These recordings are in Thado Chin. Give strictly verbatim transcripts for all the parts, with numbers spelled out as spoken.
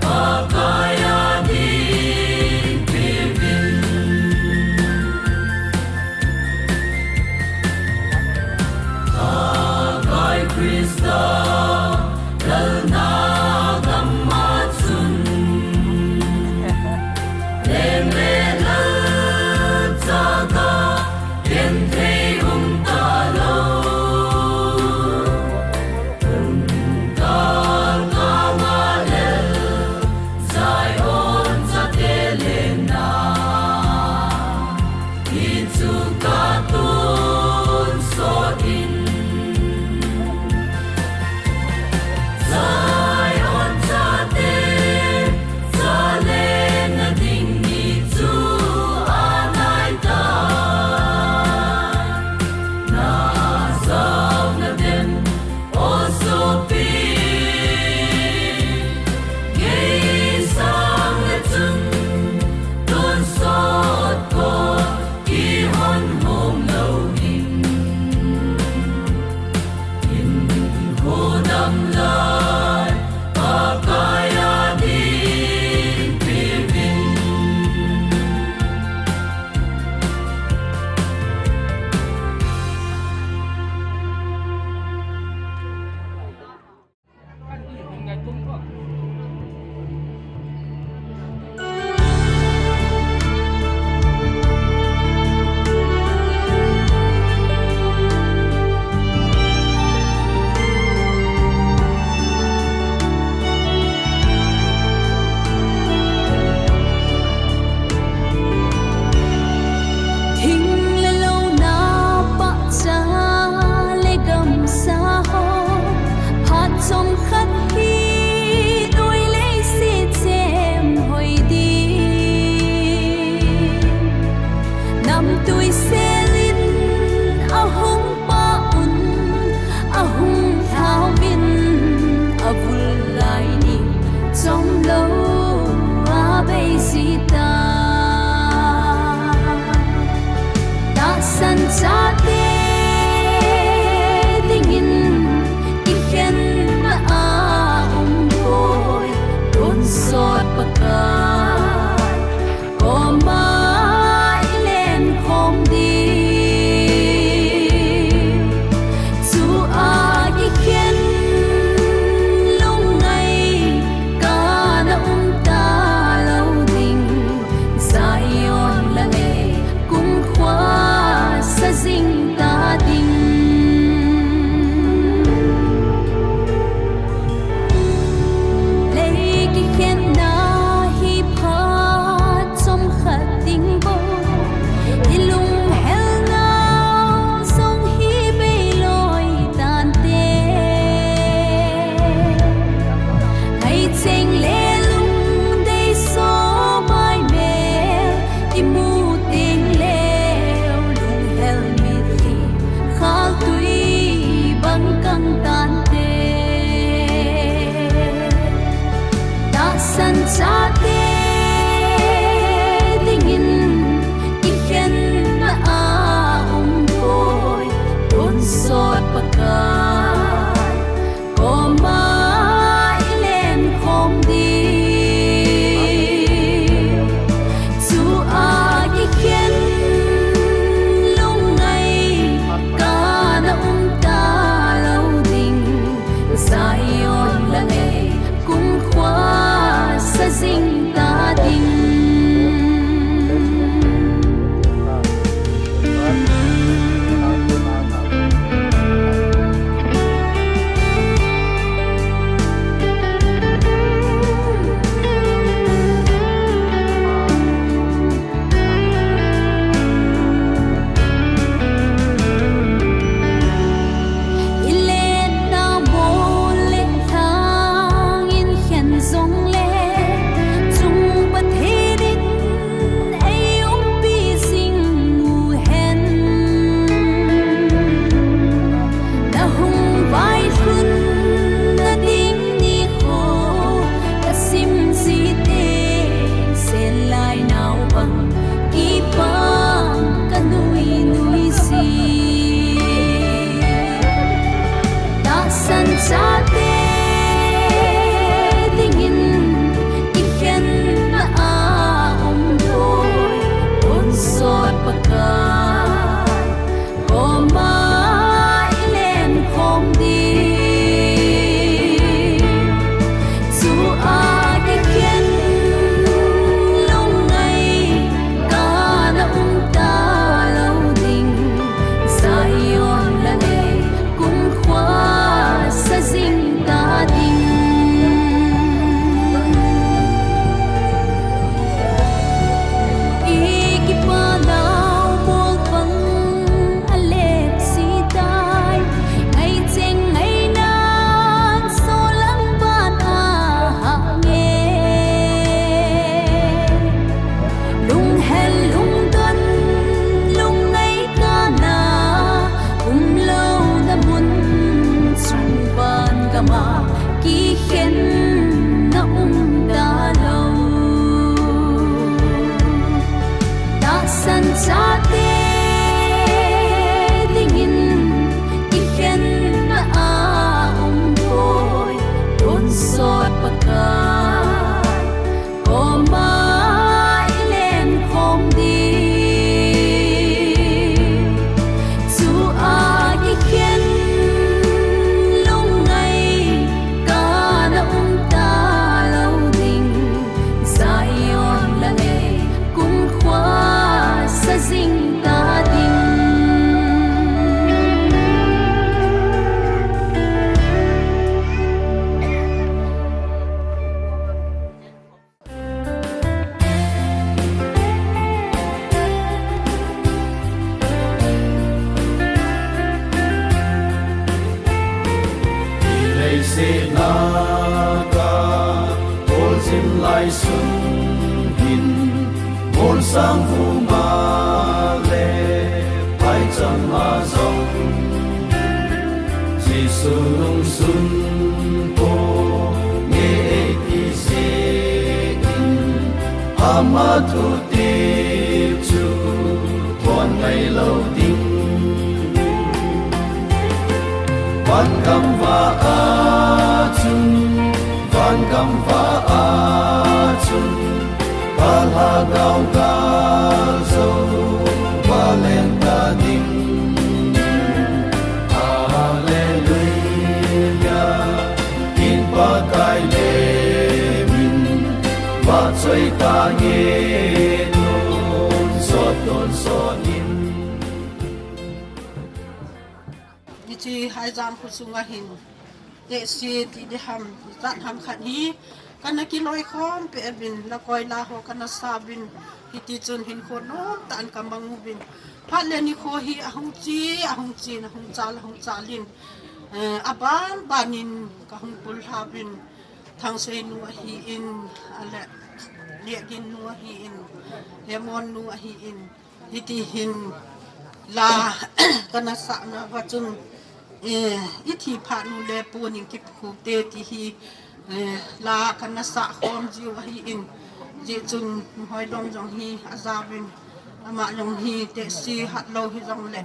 Pakai a ding piuvin. Pakai Krista lalna gam a chun, leng le lal chaka genthei um talou. Kum kal kal a lel Zion chate lenna, hichu ka tonsot in. Zion chate, cha lenna ding ni chu anai tai. Na jaona dem, o sopi, gei sang le chun, tonsot ko, kihon hom lou ding. In ho dam lai, Pakai a ding piuvin. Thing le lou na pahcha le gamsa ho, phat chomkhat hi noi leiset chem hoi ding. Namtui sel in ahung pah un, ahung lhau vin, avul lai ni chomlou a bei jita. Tahsan chate dingin kikhenna a um poi, tonsot Pakai koma i len khom ding. Chu a kikhen lungngai kana um talou ding. Zion lang ei kumkhua sa jing ta ding. Lei kikhenna hi phat chomkhat ding bou, i lunghel nau jong hi bei loi tante. Hei cheng le lungdei so mai mel, i mu teng leu lunghel mitlhi, khaltui bang kang tante. Tahsan chate dingin kikhenna a um poi, tonsot Pakai koma i len khom ding. Chu a kikhen lungngai kana um talou ding. Zion lang ei kumkhua sa jing ta ding. I lenna mol le lhang in khen jongle, chung Pathen in ei umpi jing u hen. Na hung vailhun na ding nikho, ka sim jite, sen lai nau bang, kipah ka nui nui ji. Tahsan chate Sun hin, bonsang vuma le, phaichama jong, Jesu lungsun toh nge eiti jeh in, ama thutep chu thon ngai lou ding. Van gamva a chun, van gamva a chun, ka lhagao gal jou va leng ta ding. Hallelujah, in Pakai le min, va choi ta nge tonsot tonsot in. Hiche Haijang kho sunga hin, tehse ti ding ham, ijat ham khat hi, kana kiloikhom peh uvin, lakoi la ho kana sa uvin, hiti chun hinkho nomtah in kamang uvin. Phat le nikho hi ahung che, ahung che, ahung chal, ahung chal in, eh, aban ban in kahung pullha uvin, Thangsei nu ahin, ale, Liagin nu ahin, Lemon nu ahin, hiti hin la kana sahna uva chun, eh, ithi phat nu le pon in kipukhu te ti hi, eh, la kana sah khom jiu ahin, hijeh chun Hoidom jong hi ajaovin, ama jong hi tehse hat lou hijongle,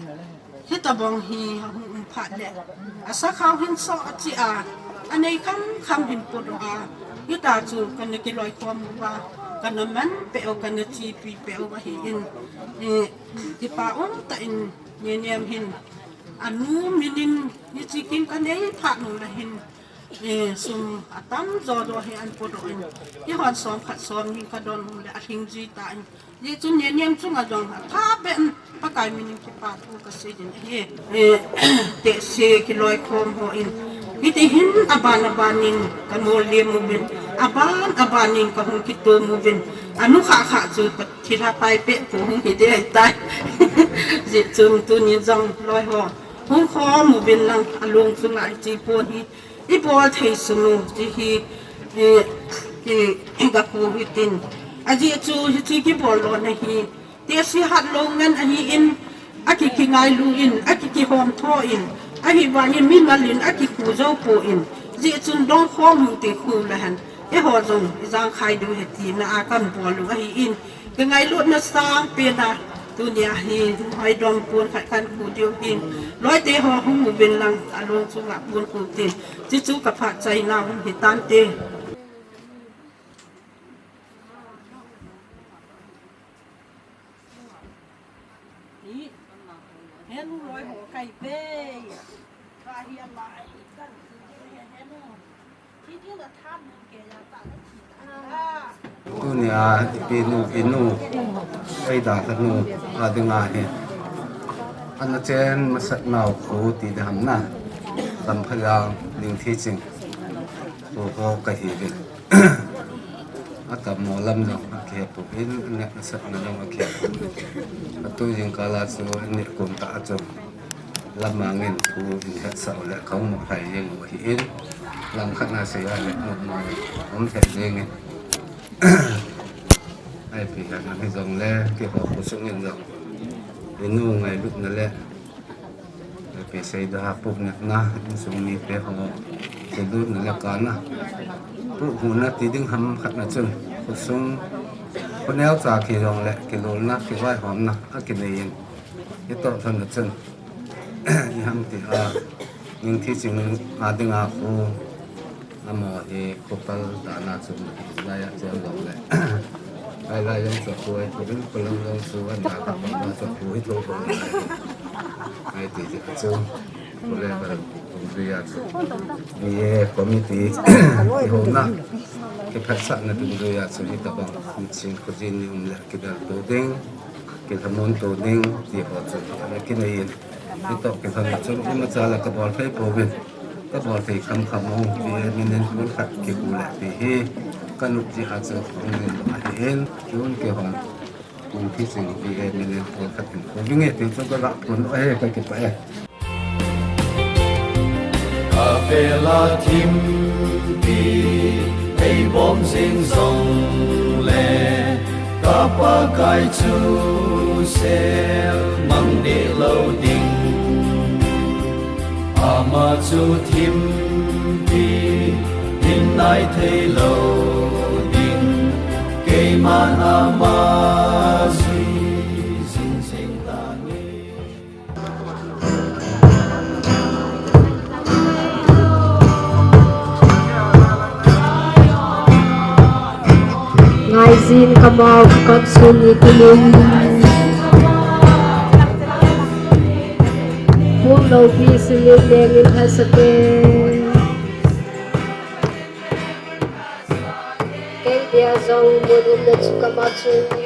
hitabang hi ahung um phat le, asakhao hin so achi a, anei kham kham hin podoh a, hita chu kana kiloikhom uva, kana man peh u, kana chepi peh u ahin, eh, kipa umtah in Nenem hin, anu min in, hiche kin kanei phat nu le hin, eh, sum atamjo doh hi ahin podoh in, eihon som khat som ni kadon u le alhing ji tan, hijeh chun Nenem chunga jong athah beh in Pakai min in kipa thu kasei in ahi. Eh, tehse kiloikhom ho in, hiti hin aban aban in kamol lem uvin, aban aban in kahung kitom uvin, anu khat khat chu thilha pai peh pu hung hi ding ahitai. Hijeh chun tuni jong loi ho, hung khom uvin lang, alung chunga hiche pon hi ibol thei sung u ti hi, eh, eh, gakhu hitin. Ajeh chu hiche kibol lona hi, tehse hat lou ngen ahin, aki, kingailu in, aki, kihom tho in, ahivangin mimal in akikhu jou poi, hijeh chun dong khom u ti khu le hen, eiho jong ijang khai diu ahi tina a kabol u ahin, kingailutna sangpen a, tunia hi Hoidom pon khat kahin khu diu ahin, loite ho hung uvin lang, alung chunga pon khu tin, hichu kaphat chaina hung hitante. Ni, henu loi ho kai ve. Ka hi ama ai kan henu. Ki ki la tham nu ke ya ta la thi ta. Tunia ipi nu, inu, Seida kha nu, a dinga hi, ana chen masat nau khu ti ding ham na, Lamphajang Ningthiching khu ho kahiuvin. Atammo lam jong akihe pon, aneh nasatna jong akihe pon. Atu jingkal a chu aneh kum tah a chu Lamang in khu in hetsah u le kahung mu lhai jeng u ahin, lam khat na sei a le mu mu um thei jeng in. Ipi hijongle keiho khosung in jong inu ngailutna le ipi sei ding ham, puhnatna, insung mite ho kilutna le kana, puhhuhna ti ding ham khat na chun, khosung, khoneocha kijongle kilolna, kivaihomna akinei in, hitoh lhon na chun iham ti a, Ningthiching a dinga khu amaho hi khopal dan a chu hilai a cheng jongle, hilai jong chu khu ahi thou in, kholam jong chu ana ka pang a chu khu hi thou thou lai. Ahi ti chu, khu le ka dungjuia chu B A committee kihouna, kiphatsahna dungjuia chu hitabang miching khojin ni um le kidel to ding, kilhamon to ding ti ho chu ana kinei in, hitoh kilhon na chun imacha la kabol thei pouvin, kabol thei kham kham u, B A min in pon khat kikhu le ti hi kanop jeh a chu hung in ahin, tun keihon Ningthiching B A min in pon khat in khu vinge ti chu kaga pon u ahi, kakipah e. Kavela thimpi ei Pom jing jong le ka Pakai chu sel mang deh lou ding. Ama chu thimpi in nai thei lou ding. Keiman ama jui jing jing ta nge. Ngaijin kamau kakap sun ni kunin. Hung loupi sinin nengin hasate. Kei dia jong mun umna chu kamau chun.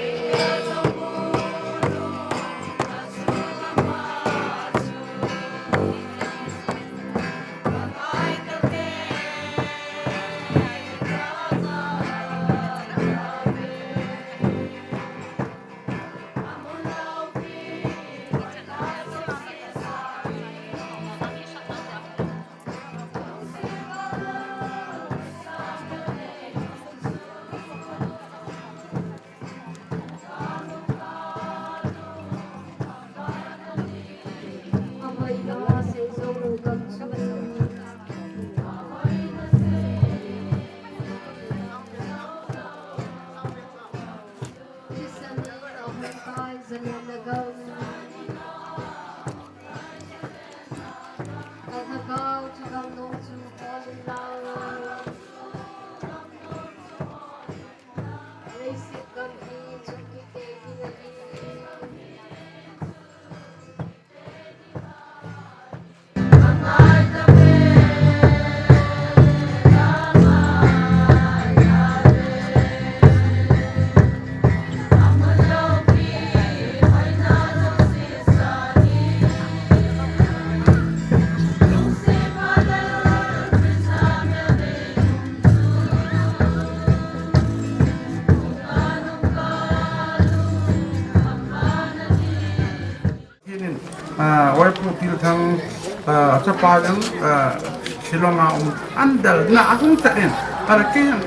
Hinin, ah, Waipu Tilthang, ah, chapa jong, ah, Shillong a um, andalna ahung tan in, ara kei jong,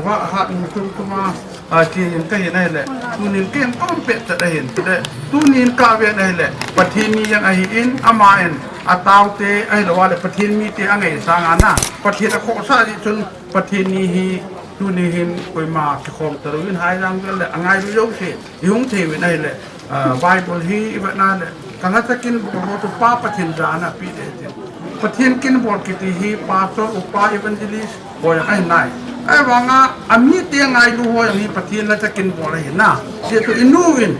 va ha in tum tuma, ah, kei jong kahin ahile, tunin kei jong kaum pet tan ahin, le, tunin kaven ahile, Pathen mi jong ahin, aman, ataote, ahilou le, Pathen mite angaisang a na, Pathen akhohsah jeh chun, Pathen ni hi, tuni hin, koima kikhom talou in, hai jang le, angailu jouse, ihung thei uvin ahile, Ah, Bible hi i vet na le, ka lhacha kin bol ho chu Pa Pathen jana pi de ti. Pathen kin bol kiti hi pastor, upa, evangelist, boi ahi nai. Ahivanga, amite ngailu ho hi Pathen lhacha kin bol ahi na. Ti chu i nu in,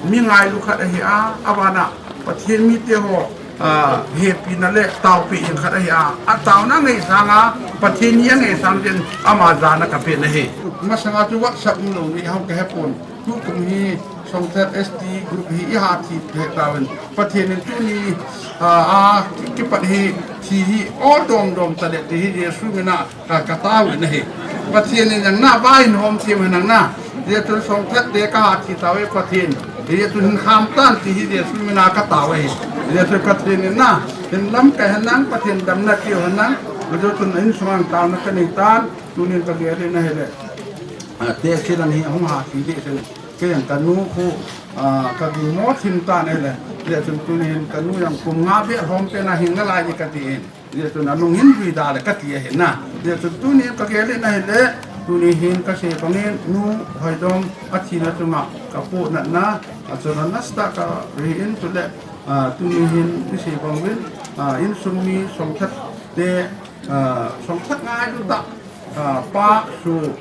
mi ngailu khat ahi a, abana, Pathen mite ho, ah, hepina le, taopi in khat ahi a. Ataona ngaisang a, Pathen ni angaisang jeh in, ama jana kape na hi. Masanga chu WhatsApp umlou ni, hung kahepon. Tukum hi Songthet S T group hi i hat hi phe tauvin. Pathen in tuni, a, a, ki, kipat hi, thi hi, ol dom dom tale ti hi Jesu mina ka, ka tauvin ahi. Pathen in jang na vai in hom thim henang na. Jesu Songthet te ka hat hi tauve Pathen. Jesu hin kham tan ti hi Jesu mina ka tauve. Jesu Pathen in na, hin lam ka henang, Pathen damna ki henang. Jesu in sumang tauna ka nei tan, tunin ka gel in ahile. A, te kilang hi hung hat hi de sen. Kei jong ka nu khu, ah, ka gingmo thim tan ahile. Hijeh chun tuni hin ka nu jong kum nga beh lhom pen a hing nalai ding kati in. Hijeh chun alung hin vui da le kati ahi na. Hijeh chun tuni hin ka gel in ahile. Tuni hin ka sei bang in nu Hoidom athina chunga ka pohnatna, achun a nasa tah ka ri in chule, ah, tuni hin i sei bang uvin, ah, insung mi Songthet te, ah, Songthet ngailu tah, ah, pa su,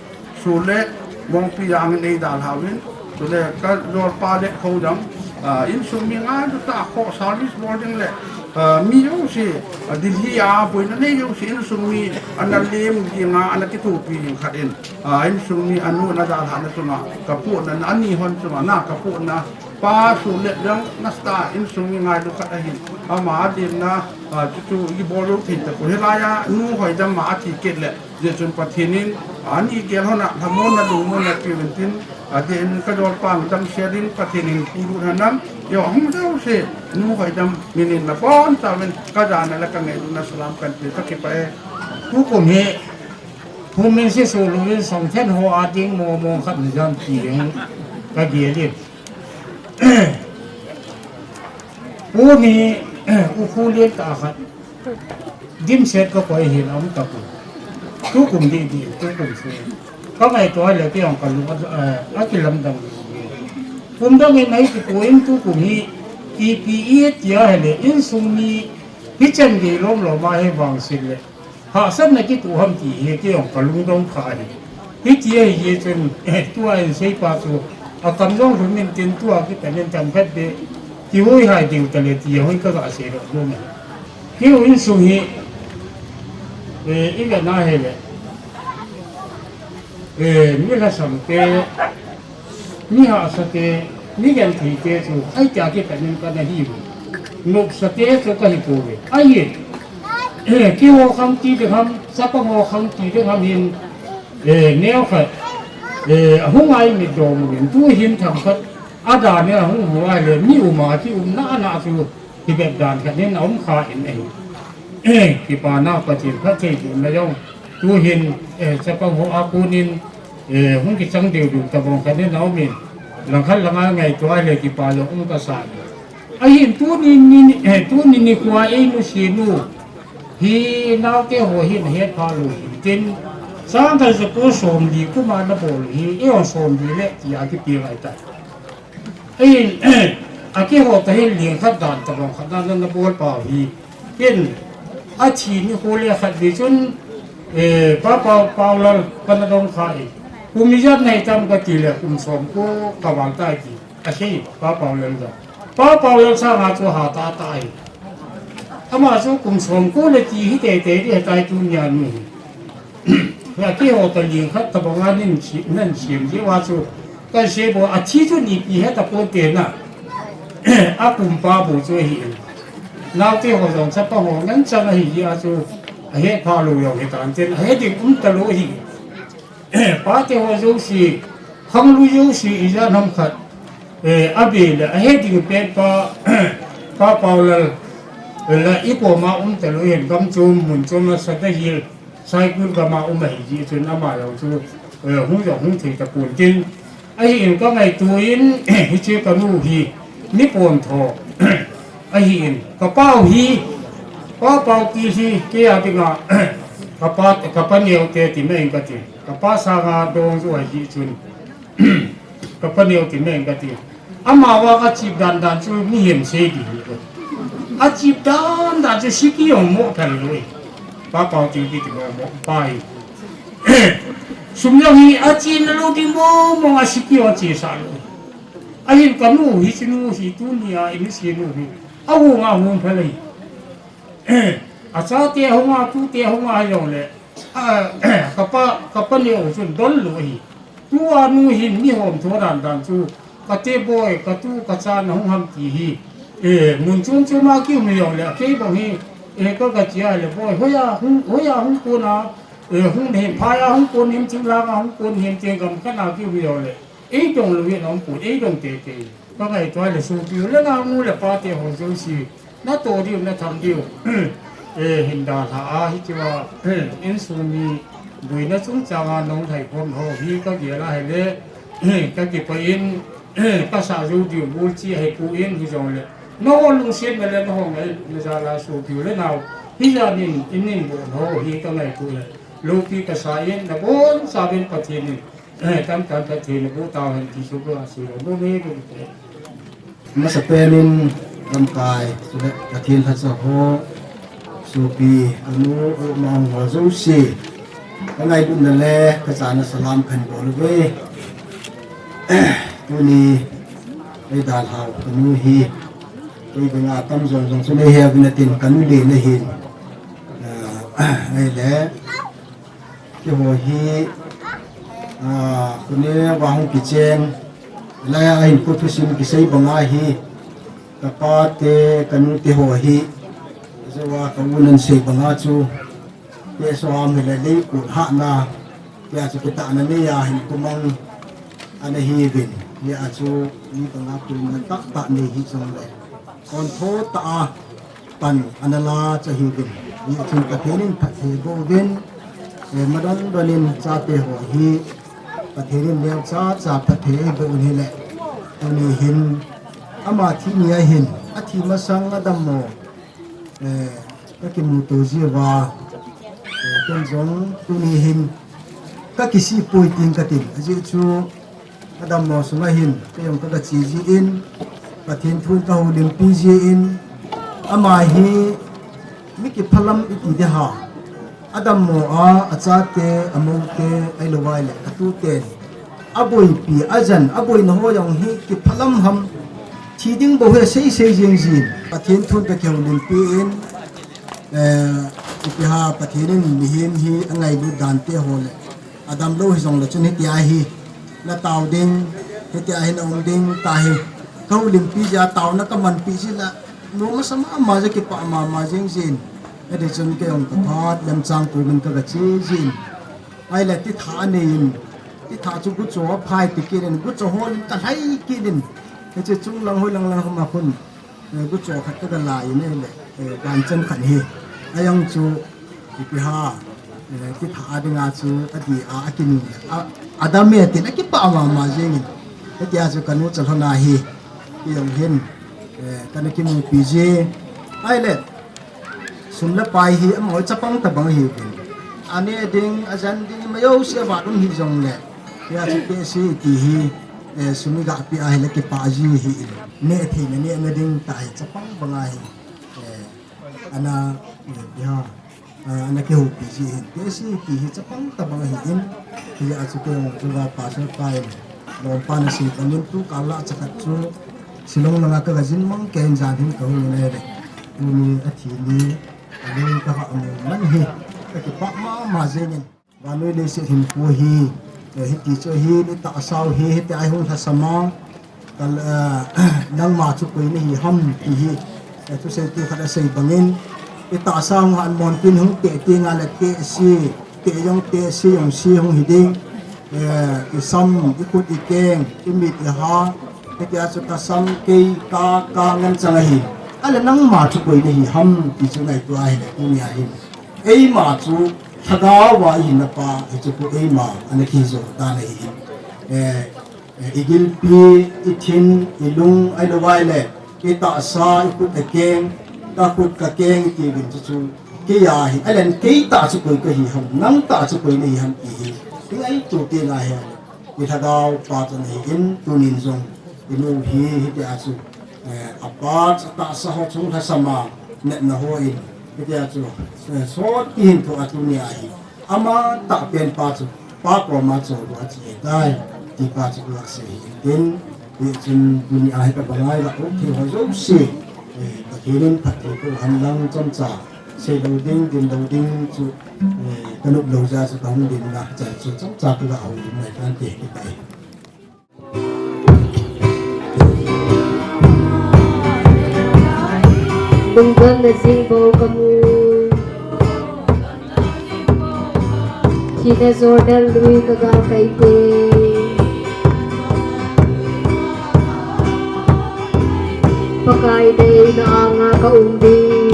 su le mongpi jang in eidalha uvin, chule ka jolpa le kho jang, ah, insung mi ngailu tah kho service bol ding le, ah, mi jouse, ah, Delhi a boina nei jouse insung mi ana lem ding a ana kithopi ding khat in, ah, insung mi anu ana dalhahna chunga ka pohnatna, ani hon chunga na ka pohnatna, pa su le jang nasa tah insung mi ngailu khat ahin, ama adinna, ah, chuchu i bol lou thei tapoi. Hilai a nu Hoidam a athi kit le, hijeh chun Pathen in, ani gel hon a, lhamonna lungmonna peuvin tin, adeh in ka jolpa damsel in Pathen in puilut henlang, jong hung jouse, nu Hoidam min in nabonchauvin, ka jana le ka ngailutna salam kan pe, ka kipah e. Tukum hi, Pu min si su lu in song then ho a ding mo mo khat ni jan ti ding ka gel in. Pu ni u khu lien ta khat. Dim set ka koi hin am ta ku. Tu kum di di, tu kum su. Ka ngai to le ki ong ka lu a, a ki lam dang. Kum dang in ai ki ko in tu kum hi. I pi i tia he le in sung ni hi chen ge lom lom a he vang sin le. Hahsatna kituh ham ti hi kei jong ka lungdong kha hi. Hiti ahi hi chun, eh, tua in seipa chu, a kam jong lhum in tin tua kipan in themkhat beh, kihuihai diu tale ti hoi ka ga sei lou ding ahi. Kei u insung hi, eh, i vet na hile, eh, mi lhasam te, mi hahsa te, mi genthei te chu, ahi tia kipan in ka na hi u. Nopsa te chu ka hi pouve. Ahi, eh, keiho khang ti ding ham, chapang ho khang ti ding ham hin, eh, neo khat, eh, ahung ai mit dom uvin, tu hin themkhat, a dan in ahung hu ahile, mi um a, ki umna na chu, hi bep dan khat in a um kha in ahi. Eh, kipana Pathen phattheibohna jong, tu hin, eh, chapang ho a kon in, eh, hung kichang deu deu tabang khat in a um in, langkhat langa ngaito ahile kipa jong um ka sa in. Ahin tuni ni, eh, tuni nikho a einu sinu hi naote ho hin ahet pha lou hin tin, sangkhat jako somli kum a na bol hi, eiho somli le tia kipe ngai tai. Ahin, a keiho toh hin lingkhat dan tabang khat na na bol pau hi. Tin, athi nikho le khat vei chun, eh, Pa Pau, Paulal ka na dong kha e. Kum ijat na hitam ka ti le kum somko ka val tai ti. Asei, Pa Paulal jong. Pa Paulal sanga chu ha tah tah ahi. Ama chu kum somko le ti hi teitei ding ahitai tunia nu hi. Hia keiho toh lingkhat tabang a nin si-, nan sim ji uva chu. Ka sei bou athi chu ni pi he ta ponte na. A kum pa bou chu ahi in. Naote ho jong chapang ho ngen chang ahi a chu. Ahet pha lou jong hitan tin. Ahet ding um ta lou ahi. Pate ho jouse, khanglu jouse ijat ham khat, eh, abe le, ahet ding pen pa, Pa Paulal, eh, la i koma um ta lou hin gam chom, mun chom a Sadar Hills, Saikul gam a um ahi jeh chun ama jong chu, eh, hung jong hung thei ta pon tin. Ahin ka ngaito in, hiche ka nu hi, mi pontho, ahin, ka pa u hi, Pa Paukil hi, kei a dinga, ka pa, ka pa neo te ti mai in ka ti. Ka pa sanga dong ju ahi chun. Ka pa neo ti mai in ka ti. Ama va ka chip dan dan chu mihem sei ding hi ko. A chip dan dan chu siki jong mo thal lou e. Pa Pau ti ti ti mo mo pa hi. Sum jong hi a chi na lou ding mo mo a siki jong chi sa lou. Ahin ka nu hi chi nu hi tunia i ni si nu hi. A hu nga hu pha lei. A chate hung a, tute hung a jong le, a, ka pa, ka pa neo chun dol lou ahi. Tua nu hin mi hom tho dan dan chu, ka te boi, ka tu, ka cha na hung ham ti hi. E, mun chom chom a kium jong le, kei bang hi, e, ka ka chia le boi, hoiya hung, hoiya hung kon a, e, hung ne, phai a hung kon him, chinglang a hung kon him, te gam khat a kium jong le. Ei dong lou in aum pon, ei dong teitei. Ka ngaito le sopi u le nao nu le pa te ho jouse. Na to diu, na tham diu. Eh, hin dalha a, hiti a, eh, insung mi boina chungchang a nahung lhai khom ho hi ka gel a hile, eh, ka kipah in, eh, ka sa jou diu bul chi ahi pon hijongle. Nangho lungsetna le nangho ngailutna jal a sopi u le nao. Hijat in, in, in bol ho hi ka ngaito le. Loupi ka sa in, nabonchauvin Pathen in. Eh, tam tam Pathen in boh tauhen ti chu ka sei lou, boh me boh te. Masapen in lamkai, chule Pathen lhacha ho, sopi, ka nu, u ma ho jouse. Ka ngailutna le, ka chana salam kahin bol uve. Tuni, ei dalhau, ka nu hi. Kei dinga tam jong jong chu nei he uvin tin, ka nu le na hin. Ah, ei le. Keiho hi, ah, kone va hung kichen, laiya hin kothusim kisei banga hi, ka pa te, ka nu te ho hi, joa ka u nan sei banga chu, te so ham hile lei kun hahna, tia chu kitahna neiya hin kumang ana hiuvin, hia chu mi banga kulna tahtah nei hijongle. Kon tho ta a, pan ana la cha hi uvin. Ni chun Pathen in phatthei boh uvin. Eh, madon donin chate ho hi Pathen in neocha cha phatthei eiboh u hile, tuni hin ama thi ni ahin, athi masang adammo, eh, kakimuto jiuva, eh, ken jong tuni hin kakisih poi tin katin, ajeh chu adammo sunga hin keijong kagache jin, Pathen thun kahoulimpi jin, ama hi mi kiphalam iti ding ham, adammo a, achate, amoute, ahilouvai le atuten aboipi, ajan, aboina ho jong hi kiphalam ham, thi ding bou hi seisei jing jin, Pathen thun kakihoulimpi in, eh, ipi ham, Pathen in mihem hi angailut dante ho le adamlou hijongle chun hitia hi natao ding, hitia hi naum ding tahi, kahoulimpi jeh a taona kamanpi jeh le, nom asa mama jeh, kipah mama jing jin, hiti chun keijong kaphat lemchang komin kagache jin, ahile titha anei in, titha chu gucho aphai ti kit in, gucho holin kalhai kit in, hiche chunglang hoilang lang hama khun, eh, gucho khat kagalai in ahile, eh, ganchan khat hi, ajong chu ipi ham, eh, titha a dinga chu adi a, akinu le a, adame tin akipah mama jingin, hitia chu kanu chalhona hi keijong hin, eh, kana kimupi ji, ahile sum le pai hi amaho chapang tobang ahiuvin, ane ding, ajan ding, ima jouse avat um hijongle, hiche KSA ti hi, eh, sum igapeh ahile kipah ji ahin, nehtheina nehna ding tahi, chapang banga hi, eh, ana, eh, ipi ham, ah, ana kihoupi ji ahin, KSA ti hi chapang tobang ahin, hijeh a chu keijong chu va pastor pa in, lompa nasei bangin tukal lah chakhat chu Shillong langa kagajin mang keiyin, jan hin kahung in ahile, tuni athi ni, alung kaha amu man hi, kakipah mama jingin. Vannoi leiset hinkho hi, eh, hiti chu ahin, itahsau hi hitia ihung lhasam a, kal, eh, nangma chu koi nahi ham ti hi, eh, thuseitu khat asei bangin, itahsa hung hanmon tin hung teh tengle KSA, teh jong KSA jong se hung hiding, eh, isam, ikhut, ikeng, imit, iha, hitia chu kasam, kei, ka, ka ngen chang ahi. Ahile nangma chu koi nahi ham ti chu ngaito ahile, tunia hin eima chu lhagao a ihinna pa hiche khu eima ana kihijo tan ahin, eh, eh, igilpi, ithin, ilung, ahilouvai le itahsa, ikhut, ikeng, kakhut, kakeng tiuvin chu chu kei ahi, ahile kei tah chu koi kahi ham, nang tah chu koi nahi ham ti hi ingaito tengle, ilhagao pa chu nahin, tunin jong inu hi hitia chu, eh, apa chu atahsa ho chung lhasam a, natna hon hitia chu, eh, sot kihin thou a, tunia hi ama tahpen pa chu pa koma chol doh a che tai ti pa chu kasei ahin, tin, hichun tunia hi kabang a iga um thei ho jouse, eh, Pathen in phatthei boh hen lang, chomcha seilou ding, dinlou ding chu, eh, kanop lou jeh a chu kahung dinna chan chu chomcha kaga houlim nai tante, kipa e. Lungdonna jing bou kamu. Thina Jordan lui kaga kai te, Pakai deina anga kaum ding.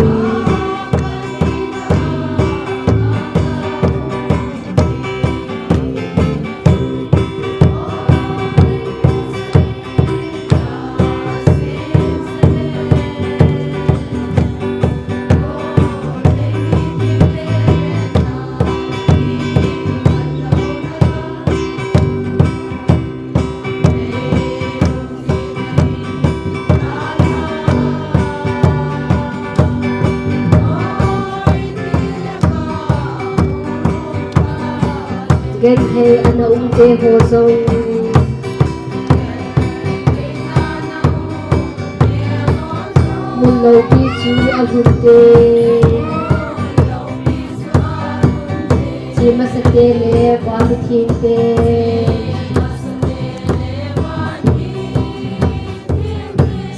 Genthei ana umte ho jong, mun loupi chu alhun te, che masate le va mithengte,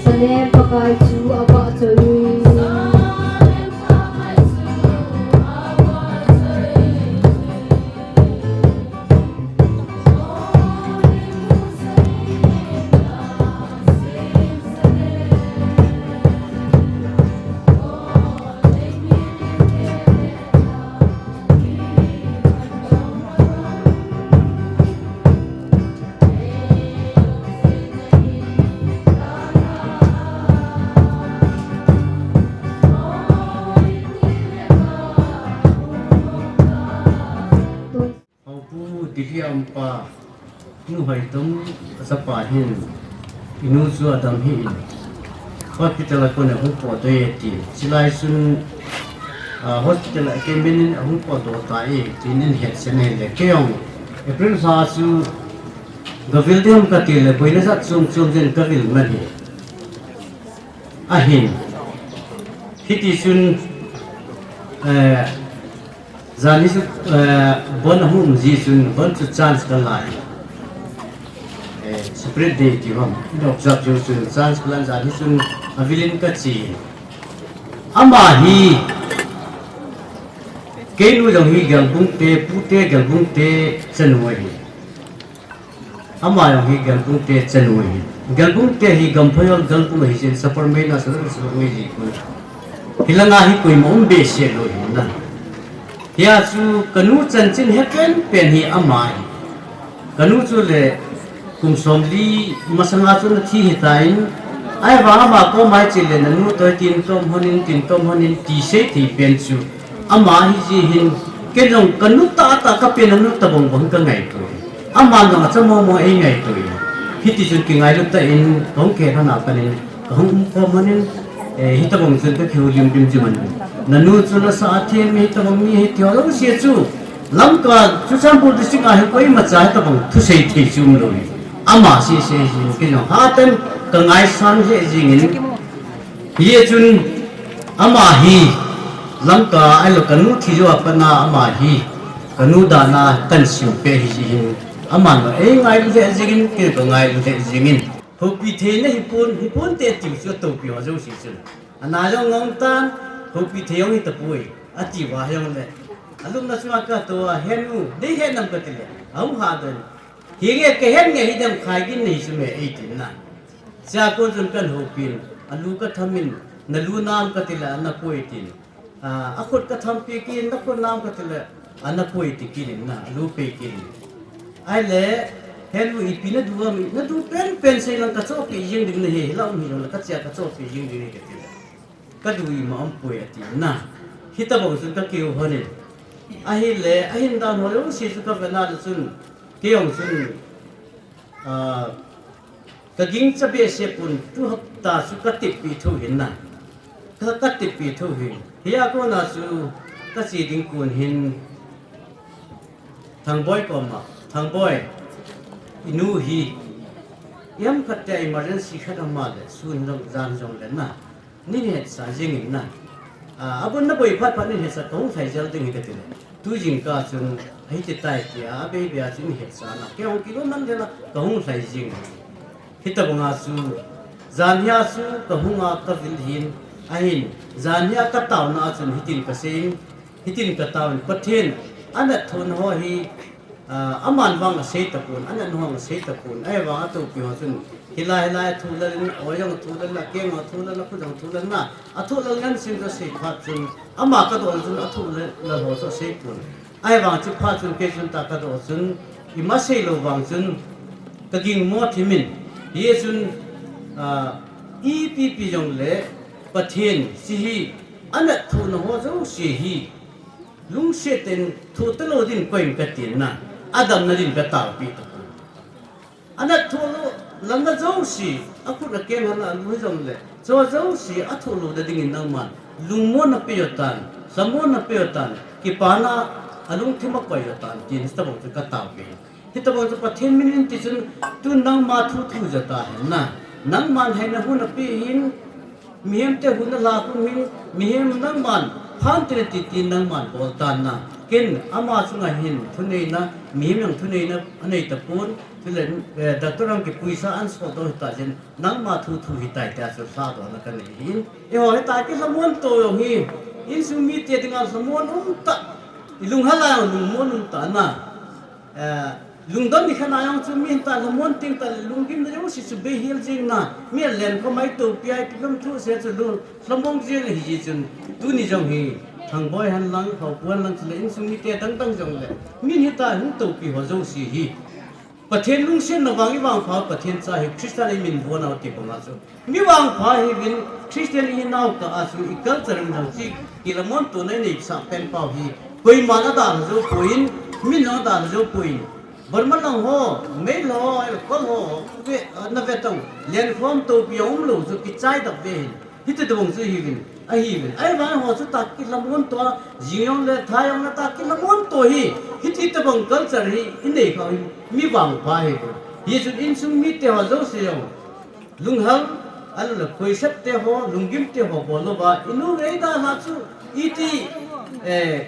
Salem Pakai chu avahchoi ui. Hi a umpa, nu Hoitom, achapa hin, inu chu adam hih in, hospital a kon a hung potdoh e ti. Chulai chun, ah, hospital a keiman in ahung potdoh tai, tin eihin hetsah in ahile. Kei jong, April lha chu, gavil ding ham kati le, boina jat chom chom jeng kavil man hi. Ahin. Hiti chun, eh, Jan hi chu, eh, bon ahung um ji chun, bon chu chance kala. Eh, separate day ti ham. Ina observe ji chun chance kala, jan hi chun avil in kache. Ama hi, keinu jong hi Gelbung te, pu te, Gelbung te, chanu ahi. Ama jong hi Gelbung te chanu ahi. Gelbung te hi Gamphoyol Gelbung ahi jeh in, Sapormeina, Sapormeina ji kon. Hilanga hi koima um behseh lou ahi na. Hia chu kanu chanchin he penpen hi ama ahi. Kanu chu le kum somli masanga chu ana thi ahitan. Ahivang ama koma che le nanu toh tin tom lhonin, tin tom lhonin ti sei thei pen chu. Ama hi ji hin, kei jong kanu tahtah kapen nanu tabang bang kangaito. Ama jong acha momo eingaito. Hiti chun kingailu tah in, kahung kihei lhon a pat in, kahung um khom lhon in, eh, hitabang chun kakihoulim lim jing lhon in. Nanu chu lasa athem, hitabang mi hi ti ho jouse chu. Lamka, Churachandpur district a hi koimacha hitabang thusei thei chu umlou. Ama sese jin, kei jong hatah in kangaisang lheh jing in. Hijeh chun ama hi Lamka ahilou kanu thi jou a pat a ama hi kanu dan a kahin sim peh ahi jeh hin, aman jong eingailu lheh jing in, kei jong kangailu lheh jing in. Houpi theina hipon, hipon te tiu chu atoupi ho jouse chun. Ana jong ngong tan, houpi thei jong hitapoi, ati uva jongle. Alupna chunga katou a, henu, nei he nam kati le, ahung hadoh in. Hinge kahen nge hi dem khai gin nei chu me eitin na. Chea kon chun kahin houpin, alu kathamin, nalu nam kati le, ana poi tin. Ah, akhut kathampi kin, nakhut nam kati le, ana poi ti kin na, alu pei kin. Ahile, henu ipi nadu am, nadu penpen sei lang kachohpeh jing ding nahi, hilah um hijongle kachea kachohpeh jing ding nahi kati le. Kadu ima umpoi ati na. Hitabang chun kakihou lhon in. Ahile, ahin dan ho jouse chu kavet na le chun, kei jong chun, ah, kagingcha behseh pon, tu hapta chu kateppi thou hin na. Ka, kateppi thou hin. Hia kona chu kache ding kon hin Thangboi koma, Thangboi, inu hi, ijem khat tia emergency khat ama le, sun jong, jan jongle na. Nei hetsah jing in na. Ah, abon naboi phat phat nei hetsah, kahung lhai jel ding hi kati le. Tu jingkah chun, hiti tai tia, abei beiya chun hetsah na. Kei jong kilom man le la, kahung lhai jing. Hitabanga chu, jan hia chu kahunga kavil hin, ahin, jan hia kataona a chun hitin kasei in, hitin kataovin, Pathen, anat thohna ho hi, ah, aman vang asei tapon, anat ho asei tapon, ahivang atoupi ho chun, hilai, hilai athoh lel in, oi jong athoh lel, akeng jong athoh lel, akhu jong athoh lel na, athoh lel ngen sin chu asei phat chun, ama kadoh chun athoh lel, lel ho chu asei pon. Ahivang chu phat chun kei chun ta kadoh chun, ima seilou vang chun, kaging mo thimin, hijeh chun, ah, ipi pi jongle, Pathen, hiche hi, anat thohna ho jouse hi, lungset in thoh talou din koiyin katin na, adamna din kataopi tapon. Anat thoh lou, lamna jouse, akhut akeng hon alu hijongle, chu jouse athoh lou da dingin nangman lungmonna peh utan, lhamonna peh utan, kipana alungthim akoi utan, tin hitabang chu kataopi. Hitabang chu Pathen min in ti chun, tun nangma thu thu jata hen na, nangman heina hun apeh hin, Mihem te hun nalha khum hin, mihem nangman phan te ti ti nangman bol tan na. Ken ama chunga hin thuneina, mihem jong thuneina anei tapon, chule, eh, doctor jong kipuisa ahin sot doh hita jeh in, nangma thu thu hitai tia chu lhadohna kanei hin. Eiho hitia kilhamon to jong hi, insung mite dinga lhamon um tah, ilung hal a jong lungmon um tah na. Eh, lungdon ni khat a jong chu mi hita lhamon teng tah le lunggimna jouse chu beihel jeng na, mi alen khom a itoupi a ipi lam thu se chu lung lhamon jeng ahi jeh chun, tuni jong hi Thangboi hen lang, Haopu hen lang chule insung mite dang dang jongle, min hita hung toupi ho jouse hi Pathen lungsetna vang ivangpha Pathen cha hi Christian imin von u ti banga chu Mi vangpha hiuvin Christian ihinau kah a chu i culture in jong chu kilhamon tona inei sah pen pau hi, koiman adalha jou poi, min jong adalha jou poi. Barman lang ho, Meitei ho, Kol ho, ve, na ve tong, lenkhom topi a umlou chu kichai dap ve hin. Hiti tobang chu hiuvin, ahiuvin. Ahivang ho chu ta kilamon to, jing jong le tha jong le ta kilamon to hi. Hiti tobang culture hi inei kha hin, mi vangpha hi. Hichun insung mite ho jouse jong lunghang, ahilouleh khoisep te ho, lunggim te ho bol louva, inu eida la chu, iti, eh,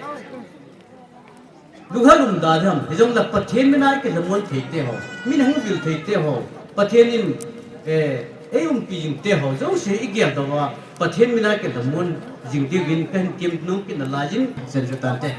lunghang um da dam, hijongle Pathen mina kilamon thei te ho, min hung vil thei te ho, Pathen in, eh, eiumpi jing te ho jouse igel doh uva, Pathen mina kilamon jing diuvin kahin kimnung kit nalai jin, sen ju tante.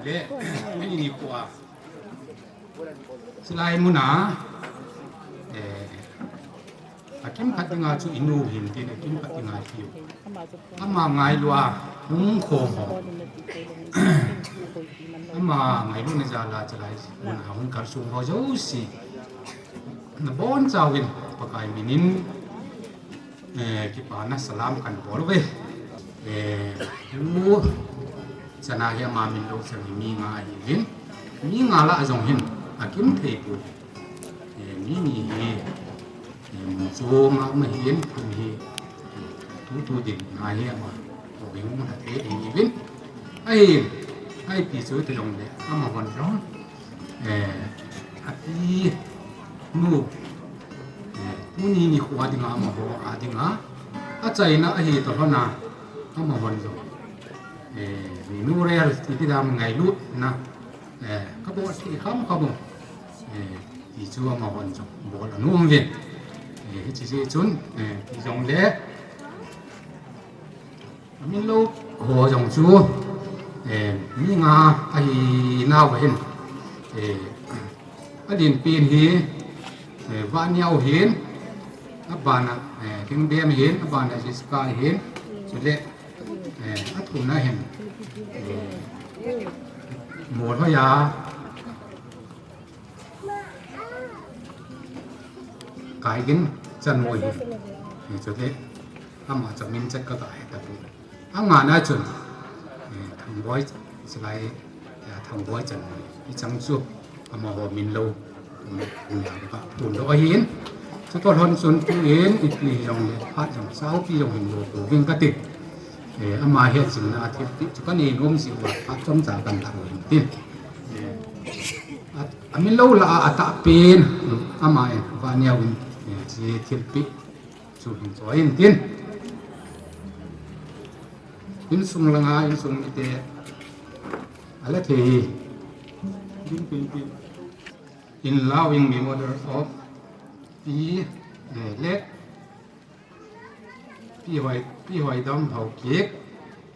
Le, mi ni kua. Chulai muna, eh, akimkhat dinga chu inu hin tin, akimkhat dinga hiu. Ama ngailua, hung khom ho. Ama ngailuna jal a chulai muna hung kalsong ho jouse. Nabonchauvin, Pakai minin, eh, kipana salam kahin bol uve. Eh, tu chana hi ama min lou chan hi mi nga ahiuvin. Mi nga lah a jong hin, akim thei poi. Eh, mi ni hi, eh, mun chom a um ahin, thum hi, tutu ding nga hi ama, ko hung na thei ding ahiuvin. Ahin, ahi pi chu ti jongle, amahon jong, eh, api nu, eh, tuni nikho a dinga amaho a dinga, achaina ahi toh lhon a, amahon jong, eh, memorial ti ti dam ngailutna, eh, kabol thei kham kham u, eh, ti chu amahon jong bol anom uvin. Eh, hiche jeh chun, eh, ti jongle, Amin lou ho jong chu, eh, mi nga ahi nauva hin, eh, adin pen hi, eh, Vahniao hin, abana, eh, Kingbem hin, abana Jessica hin, chule, eh, athumna hin, eh, Molhoia, Kaigin Chanmoi hi, eh, chule ama chu min chet kaga he tapoi. Angana chun, eh, Thangboi Silai, eh, Thangboi Chanmoi. Hicheng chu amaho min lou, um, um, ya ka phondoh ahin. Chutoh lhon chun tuin ipi hijongle, phat jong saupi jong hin bol pouving kati. Eh, ama hetjingna a thilpeh chu kanei nom jeh uva, phat chomcha kahin lah u hin tin. Eh, a, amin lou lah a atahpen, ama in, Vahniao in, eh, hiche thilpeh chu hin choi in tin. Insung langa, insung mite, ala thei hi. Din pin pin. In loving memory of Pi, eh, le Pi Hoi, Pi Hoidam Haokip,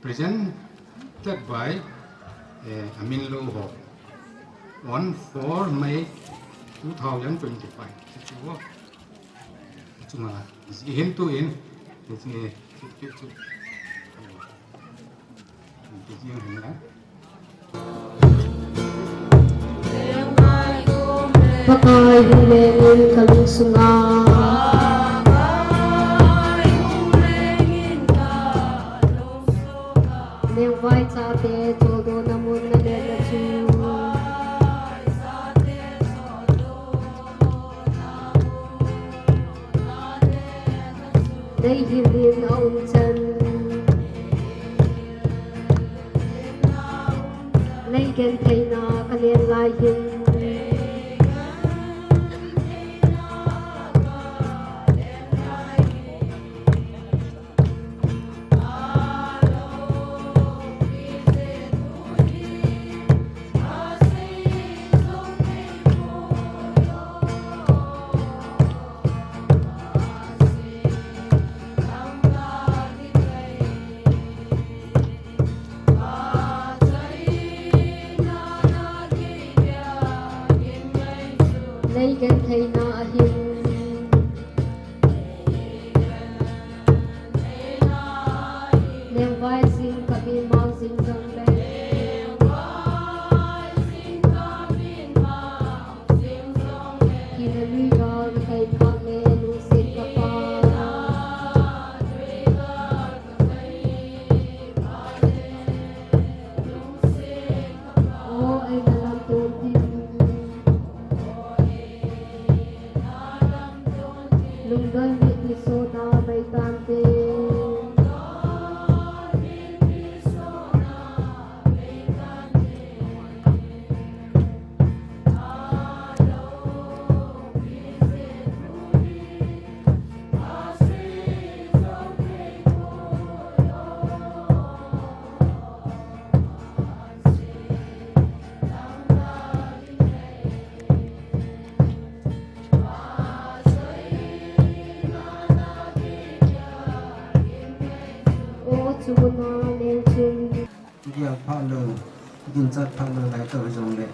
presented by, eh, Aminlou ho, on four May two thousand twenty-five. Chunga, ji hin tuin, ji, ji, ji, ji, ji, ji, ji, Pakai hung lengin ka lungsunga. Lengvai chate choldo na mun na lenna chu. Nei hilin a um chan. Ka len lai hin. Nei gentheina ahin. Lengvai jing ka bin mau jing jong le. Kina lui gal na kai phak le lungset ka pa. O, ei na lamton tin. Lungdon mit ni so na mai tante. O, chuna leng chun. Gial pha lo, ginchat pha lo lai to jong le.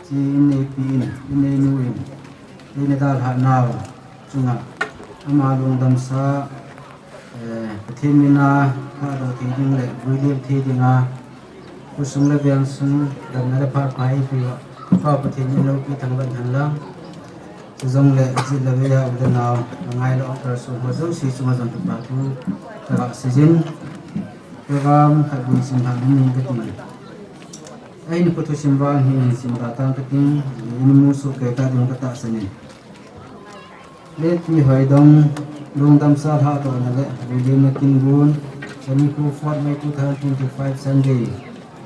Chi in neipi in, in neinu in, in dalhah nau chunga ama lungdamsa, eh, Pathen mina pha lo thei ding le, vui lem thei dinga, khosung le veng sung, damna le phat pha eipeuva, Pa Pathen in loupi thangvah hen lang. Chujong le, jit le vei a u le nau, angai le a kal sung ho jouse chunga jong kipa thu ka seijin. Program khat bun sim lhah ding in ka tin. Ahin, ka thusim vang hin hin sim da tang ka tin, in mu soh kei ta ding ka tahsan in. Letpi Hoidong, lungdamsa lhahdohna le vuilimna kin gon, Chaniku, fourth May two thousand twenty-five Sunday,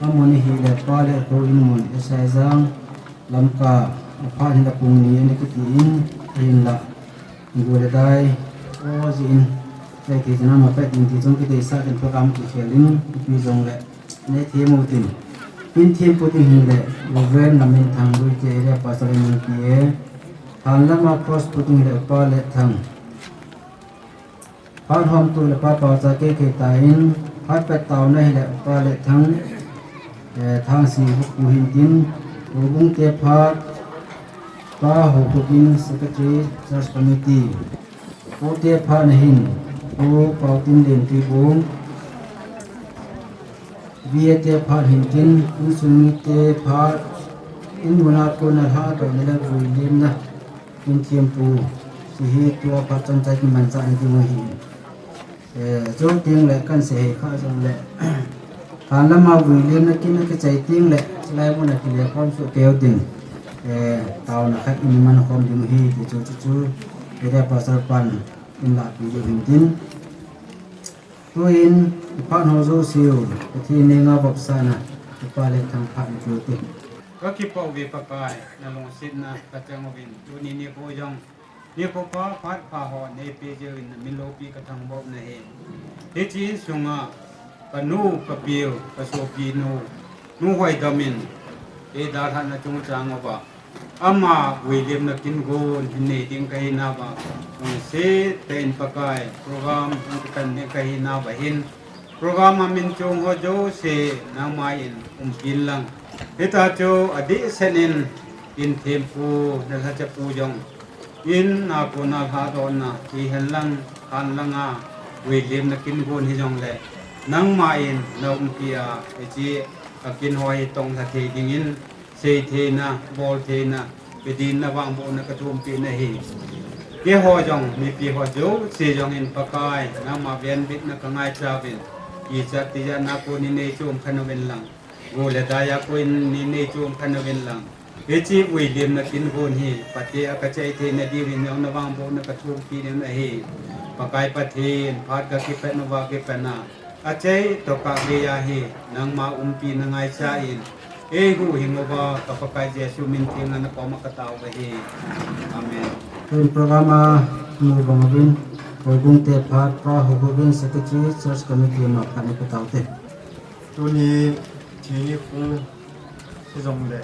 amun ahile Pa le Pu in mun, Saijang, Lamka, aphat hin a pung ni ana kiti in, ahinla, go le dai, o, jin, chai thei jin ama pet ding ti jong kideisah in program kikhel in, ipi jong le, nei thempu tin. In thempu ding hile, Reverend Laminthang Luite, Area Pastor in P A, thanlama cross pu ding hile, Upa Letthang. Phat homtu le Pa Paocha kei kei ta in, phat pet taona hile Upa Letthang, eh, Thangsing Hukpu hin tin, Houbung te phat, Pa Hokhopin Secretary Church Committee, Pu te phat na hin, Pu Paotinlen Tuibung, V A te phat hin tin, insung mite phat, in muna kona lhahdohna le vuilimna, in thempu, hiche hi tua phat chomcha kimanchah na ding ahi. Eh, jou teng le kan sei hei kha jong le, thanlama vuilimna kin na kichai teng le, chulai muna kile khom soh keu tin, eh, taona khat in man khom ding ahi, ti chu, chu, chu, Area Pastor pan in lahpi diu hin tin. Tuin, i phat ho jouse u, Pathen henga vopsahna, Upa Letthang phat in tiu tin. Ka kipah uve Pakai, na lungsetna ka chang uvin, tuni nikho jong, nikho pha phat pha ho nei pe jeh uvin na min loupi ka thangvah u ahi. Hiche insunga, ka nu, ka piu, ka sopinu, Nu Hoidam in, eidalhahna chungchang uva, ama vuilimna kin gon hin nei ding ka hinauva, lungset tah in Pakai, program hung kipan ding ka hinauva hin, program a min chong ho jouse, nangma in umpi in lang. Hitia chu adeh seh in, in thempu, na lhacha pu jong, in a kona lhahdohna, hihen lang, khan langa, vuilimna kin gon hijong le, nangma in, na umpi a, hiche, a kin ho hi tong lha thei dingin, sei theina, bol theina, pe dinna vangbohna ka thumpi na ahi. Keiho jong, mipi ho jouse jong in Pakai, nangma venbitna ka ngaicha uvin, kichat tijatna kon in nei chom khen uvin lang, go le dai a kon in nei chom khen uvin lang. Hiche vuilimna kin gon hi, phatea ka chai theina diuvin jong na vangbohna ka thumpi na ahi. Pakai Pathen, phat ka kipat nauva kipat a, achai tokah geiya hi, nangma umpi na ngaicha in, Kei huhhing uva ka Pakai Jesu min theng a na koma ka tao uve. Amen. Tun program a mu bang uvin, houbung te phat pa, houbung secretary, church committee ma phat ni ka tao te. Tuni thini khu hijongle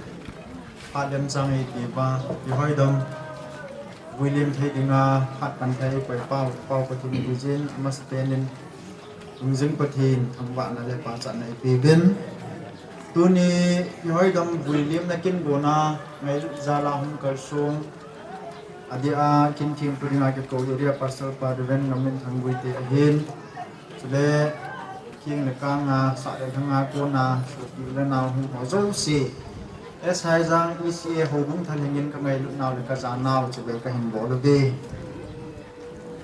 phat lemchang ei ti ba, i hoidom vuilim thei dinga phat pan thei koi pau, pau Pathen i jin, amasapen in Lungjing Pathen thangvahna le pachatna i peuvin. Tuni i hoidom vuilimna kin gona ngailut jal a hung kalsong, adeh a kin thempu dinga kikou area pastor pa Reverend Ngamin Thanggui te ahin. Chule, keng le kang a, sah le lhang a kona, sopi u le nao hung ho jouse, S I Jang E C A houbung thalheng in ka ngailut nau le ka ja nau chu le ka hin bol uve.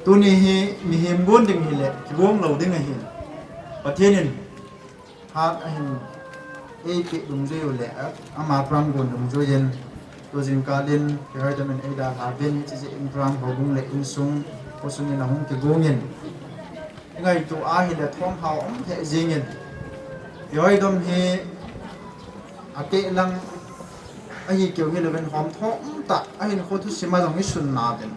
Tuni hi mihem gon ding hile, kigong lou ding ahin. Pathen in phat ahin eipeh dungjui u le, ama program gon dungjui in, tu jingkah in, kei hoidom in ei dalha uvin, hiche jeh in program houbung le insung, khosung in ahung kigong in. I ngaito a hile thomhao um lheh jeng in. I hoidom hi akeh lang ahi keu hilouvin hom thom tah, ahinkho thusim a jong i sun nauvin.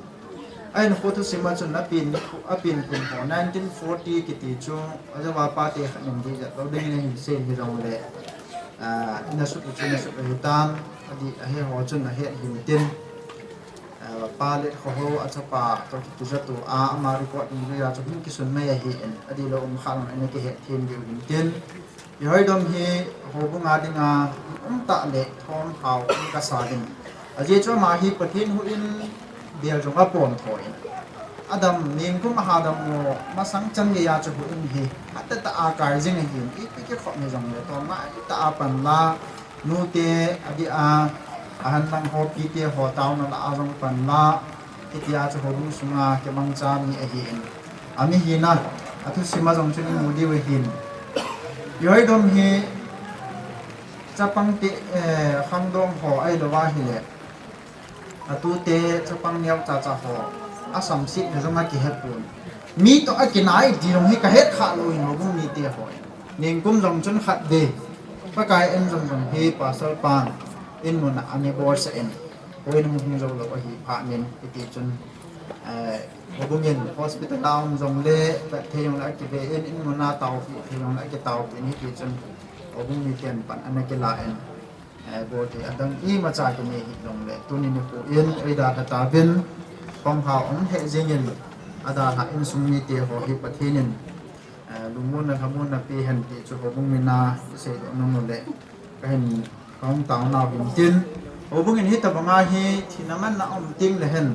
Ahinkho thusim a chun apen, apen khun ho nineteen forty kiti chu, ajou a pate khat in dih jat lou ding in ahin sei hijongle, ah, i nasut u chu nasut ahitan, adih ahe ho chun ahet hintin. Ah, pa le kho ho, achapa toh kikija tou a, ama record dungjui a chu hung kisun mai ahin, adih lou um kha lou in ana kihet them diu hintin. I hoidom hi houbung a dinga um tah le thomhao um kasa in. Ajeh chu ama hi Pathen huhhing bel jong apon thou in, adam ningkum a hadam u, masang chan geiya chu huhhing hi hatah tah a kai jing ahin, ipi kikhop hijongle tolngai tah a pan la, nute adeh a, ahan lang ho, pite ho taona lah a jong pan la, hitia chu houbung sunga kimangcha mi ahin. Ami hina, athusim a jong chun i mu diu ahin. I hoidom hi chapang te, eh, khangdong ho ahilou ahile, atute chapang neocha cha ho asamset hi jong akihepon. Mi toh akinai ti jong hi kahet kha lou in, houbung mite ho in. Ningkum jong chun khatvei Pakai in jong jong hi pastor pan in mun a ana bolsah in, koima hung jou lou ahi phat in, hiti chun, eh, houbung in hospital a um jongle, vet thei jongle akive in, in mun a taopi thei jongle akitaopi in, hiti chun houbung miten pan ana kila in, eh, bol thei adang imacha kinei hih jongle, tuni nikho in ei dalha tauvin, thomhao um lheh jeng in, adalhah insung mite ho hi Pathen in, eh, lungmonna lhamonna pehen ti chu houbung min a iseidoh nung u le, kahin, kahung taonau hintin, houbung in hitobanga hi thina manna um teng le hen,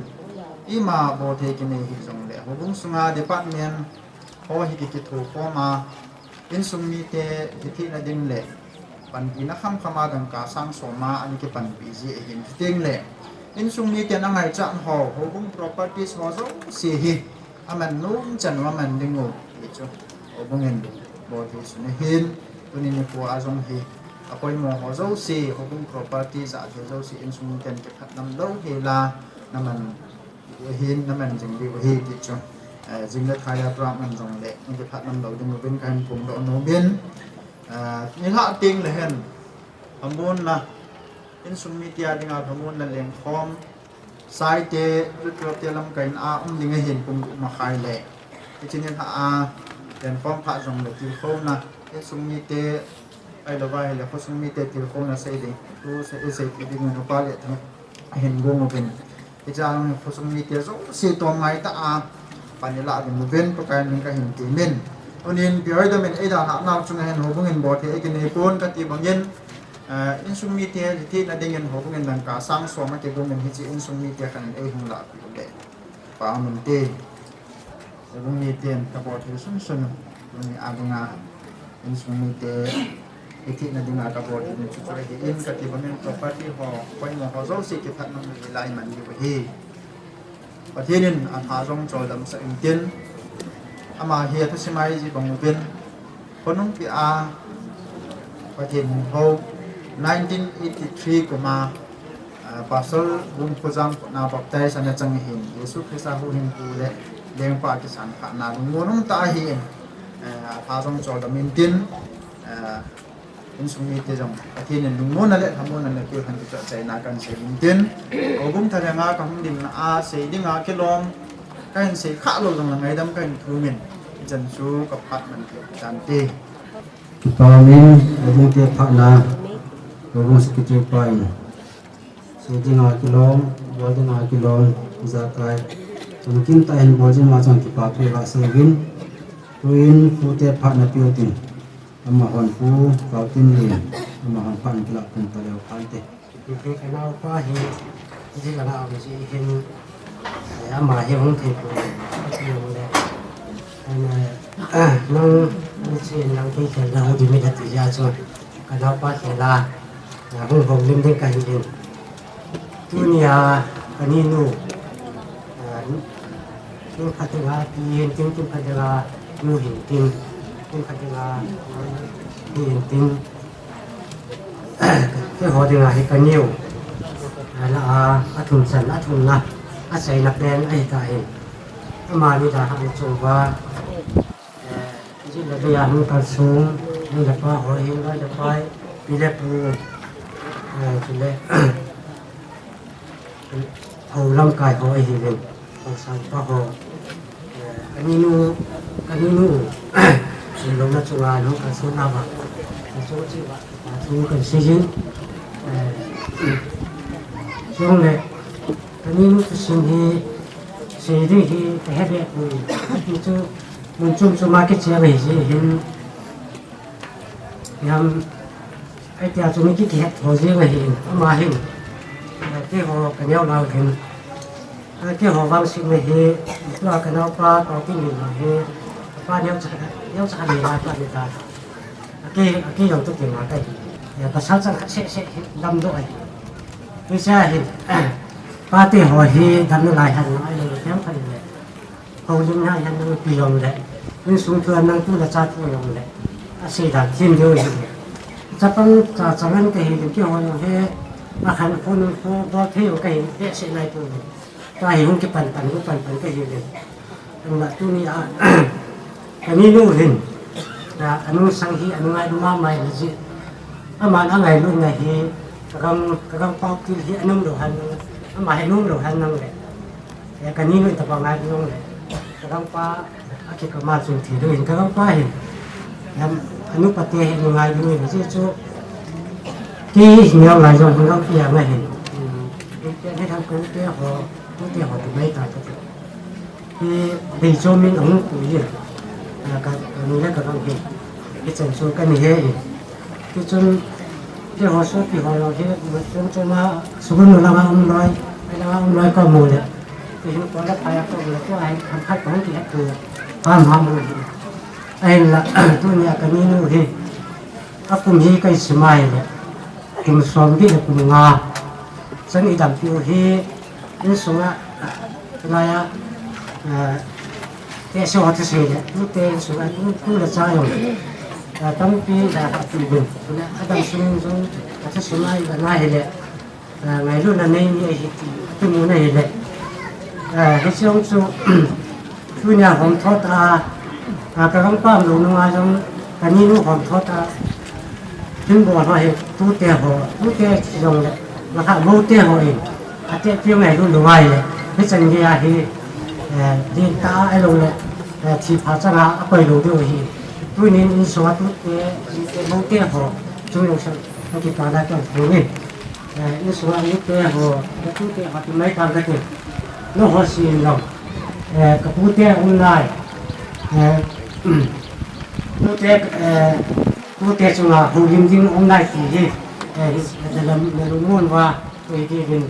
ima bol thei kinei hih jongle, houbung sunga department ho hi ki, kithokhom a, insung mite hithina ding le panpina khamkham a dangka sang som a ana kipanpi ji ahin, chuteng le insung miten angaichat ho, houbung properties ho jouse hi aman nom chan u aman ding u ti chu houbung in bol thei sun ahin, tuni nikho a jong hi apoimo ho jouse, houbung property jat thei jouse insung miten kiphatlam lou hel a naman ahin, naman jing diu ahi ti chu, eh, jing le thai a program um jongle kiphatlam lou ding uvin kahin phongdoh nom in, eh, nilhah teng le hen lhamonna, insung mite a dinga lhamonna lengkhom, saite, jutlote lamkai in a um ding ahin pung gup makhai le, hiche nilhah a lengkhom phat jongle tilkhouna, insung mite ahilou va ahile khosung mite tilkhouna sei ding, tu sei, seipeh ding in upa le thu ahin gong uvin. Hiche a khosung mite jouse tomngai tah a pan ilah ding uvin Pakai min kahin temin. Tunin kei hoidom in ei dalhah nau chunga hin houbung in bol thei ei kinei pon kati bangin, eh, insung mite hithina dingin houbung in dangka sang som a kigong in hiche insung mite khat in ei hung lahpeh u le pha um inte. Houbung miten kabol thei sunsun u, tuni a dinga insung mite hithina dinga kabol thei u chu chu ahin, kati bangin property ho, poimo ho jouse kiphatlam lou hi lai man diu ahi. Pathen in alha jong choldamsah intin, ama hi athusim a ijih bang uvin, khonung pia Pathen hou, nineteen eighty-three kum a, ah, Pastor Bungkhojang khut a baptize ana chang ahin, Jesu Christa huhhingpu le lengpa kisan khahna lungmon um tah ahin, eh, alha jong choldam intin, eh, Insung mite jong Pathen in lungmonna le lhamonna napeh hen ti chu achaina kahin sei in tin. Houbung thalhenga kahung dinna a sei dinga kilom kahin sei khalou jongle ngaidam kahin thum in, hichan chu kaphat man kit tante. Kipah umin, houbung te phatna, houbung secretary pa in. Sei dinga kilom, bol dinga kilom, ijakai. Chomkim tah in bol jing ma chun kipa thu kasei uvin. Tuin pute phatna peh utin. Amahon Pu Kautinlin, amahon phat in kilah peh taleu phante. Hiti kanaopa hi, hiti kana um ji hin, eh, ama hi hung thei poi, hiti um le. Ana, ah, nang, ni chi nang kei kei na hung ding mi kati jeh chun, kanaopa kei la, ah, hung houlim ding kahi in. Tunia, kaninu, ah, kum khat dinga pi hin tin, kum khat dinga nu hin tin, kum khat dinga pi hin tin. Keiho dinga hi kaniu. Ala a, athum chan, athumna, achaina pen ahitan. Amani da ha chunga. Eh, jin le bia hung kalsong, nu le pa ho hin, loi le pai, pi le pu. Eh, chule, ho lamkai ho ahiuvin, ho sangpa ho. Eh, kaninu, kaninu, lungna chunga, lung kalsonna va. Kachu chi va, thu kahin sei jin. Eh, chule, kaninu thusim hi, sei ding hi, kahe be poi. Hichu, mun chom chom a kichai ahi jeh hin. Hiam, Ahi tia chu mi ki kihet tho jing ahi, ama hin. Eh, keiho kaneo nau hin. Eh, keiho vangsetna hi, tua kanaopa, Kautinlin hi. Apa neo cha, neo cha ni lai pa ni ta. Aki, aki jong tu ki ma ka hi. Eh, pasal chang khat seh seh hi, damdoh ahi. Hiche hi, pate ho hi, damna lai hen, ai lo, hiam khat le. Houlimna hi nang pi jongle, insung thu nang tu le cha thu jongle, asei dan thim diu ahi. Chapang cha chang an kahi le keiho jong hi, akhan khonung khu bol thei jong kahi, behseh nai poi. Tua hi hung kipan pan, hung pan pan kahi le. Ahinla tunia, kaninu hin, a, anung sang hi, anung ngailutna mai le ji. Aman angailutna hi, kagang, kagang pau til hi, anung lou hen nang, ama hi anung lou hen nang le. Eh, kaninu in tabang ngai nung le. Kagangpa, aki kama chun thi ding in kagangpa hin. Yam, anu pate hin ngai nung in, ji chu. Ki neo lai jong hin gangpi a ngai hin. Hmm, ki ni thang ku te ho, ku te ho tu mai ta ta. Ki dei cho min ang ku yin. Ka, ka ni le kagang hin. Hichan chu kani he in. Tichun, keiho sopi ho jong hi, mun chom chom a, school langa um loi, langa um loi kamu le. Tihin kola phai a kamu le, tua hi khamkhat kahung kihet tu, ham ham u hi. Ahinla, tunia kaninu hi, akum hi kahin sim a hile, kum som get le kum nga. Chan idampiu hi, Insunga, hilaiya, eh, tehse ho thusei le, tute insunga, tu, tu le cha jong, eh, tampi da ha ti bin, tule, adang sung jong, athusei mai, ba na hile, eh, ngailutna nei mi ahi ti, atu mu na hile. Eh, hiche jong chu, tunia hom thot a, a, kagangpa um lou nunga jong, kaninu hom thot a, Thingol ho hi, tute ho, tute jongle, makha bote ho in, ate piu ngailu lou ngai le, hichan gei a hi, eh, din ta a lou le, eh, thi pha chang a, akoi lou diu ahi. Tunin insunga tute, tute bote ho, chung lou sang, aki pa la tong tunin. Eh, insunga tute ho, tute ho, ti mai tang kati. Nangho sin lou. Eh, kapute um nai. Eh, tute, eh, Tute chunga houlim ding um nai ti hi, eh, na lam, na lungmon uva, tu hi tivin,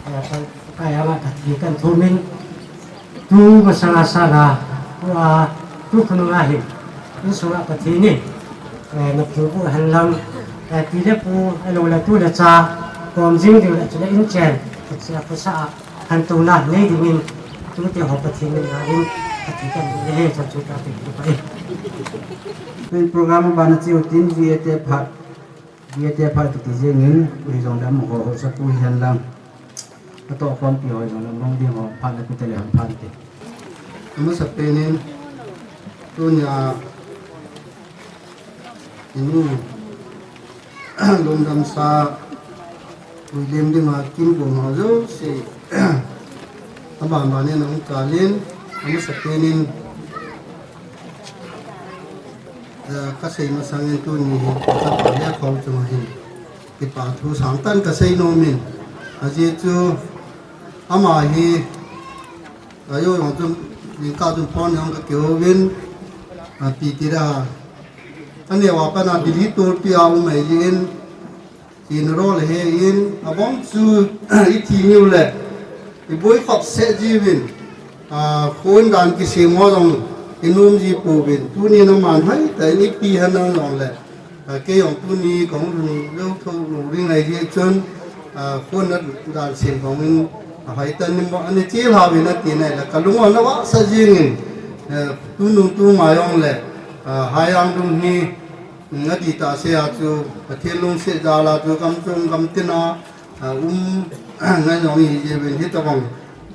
eh, ka, ka ya ma ka ti kan thumin, tu masanga sanga, tua, tu khununga hi, insunga Pathen in, eh, na phu bu hen lang, eh, pi le pu, eh, lou le tu le cha, kom jing ding le chu le in chen, ka chia ku sa a, Khantouna nei dingin, tute ho Pathen min ngai in, Pathen kan ni he chan chu ka tin pa e. Tun program abana cheu tin, V A te phat, V A te phat kiti jengin, ui jong dam ho ho sa pu hihen lang. Ato khompi ho jong dam hong ding ho, phat na kute le hong phat te. Amasapen in, tunia, Inu, lungdamsa, vuilim dinga kin gom ho jouse, aban ban in ahung kalin, amasapen in, eh, kasei masangin tuni hi, kachapa le kho chunga hin, kipa thu sangtah in kasei nom in, ajeh chu, ama hi, ajo jong chun, jingkah chun phone jong kakihou vin, a, pi tira, aneo a pat a Delhi tulpi a um ahin, Tina rol ahin, abang chu ithi niu le, iboi khop seh jiuvin, a, khon dan kisem ho jong inom ji pouvin, tuni na man hai ta in ipi han nang jong le, a, kei jong tuni kahung lung lou tho lou ring ahi chun, a, khon na dan sem jong in, a, hai ta nim bo, ani chil ha vin ati nai le, kalung on na vahsa jing in, a, tunung tunga jong le, a, Haijang dung hi, Adih tah seh a chu, Pathen lungset jal a chu, gam chung gam tin a, a, um, ngai jong ihi jiuvin hitabang,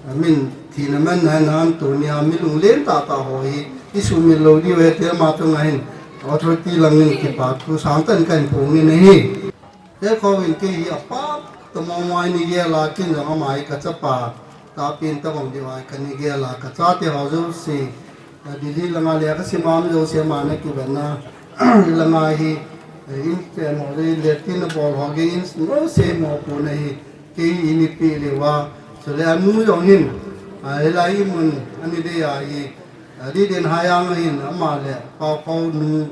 a, min thina man nai nan tunia mi lunglen tah tah ho hi, isumil lou diu ahi tia ama chunga hin, authority langin kipa thu sangtah in kahin phong in ahi. Tekho in kei hi apha tah mong mong in igel a kin jong ama hi kachapa, tahpen tabang diu ahi kana gel a, kachate ho jouse, a, Delhi langa le kasim a um jouse ama na kivetna, langa hi, eh, in pen ho le, le tin a bol ho ge in, no se mo pu na hi, kei hi in ipi le uva, chule anu jong hin, a, hilai imun, ani de a hi, a, di den Haijang hin, ama le, Paopho nu,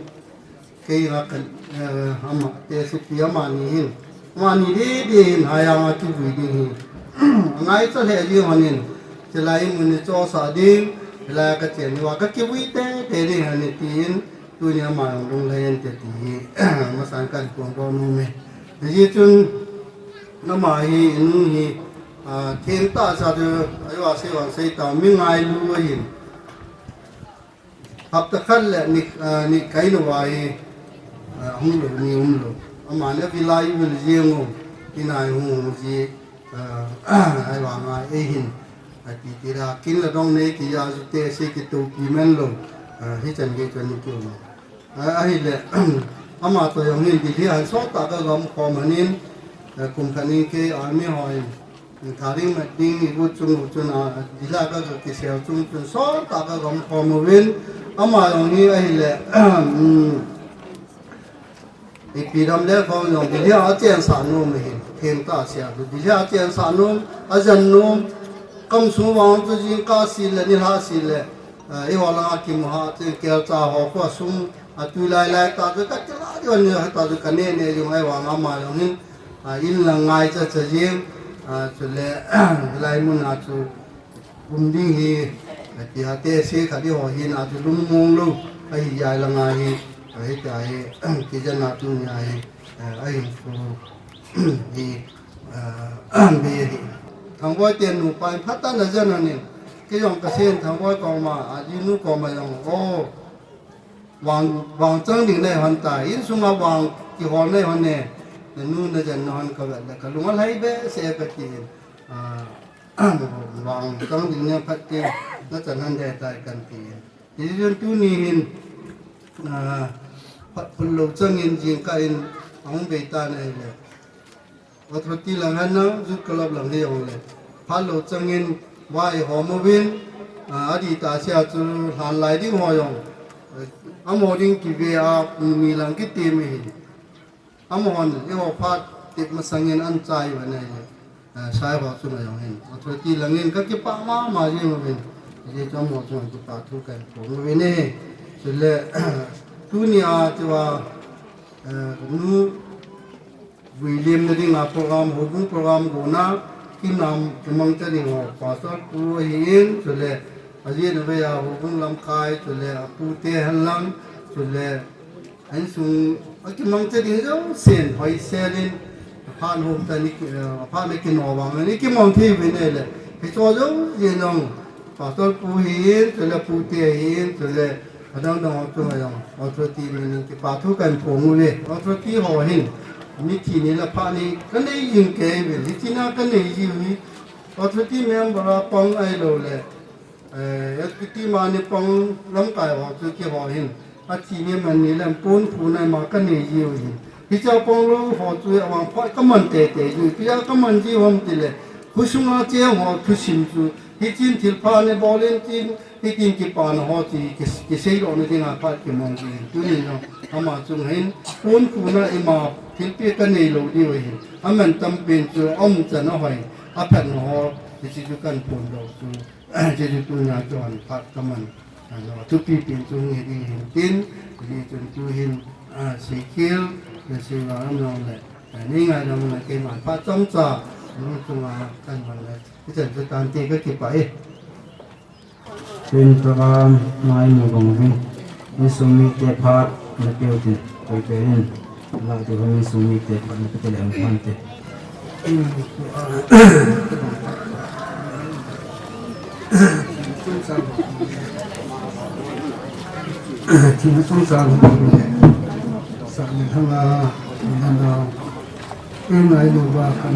Kei a kan, eh, ama, te sipi amani hin. Amani didi hin Haijang a kivui ding hi. Angaicha lheh ding hon in. Chulai mun ni chosa ding. Hilai a kachen uva kakivui tete ding hon in tin. Tuni ama jong lunglhai inte ti hi. Masan kahin phong doh nom e. Hijeh chun ama hi, inu hi, ah, theng tah cha chu, ajo a sei vang sei ta, mi ngailu ahin. Hapta khat le ni, ah, ni kai lou a hi, ah, hung lou, ni um lou. Ama le vilai vil jeng u, inai hung hung ji, ah, ahivang a, eihin, ati tira, kin le dong nei kija ju te se kitopi men lou, ah, hichan gei chan ni kiu lou. Ah, ahile, ama toh jong hin Delhi a hin sot tah a kagom khom hon in, ah, kum khat in kei army ho in, Tharing mat ding igu chung u chun a, Delhi a ka, kakisel chung chun sot tah a kagom khom uvin, ama jong hi ahile, um, ipi dam le khom jong Delhi a achensah nom ahi, theng tah seh a chu Delhi a achensah nom, ajen nom, kam sung vang chu jingkah seh le, nilhah seh le, Ah, eiho langa kimu ha, chu kelcha ho khu a sum, a tui lai lai tah chu kakila diu ani, tah chu kane ne jong ahivang ama jong hin, ah, in lang ngaicha cha jing, ah, chule, hilai mun a chu um ding hi, ah, tia te se khat eiho hin a chu lungmong lou, ahi jeh a langa hi, ah, hitia hi, kijen a tunia hi, ah, ahin fu hi, ah, be hi. Thangboi ten nupa in phatah in ajen ahin, kei jong kasen Thangboi koma, ajinu koma jong, o, Vang, vang chang ding nei hon ta, insunga vang kihol nei hon e, nanu najen na hon kavet le, kalung alhai behseh e kati in, ah, vang chang ding nei phat te, nachan hon ding tai kan ti in. Hijeh chun tuni hin, ah, phat phul lou chang in jingkah in ahung bei tan ahile. Authority lang hen lang, Youth Club lang hi jong le. Phat lou chang in, vai hom uvin, ah, adih tah seh a chu lhan lai ding ho jong. Amaho ding kive a, kum ni lang kitem ahi. Amahon, eiho phat tep masang in anchai uva nei. Ah, sai ho chunga jong hin. Authority lang in kakipah mama jing uvin. Hijeh chun amaho chunga kipa thu kahin phong uvin e. Chule, tunia tua, eh, nu Vuilimna dinga program, houbung program gona, kinam, kimangcha ding ho, Pastor pu ahin, chule, ajeh in avei a houbung lamkai, chule, apute henlang, chule, insung, akimangcha ding jousen, hoisel in, aphat hom tah in, eh, aphat na kino vang, in kimang thei uvin ahile, hicho jouse jong, Pastor pu ahin, chule pute ahin, chule adang dang ho chunga jong authority min in kipa thu kahin phong uve. Authority ho hin, mithi ni le phat ni kanei jing kei uve. Hiche na kanei ji u hi, authority member a pang ahilou le, eh, executive mani pang lamkai ho chu keiho hin, athi ni man ni le pon phu na ma kanei ji u hi. Hiche a pang lou ho chu avang phat kaman teitei jin, ipi a kaman ji ham tile, khosunga cheng ho thusim chu, hichun thilpha neibolin tin, hitin kipana ho chu ki, kiseidoh na dinga phat kimang jin. Tunin jong ama chunga hin, pon khuna ima thilpeh kanei lou diu ahin, aman tampin chu aumchan ahoi, aphatna ho, hiche chu kahin phondoh chu. Hiche chu tunia chun phat kaman, ano, thupi pen chu hiding hin tin, hichun tuhin, ah, Seikhel, le Seivaram jong le, ah, nei ngaidam le keiman phat chomcha, nung chunga kaman le, hichan chu tante, kakipah e. Tin program ngai mu bang uvin. Insung mite phat napeh uvin, koi koi in. Lah ti ho insung mite phat napeh te le hung phan te. Thina chungchang ho le, sa ni thanga, ni thanga, in ai lo ba kan,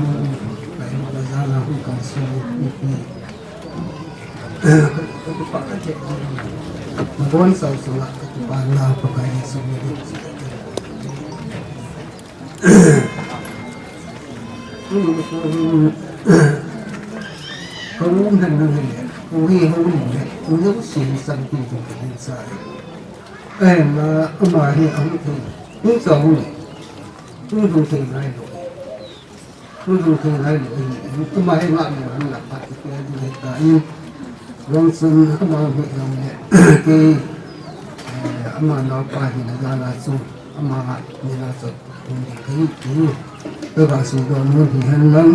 kai lo ba za la hu kan so, ni pi. Nabonchauva, Pakai Jesu min in. Hou hen nang hen, hou hi hou ni hen, hou hi hou si ni sang pi tu ka din sa. Ahinla, ama hi ahung thei, hung sa hung ni, hung hung thei ngai lo. Hung hung thei ngai lo hi, ama hi nga lo hung la pa ti pe di ta in. Wang sun ama hi nang le, ke, eh, ama nao pa hi na ga la su, ama ni la su, hung ni kai ti. Ka ga su do mun hi hen lang.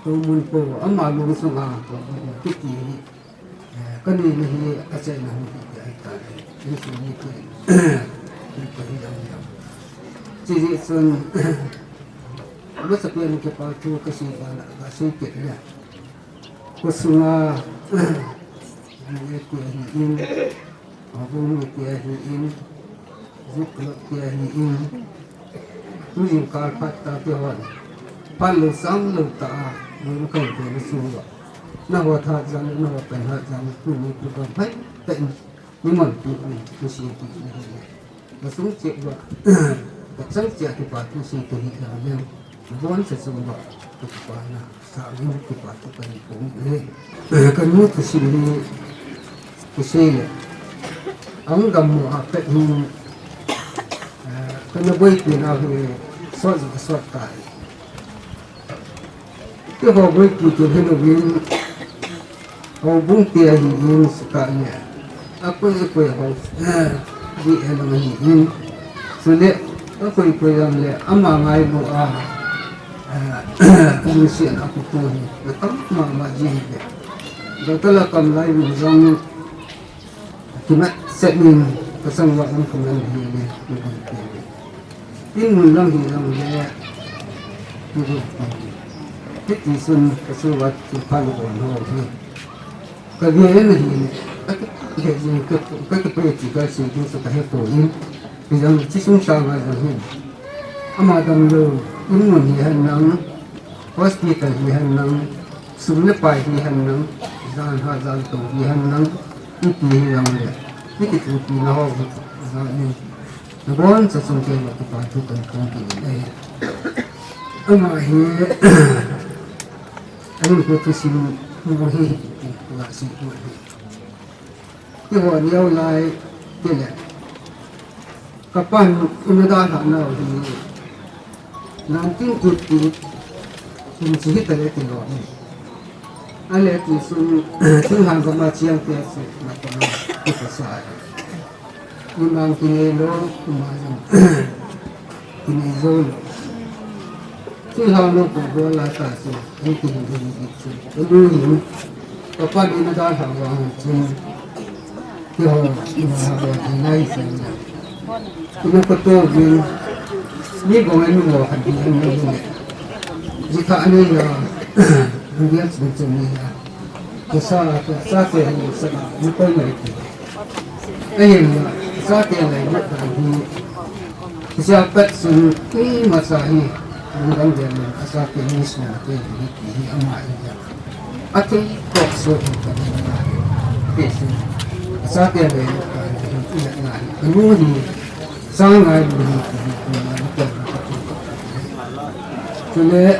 Tumun po, ama lung sunga, kiti hi, eh, kani ni hi, achaina hung hi, ahi ta hi, ni su ni ki, ni ko hi dang dang. Chi ji sun, masa pian ke pa tu kasi ba la, kasi ke ya. Ko sunga, ni ke hi in, Houbung mite ahin, zuk lou te ahin, tujing kal phat ta te hon, phat lou sang lou ta a, lou kai te na su va. Na ho tha jang, na ho pen ha jang, tu ni tu ka phai, ta in, ni man tu ni, tu si tu ni. Ka sung che va, ka chang che ki pa tu si tu hi la leu, bon se sung va, tu pa na. Sa min kipa tu kan pum e. Kan nu tu sim ni tu sei le. Ang gam mo a pet hin, eh, kan na boi pi na hi sot sot ta. Ti ho boi pi tu hin win. Houbung te ahin, sukah le, akoi akoi ho, eh, di e lang ahin, sule, akoi koi lang le, ama ngailu a, eh, lungsiat a kutu hi, na tam mama ji hi le. Doctor la kam lai min jong, kimat set min, kasang wa lam kaman hi le, ni kon te le. Tin mun lang hi lang le, hiti sun ka su wat ki pa lu bon ho hi. Ka ge na hi ne, ka ki, ka ki, ka ki pe ti ka si tu sa ka he to in. Ki jang chi sung sa ma jang hin. Ama dam lo, in mun hi han nang, hospital hi han nang, sum le pai hi han nang, jan ha jan to hi han nang, hiti hi lang le, hiti tu pi na ho hi, jang in. Naboncha chung keima kipa thu kan phong kit in ahi. Ama hi, ahin ko thusim mo hi, la si mo hi. Keiho neo lai, kei le. Kapan, ina dalhah nau hi. Nineteen eighty, kum chi hita le ti lo ni. Ale ti sun, thinglhang gam a chiang te su, na ko na, ti ko sa. Imang kinei lou, ima jong kinei jou lou. Thinglhang lou ko bol a ta su, ni ti hin hin hin su. Ko lu hin, ko pa ni na dalhah vang chun. Keiho, ima ha bol hin nai sen na. Ina ko to bin, ni bong en mo khan bin en mo le. Ji kha ani ya, ni ya sun chen ni ya. Ko sa, ko sa ko ni sa, ni ko ni ki. Ahin ya, sa ke lai mo ka ni. Ko sa pat sun, ni ma sa hi, ni dang de mo, sa ke ni sun ke ni ki ama hi ya. Athei kop so hin ka ni na hi. Ke sun, sa ke lai mo ka ni, ni na hi. Ka nu hi, Sangai lu hi, hi, hi, hi, hi, hi, Le,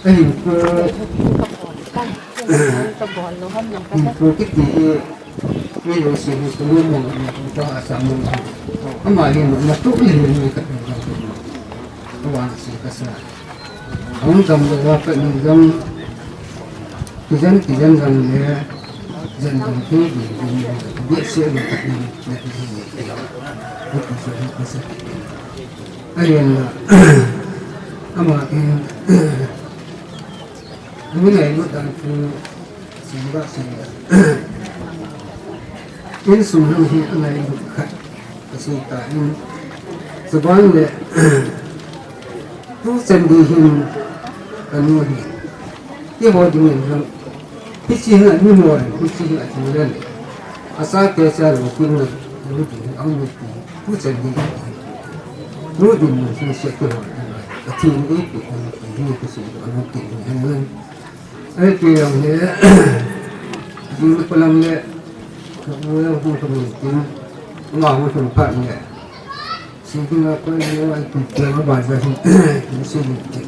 ahin ko, ahin ko kiti hi, mi lo si ni ko mo mo ko a sa mo. Ama hi mo na tu ni ni ka. Ko wa si ka sa. Hung jam le wa pa ni jam. Kijen, kijen jam le. Jen jam ki, ki, ki, ki, ki, se le ka ni, ni, ni, ni, ni. Ko ko se, ko se. Ayen la. Ama in. Ni ngai mo dan ku. Sing ba, sing ba. Insung hang hi angai mo khat. Ka sei ta in. Chuban le, tu chan di hin ka nu hi. Ti ho ding in lang. Hichi hin a ni mo, hichi hin a ti le. Asa te sa lo kin na, lo ti hin ang ni ti. Tu chan di hin. Lo di mo hin se ti ho. Ka ti ni ti, ti ni ti, ti ni ti. Ai, ti yang le, jing le palang le, ka u yang hung ka mun tin, ama hung ka mun phat le. Si ding a koi le, ai, ti tiang a ba ja hin, si ding ti.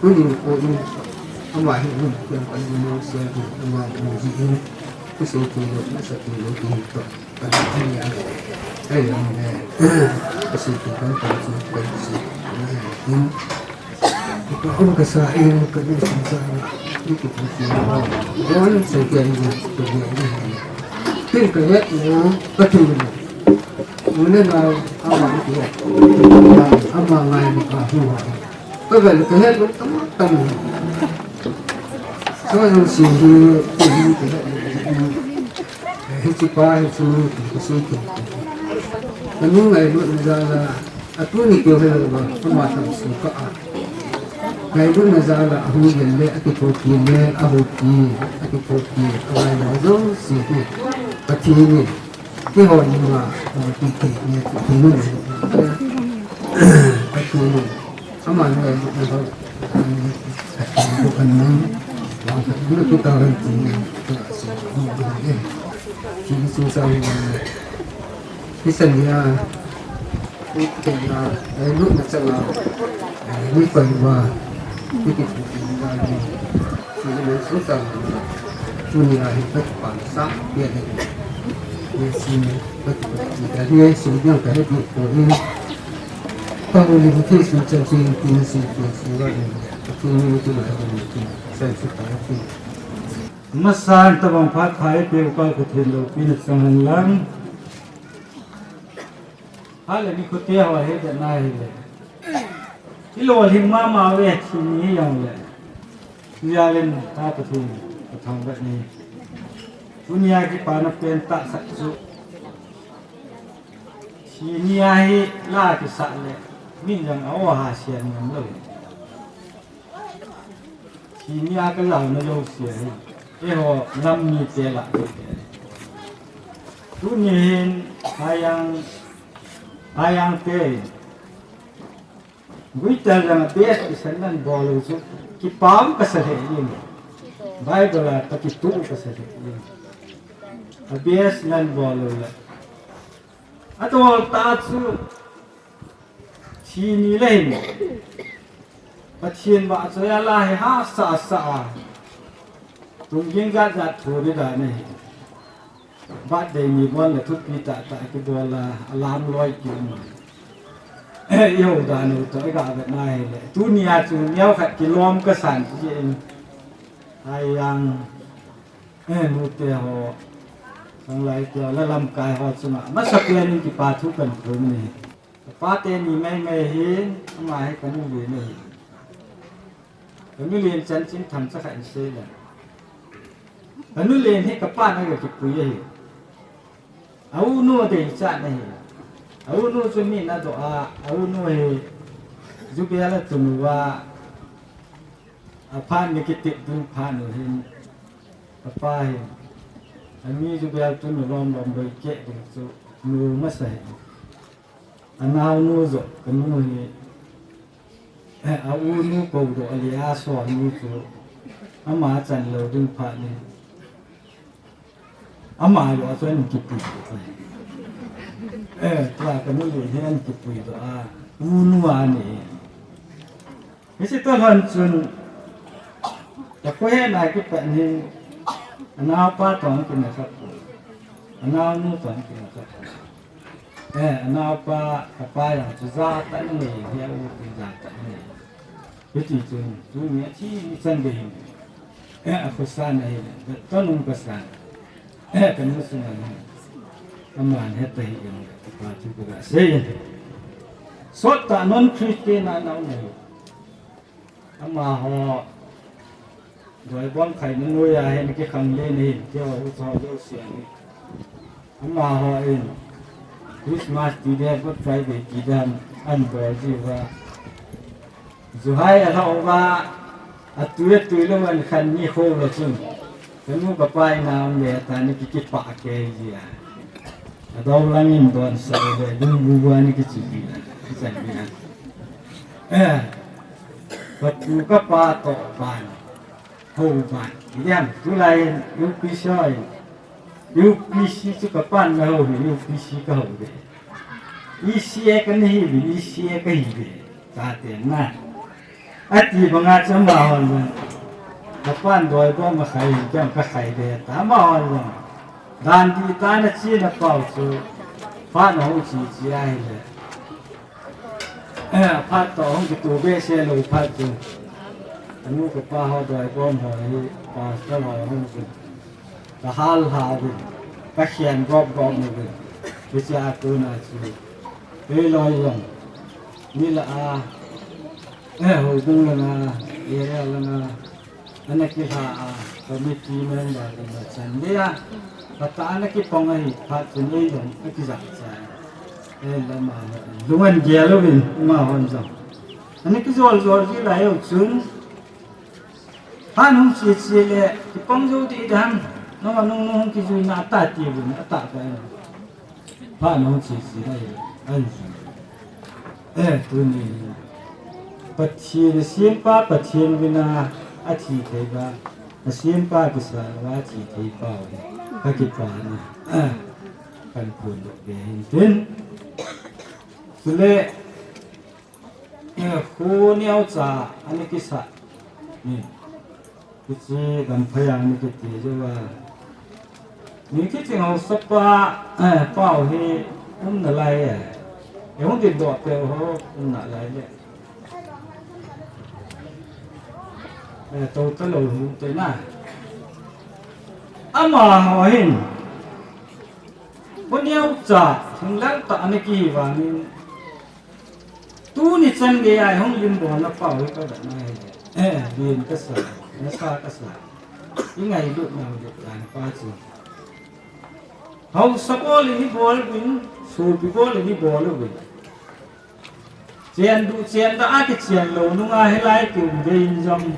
Ku ding ko in, ama hin hung tiang ka ding mo sia ti, ama hung ji in, ku si ti lo, na sa ti lo ti to. Ka ding ti yang le, ai yang le, ku si ti kan ka si, ka si, na ya tin. Ka um ka sa in, ka ding sa sa in, ni ki pu ki ma. Don se ke ni, ka ding ni. Tin ka yat ni, ka tin ni. Mu ne na, ama ni ki yat. Ama ngai ni ka hu ha. Ka ga ka yat lo tam tam. So, so si hi, ki hi ka yat ni. Hichi pa, hichi nu, hichi si, hichi. Ka nu ngailut na jal a, atuni keu hi lo ba, ama thang su ka a. Ngailut na jal a, ahung len le, akithopi le, ahopi, akithopi, angai lo jong si hi. Pathen in, keiho ni ma, ahopi thei ne, Pathen in. Pathen in. Ama ngai mo na ho. Ani, ani ko kan nang. Wa ka na tu ta ran ti ni. Ka si ni ni. Ki ni su sa ni. Ki san ya. Ki san ya. Ai lu na sa la. Ai ni pa wa. Ki ki ni na ni. Ki ni su sa ni. Tuni a hi ka pan sa. Ya ni. Ni si ni. Ka ki ni da ni si ni ka he ni ko ni. Pang ni ki su sa si ni si ni su ra ni. Masan tabang phat pha eipeu ka Pathen loupina chang hen lang. Hale ni khote ho he de na hile. Ilolhing mama ve thi ni jong le. Tujalin ta Pathen, Pathen vet ni. Tunia kipana pen tahsa chu. Thi ni a hi la kisah le. Mi jong a o ha sia ni lo. Thi ni a ka jaona jouse hi, eiho nam mite lah a hi. Tuni hin, Hayang, Hayang te, guitar jong a bass kisan nan bol u chu, kipah um kasa lheh jeng. Bible a pat kituh kasa lheh jeng. A bass nan bol u le. Adol tah chu, thi ni le hin. Pathen vahchoi a la hi hahsa sa a. Tungging jat jat thu ni dan ahi. Birthday ni bon le thupi tah tah kibol a, alam loi ki um a. Eiho dan u toh iga vet na hile. Tunia chu neokhat kilom kasan jin. Hayang. Eh, nute ho, sanglai te ho, la lamkai ho chunga, masapen in kipa thu kahin thum ni. Kapa teni maimai hi, ama hi kanu len ahi. Kanu len chanchin themcha khat in sei le. Kanu len hi kapa na ga kipui ahi. A unu deichat ahi. A unu chu mi na do a, a unu hi jubel a tun uva, aphat ni kitep ding phat u hin, apa hin, ami jubel tun u lom lom boi keh ding chu nu masa hi. Anaonu joh, kanu hi, a unu kou doh a le a sonu chu, ama chan lou ding phat ni. Ama jong chu ahin kipui doh. Eh, tua kanu jong hi ahin kipui doh a. Unu ani. Hiche toh lhon chun, ka khohel a kipat hi, anaopa toh kinah khat. Anaonu toh kinah khat. Eh, anaopa, kapa jong chu jachat anei, hi a u tin jachat anei. Hiti chun, tuni a thi ni chan gei hin. Eh, akhosan ahi, tonung kasan. Eh, kanu sunga hin. Aman heta hi in, pa chu kaga sei. Sottah non Christian a nau nei. Amaho, Doibom khaina noiya hin kikhanglen ahin, keiho u cho jouse ahi. Amaho in, Christmas ti ding, Good Friday ti ding, ahin bol jiuva. Juhai alhah uva, atui atui lou ahin khan ni kho lou chun. Kanu kapa in a um le, tani ki kipah kei jia. Adou lang in don sa le, dungbu bu ani kichi bi la. Kisan bi la. Eh, kapu kapa toh ban. Hou ban. Idiam, tulai in, U P C oi. U P C chu kapan na hou hi, U P C ka hou de. E C A ka ni hi, E C A ka hi de. Tate na. Ati banga chu amahon jong. Kapan Doibom a khai, jong ka khai de ta amahon jong. Dan di ta na chi na pau chu. Phat na hung chi chi ahile. Eh, phat toh hung kitu behseh lou phat chu. Anu kapa ho Doibom ho hi, pastor ho hung chu. Ka hal ha uvin, ka khen gop gop uvin, hiche a kona chu. Hei loi jong, mi lah a, eh, houbung langa, area langa, ana kilha a, committee member langa chan le a, kata ana kipong ahi, phat chun ei jong, akijah chai. Eh, lama, lung ahin gel uvin, amahon jong. Ana kijol jol ji lai u chun, Phat hung che che le, kipang jou ding dam, nangma nung nung hung kijui na ata ti vin, ata ka. Phat hung che che le, ahin jui. Eh, tuni. Pathen, asempa Pathen vin a, athi thei pa. Asempa kisa uva athi thei pa. Ka kipana. Eh, kahin phondoh be hin tin. Chule, Eh, khu neocha ana kisah. Ni. Hiche Gamphai a ana kiti jouva. Ni kiching haosapa, eh, pau hi um nalai e. Eh, hung dindoh peh ho um nalai e. Eh, tou talou hung te na. Amaho hin. Khu neocha, hung lang ta ana kihi vangin. Tuni chan gei a hung lim bolna pau hi ka vet na hi. Eh, lim kasa, nasa kasa. I ngailut nau le tan pa chu. Haosa bol in i bol uvin, sopi bol in i bol uvin. Chen du chen da a kichen lou nunga hilai kium ding jong.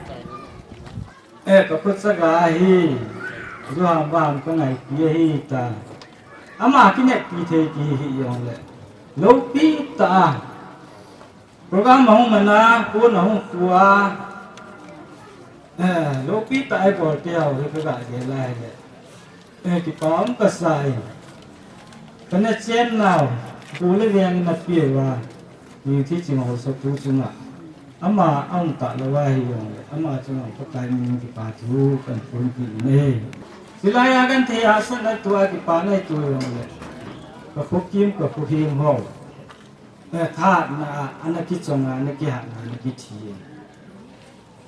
Eh, ka khut saga hi, ju ham vang ka ngaipi ahi ta. Ama kineppi thei ti hi jong le. Loupi ta a. Program ahung man a, pon ahung khu a. Eh, loupi ta a i bol te ho hi ka ga gel lai le. Eh, kipa um kasa e. Kana chen nau, bu le veng na piuva. Ni thi ching haosa pu chunga. Ama aum talou ahi jong le. Ama chunga Pakai min kipa thu kahin phongpi in ahi. Hilai a kahin thei hahsatna tua kipa na hi tu jong le. Ka khokim, ka khohing ho. Eh, thahatna, ana kichonga, ana kihatna, ana kithi.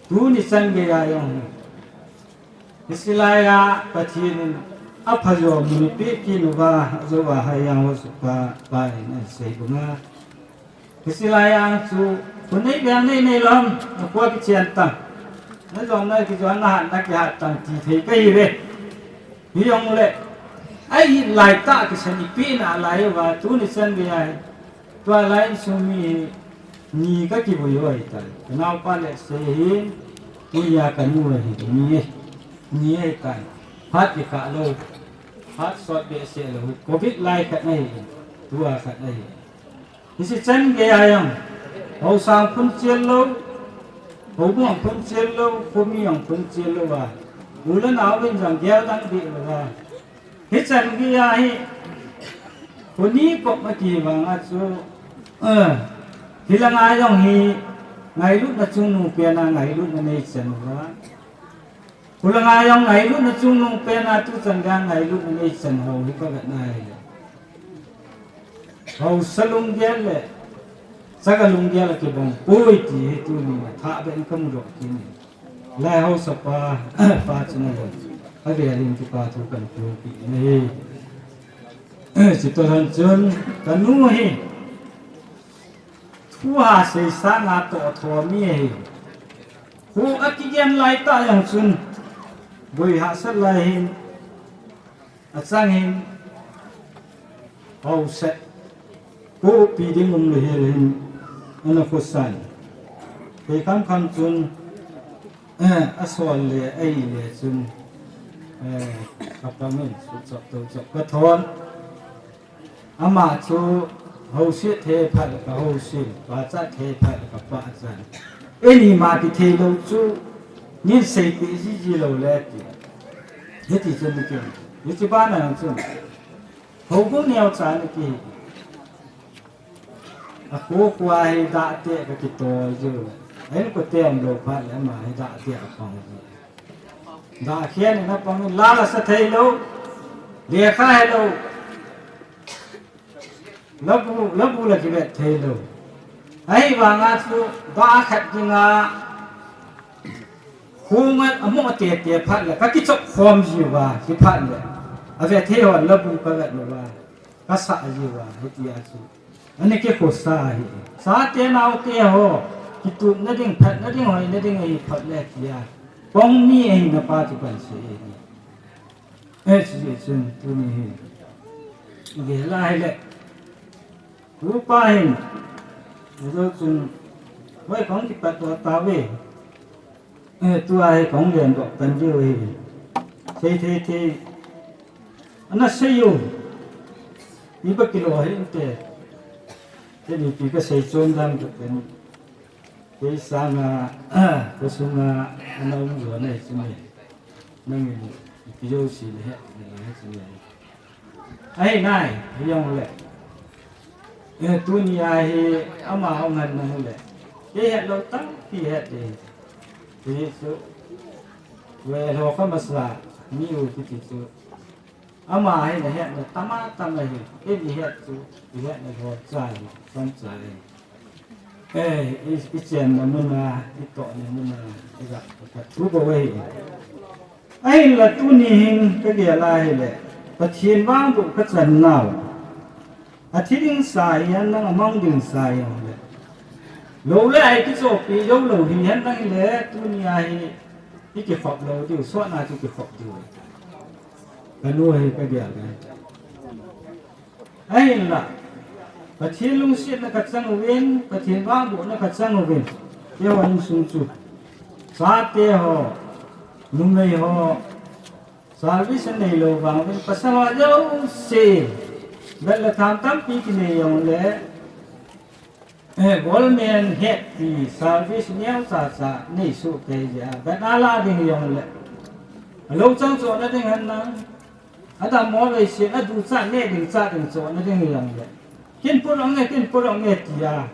Tuni chan gei a jong. Hiche lai a Pathen in aphajo mun apeh kit uva, ajouva Haiyang Hosuhpa pa in asei banga. Hiche lai a chu, khonei beng nei nei lom, nakho kichen tang. Najom na kijon, nahat na kihat tang ti thei kahi ve. Hijongle, ahi lai tah kisan ipeh nalai uva, tuni chan gei a hi. Tua lai insung mi hi, ni ka kivui u ahitai. Ka naopa le sei hi, tunia ka nu ahi, ni, ni ahitai. Phat kikhah lou, phat sot behseh lou, covid lai khat ahi, tua khat ahi. Hiche chan gei a jong, haosa phunchel lou, houbung phunchel lou, khomi jong phunchel lou a. U le nao vin jong gel dang deh lou a. Hichan gei a hi, kuni kop a kivang a chu, eh, hilanga jong hi, ngailutna chungnung pen a ngailutna nei chan uva. Hulanga jong ngailutna chungnung pen a tuchan gei a ngailutna nei chan ho hi ka vet na hi. Haosa lunggel le, chaga lunggel a kibang poi ti hi tuni a thah beh in ka mudoh kit in. Lai haosa pa, pa chun a le, a velin kipa thu kan pe kit in ahi. Chuti lhon chun, ka nu hi, thu ha sei sanga toh tho mi ahi. Khu a kigen lai tah jong chun, boi hahsat lai hin, achang hin, haosa, pu pi ding um le hel hin, ana khosan. Kei kham kham chun, eh, asol le, ei le chun, eh, ka pang in, su chok to chok ka thon. Ama chu houset the phat le ka houset, pachat the phat le ka pachat. Eini ma kithei lou chu, nin seipeh jiji lou le ti. Hiti chun ni kin. Hiche bana jong chun. Houbung neocha ni ki. A khu khu a hi dah te ka kitol jiu. Ahin kote um lou phat le ama hi dah te a pang jiu. Dah khen in a pang in, la la sa thei lou. Lekha he lou. Labu, labu la kivet thei lou. Ahivanga chu dah khat dinga khunga amo te te phat le ka kichop khom jiu va, ki phat le. Ave thei hon labu ka vet lou va. Ka sa jiu va, hiti a chu. Ani kikhosa hi. Chate naote ho, kitupna ding, phatna ding, hoina ding ahi phat le tia. Pong mi ahina pa chu kan sei ahi. Eh, chuti chun tuni hi. Gel a hile. Upa hin. Ajo chun. Hoi kong kipat to ta ve. Eh, tua hi kong lendoh pan diu hi. Sei thei thei. Ana sei u. Iba kilo hi inte. Teni pi ka sei chom dang ka pen. Kei sanga, ka sunga, ana um jo na hi chu me. Nangin, ipi jouse le he, le he chu me. Ahi nai, hi jong le. Eh, tuni a hi, ama hung han na hung le. Kei het lou tampi het de. Kei chu, ve lou kha masa, mi u kiti chu. Ama hi na hetna tam a tam ahi, kei ni het chu, i hetna lou chai, chom chai. Eh, i, i chenna muna, i tohna muna, i ga, ka thu bou ahi. Ahinla tuni hin ka gel a hile, Pathen vangboh ka chan nau. A thi ding sa hihen lang, a mang ding sa hihen le. Lou le ai kichohpeh jou lou hihen lang hile, tuni a hi, i kikhop lou diu, sotna chu kikhop diu. Ka nu hi ka gel a. Ahinla, Pathen lungsetna ka chang uvin, Pathen vangbohna ka chang uvin, keiho insung chu. Chate ho, numei ho, service anei lou vang uvin, pasal ho jouse, vet le tham tampi kinei jong le, eh, government hetpi service neocha cha nei soh kei jeh a, vet a la ding jong le. Alou chang chohna ding hen lang. Adammo vei sin, aduchat neh ding, chat ding chohna ding hi jong le. Kin put ong e, kin put ong e tia.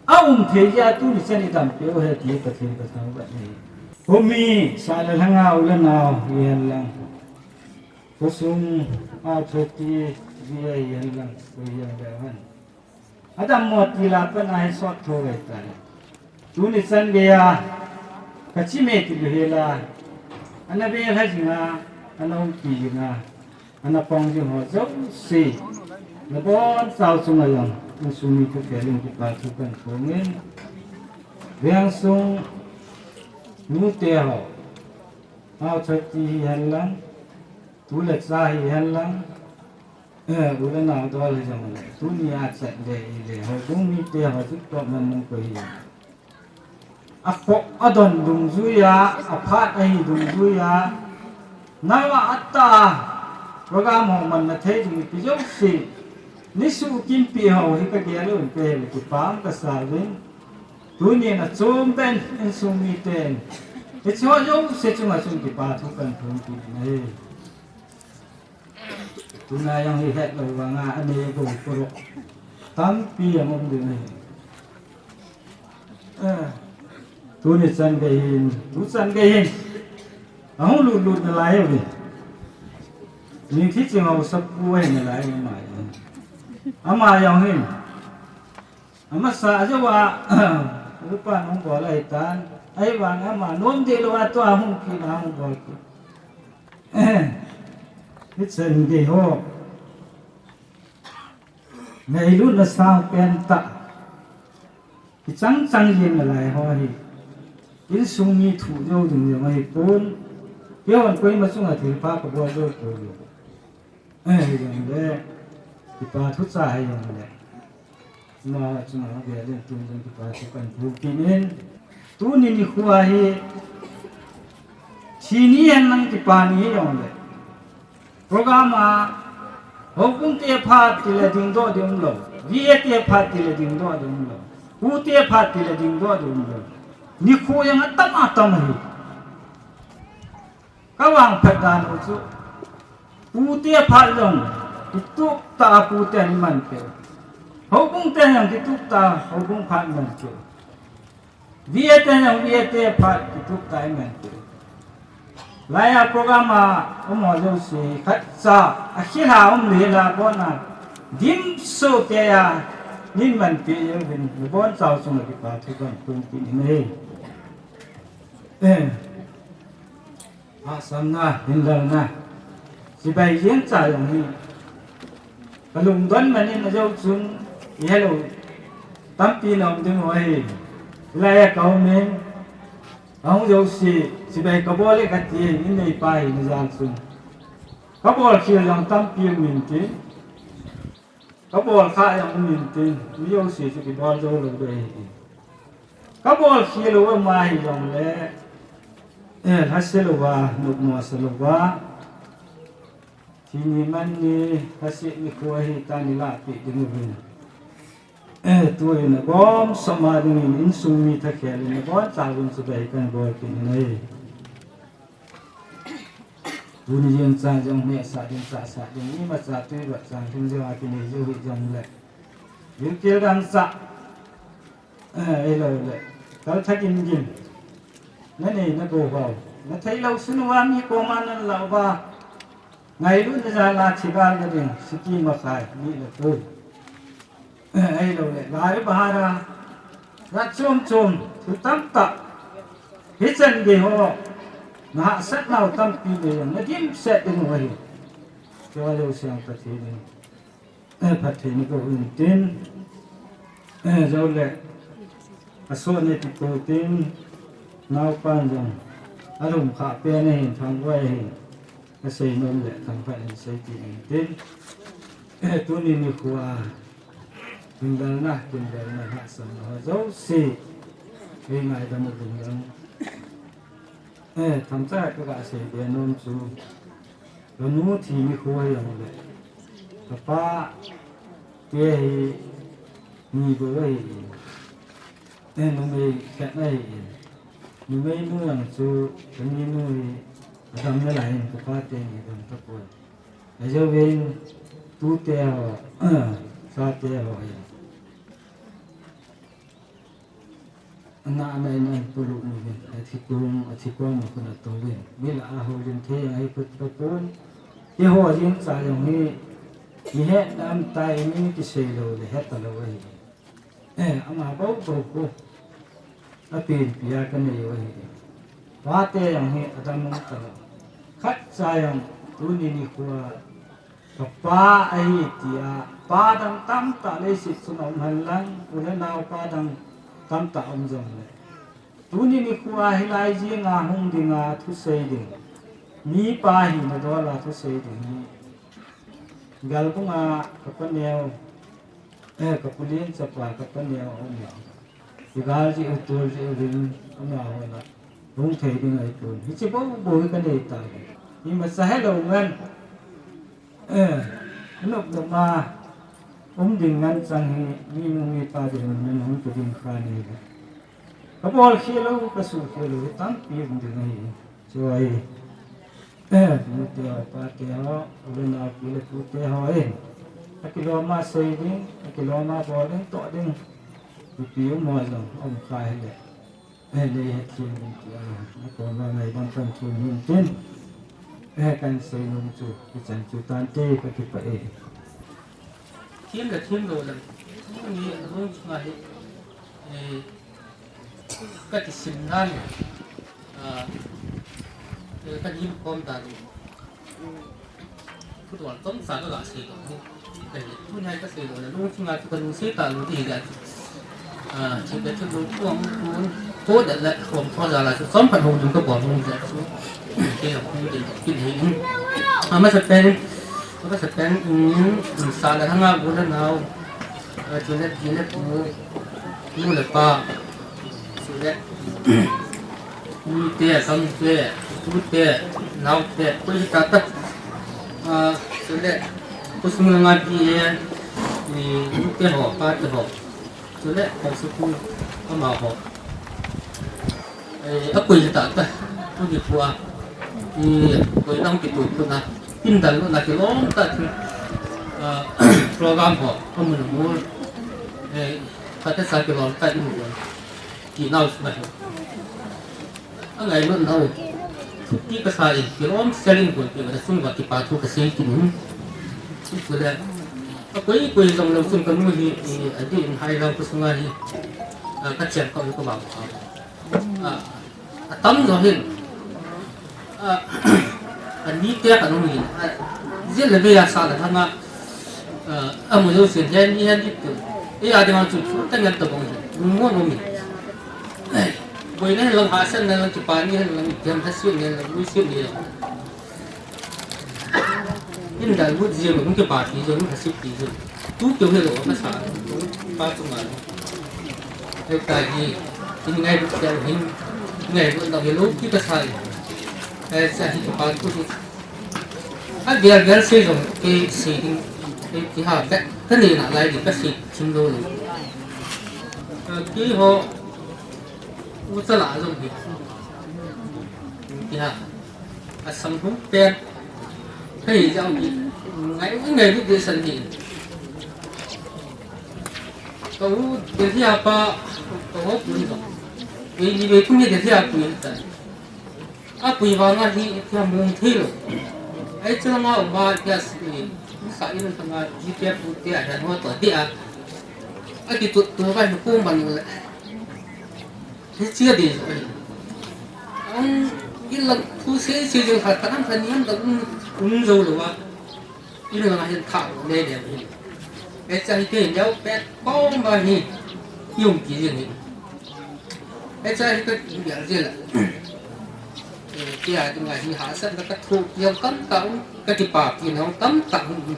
A um thei jeh a tuni chan i dam peh u ahi ti Pathen ka thangvah e. Khomi, sa le lhanga u le nao, hihen lang. Khosung, a thoti, vi a hihen lang, ko hihen le hen. Adammo til a pat a hi sot tho ve tai. Tuni chan gei a, ka chi me ti lu hel a, ana ve lha jing a, ana umpi jing a, ana pang jing ho jouse, nabonchau chunga jong, insung mi thupeh in kipa thu kan phong in, veng sung nute ho, nao choti hihen lang, tu le cha hihen lang, Eh, u le nao dol hi jong le, tuni a chat le i le, houbung mite ho chu toh man nung ko hi. A khoh a don dungjui a, a phat ahi dungjui a, nao a ata, program ho manna thei ding ipi jouse, ni suhkimpi ho hi ka gel un ka hel kipah ka sa uvin. Tuni a chom pen insung miten, hiche ho jouse chunga chun kipa thu kan phong kit in ahi. Tuna jong hi hetlou vanga anei go puro. Tampi jong um ding ahi. Eh, tuni chan gei hin, tu chan gei hin. Ahung lut lut nalai uve. Ningthi Chingho sapu ahi nalai ama jong. Ama jong hin. Amasa a jouva, upa nung bol ahitan. Ahivang ama nom deh louva tua hung kit na hung bol kit. Hichan gei ho. Ngailutna sang pen tah. Kichang chang jeng nalai ho hi. Insung mi thu jou ding jong ahipon. Keiho koima chunga thilpha kabol jou poi. Eh, hijongle, kipa thucha hijongle. Ama chunga vel in tun jong kipa thu kahin thum kit in. Tuni nikho hi, thi ni hen lang kipa ni hijongle. Program a, houbung te phat tile dingdoh ding umlou. V A te phat tile dingdoh ding umlou. Pu te phat tile dingdoh ding umlou. Nikho jong atam atam ahi. Kavangphat dan u chu. Pu te phat jong, kitup tah a pu te in manpeh. Houbung te jong kitup tah a, houbung phat manpeh. V A te jong, V A te phat kitup tah a manpeh. Laiya program a, um ho jouse, khatcha, akhel a um le la bon a, dimset a, nin manpeh jouvin, nabonchau chunga kipa thu kahin thum kit in ahi. Eh. Hahsatna, hinlalna. Chibai jeng cha jong hi. Kalungdon man in ajou chun, ihelou. Tampi na um ding u ahi. Hilai a ka um in. Ahung jouse, chibai kabol e kati, in neipa hina jal chun. Kabol khel jong tampi um intin. Kabol kha jong um intin, mi jouse chu kibol jou lou ding ahi. Kabol khel lou ama hijongle, eh, lhase louva, nopmo sa louva. Thi ni man ni, lhase nikho ahitan, nilahpeh ding uvin. Eh, tuin nabonchauva dingin, insung mi thakhel in, nabonchauvin chibai kahin bol kit in ahi. Tuni jeng cha jong hmehsah ding, chahsah ding, imacha tui vat chang thim jong a kinei jou hih jongle. Gilkel dang cha, eh, ahilou le. Kalthagim gim. Nanei nagou ho. Nathei lou sun uva mi koma nalah uva. Ngailutna jal a thi gal nading, siki makhai, ni le ko. Ahilou le, gari bhara, rat chom chom, thil tamtah. Hichan gei ho, nahahsat nau tampi le jong, nadimset ding u ahi. Keiho jouse Pathen in, eh, phatthei naboh intin, eh, jou le, asot nei ti pou tin, naopan jong, alhum kha pen ahin, Thangboi ahin, asei nom le, thangphat in sei ti intin, eh, tuni nikho a, Hinlalna, kinlalna, lhahsamna ho jouse. Hei ngaidam u ding jong. Eh, themcha kaga sei be nom chu. Kanu thi nikho hijongle. Kapa te hi ni bou ahi. Eh, numei khat ahi. Numei nu jong chu, kani nu hi, adam nalai in kapa te ni dam tapoi. Ajouvin tute ho, chate ho hi. Ana, ana, ana pulu ni ve, athi kong, athi kong ma kuna to ve. Mila a ho jin the, ai put pa pun. Keiho jin cha jong hi, mi hetna um tai, mi kisei lou le het talou ahi. Eh, ama bou bou khu. Apenpi a kanei u ahi. Pate jong hi adam um talou. Khatcha jong tuni nikho a kapa ahi tia, pa dang tamtah leiset chunga um henlang, u le nao pa dang tamtah um jongle. Tuni nikho a hilai jenga hung dinga thusei ding. Mipa hina dol a thusei ding hi. Galbung a kapa neo. Eh, kapu len chapa kapa neo aum e. Igal jeh u tol jeh u rin amaho la. Hung thei ding ahipon. Hiche bou bou hi kanei tai. Imacha helou ngan. Eh, nop nop a. Um ding ngan chang hi. Mi nu mi pa ding ngan hung tu ding kha nei. Kabol khel lou, kasuh khel lou, tampi um ding ahi. Chu ahi. Eh, nu te ho, pa te ho, u le nau, pi le pu te ho, eh. Akilom a sei ding, akilom a bol ding, toh ding. Ipi um ho jong, um kha hile. Eh, nei hethem ding tia, na koma ngaidam kan thu min tin. Eh, kan sei nom chu, ichan chu tante ka kipah e. Thim le thim lou le, tuni a lung chunga hi, eh, ka kisim dan, ah, eh, ka lim khom dan. Thudol chomcha ka ga sei lou hi. Ka hi, tuni a ka sei lou le, lung chunga chu ka lungset talou ding hi ga chu. Ah, thim le thim lou chu ahung tun, ko da le, khom tho ja la chu, chom phat hou ding ka bol hung ja chu. Ke hung ding kin hi. Amasapen, amasapen, um, sa le hanga bu le nau. Ah, chule, chule pu, nu le pa. Chule, nu te, sam te, tu te, nau te, koi ta ta. Ah, chule, kusung nga pi e, ni nu te ho, pa te ho. Chule, pa su ku, ama ho. Eh, akoi ta ta, tu ni pua. I koi nang ki tu tu na. Pindan lou na kilom ta tu. Ah, program ho, amun mun. Eh, kata sa kilom ta in mun. Ki nau sma. Angai lou nau. Thupi kasa in, kilom selin ko, ki ba sung ba kipa thu kasei kin. Chule. Akoi, koi jong lou sung kanu hi, i, adi in hai lau kasunga hi. Ah, kachem ka u ka ba. Ah, atam jo hin. Ah, ani te ka nung hin. Ah, jil le ve a sa le hanga. Ah, amu jo sin hen ni hen ni tu. E a de ma chu chu ta ngan ta bong hin. Nung mo nung hin. Boina hin lang, hasan na lang, kipana hin lang, jam hasin na lang, musin na lang. In dal gut jia ma hung kipa ti jong, hung hasip ti jong. Tu keu helou, ka sa. Pa tu ma. Hei ta hi, in ngai bu keu hin, ngai bu dau helou, ki ka sa. Hei sa hi kipa tu hi. A vel vel sei jong, kei sei ding, kei ki ha, ka, ka nei na lai ding, ka sei chim lou lou. Ka ki ho, u cha la jong hi. Ki ha. Asam hung pen. Hei, jang hi. Ngai, ngai, ngai, ngai, san hi. Ka u, Delhi a pa, ka ho pui lo. Ei, ni ve thum ni Delhi a pui ta. A pui vang a hi, tia mong thei lo. Ai, chu lama u ma, tia si, sa in thanga, ji tia pu tia, han ho to tia. A ki tu, tu vai, pu man le. Hiche a ding ahi. Ang ilang thu sese jong khat khat ang khat niam da um, um jou lou a. Ilang a hin thah le le hin. Hiche a hi te neo pet pom ba hi. Yung ki jing hi. Hiche a hi ka bial jela. Eh, tia ding a hi hahsatna ka thu ki jong tam tah um, ka kipa ki jong tam tah um.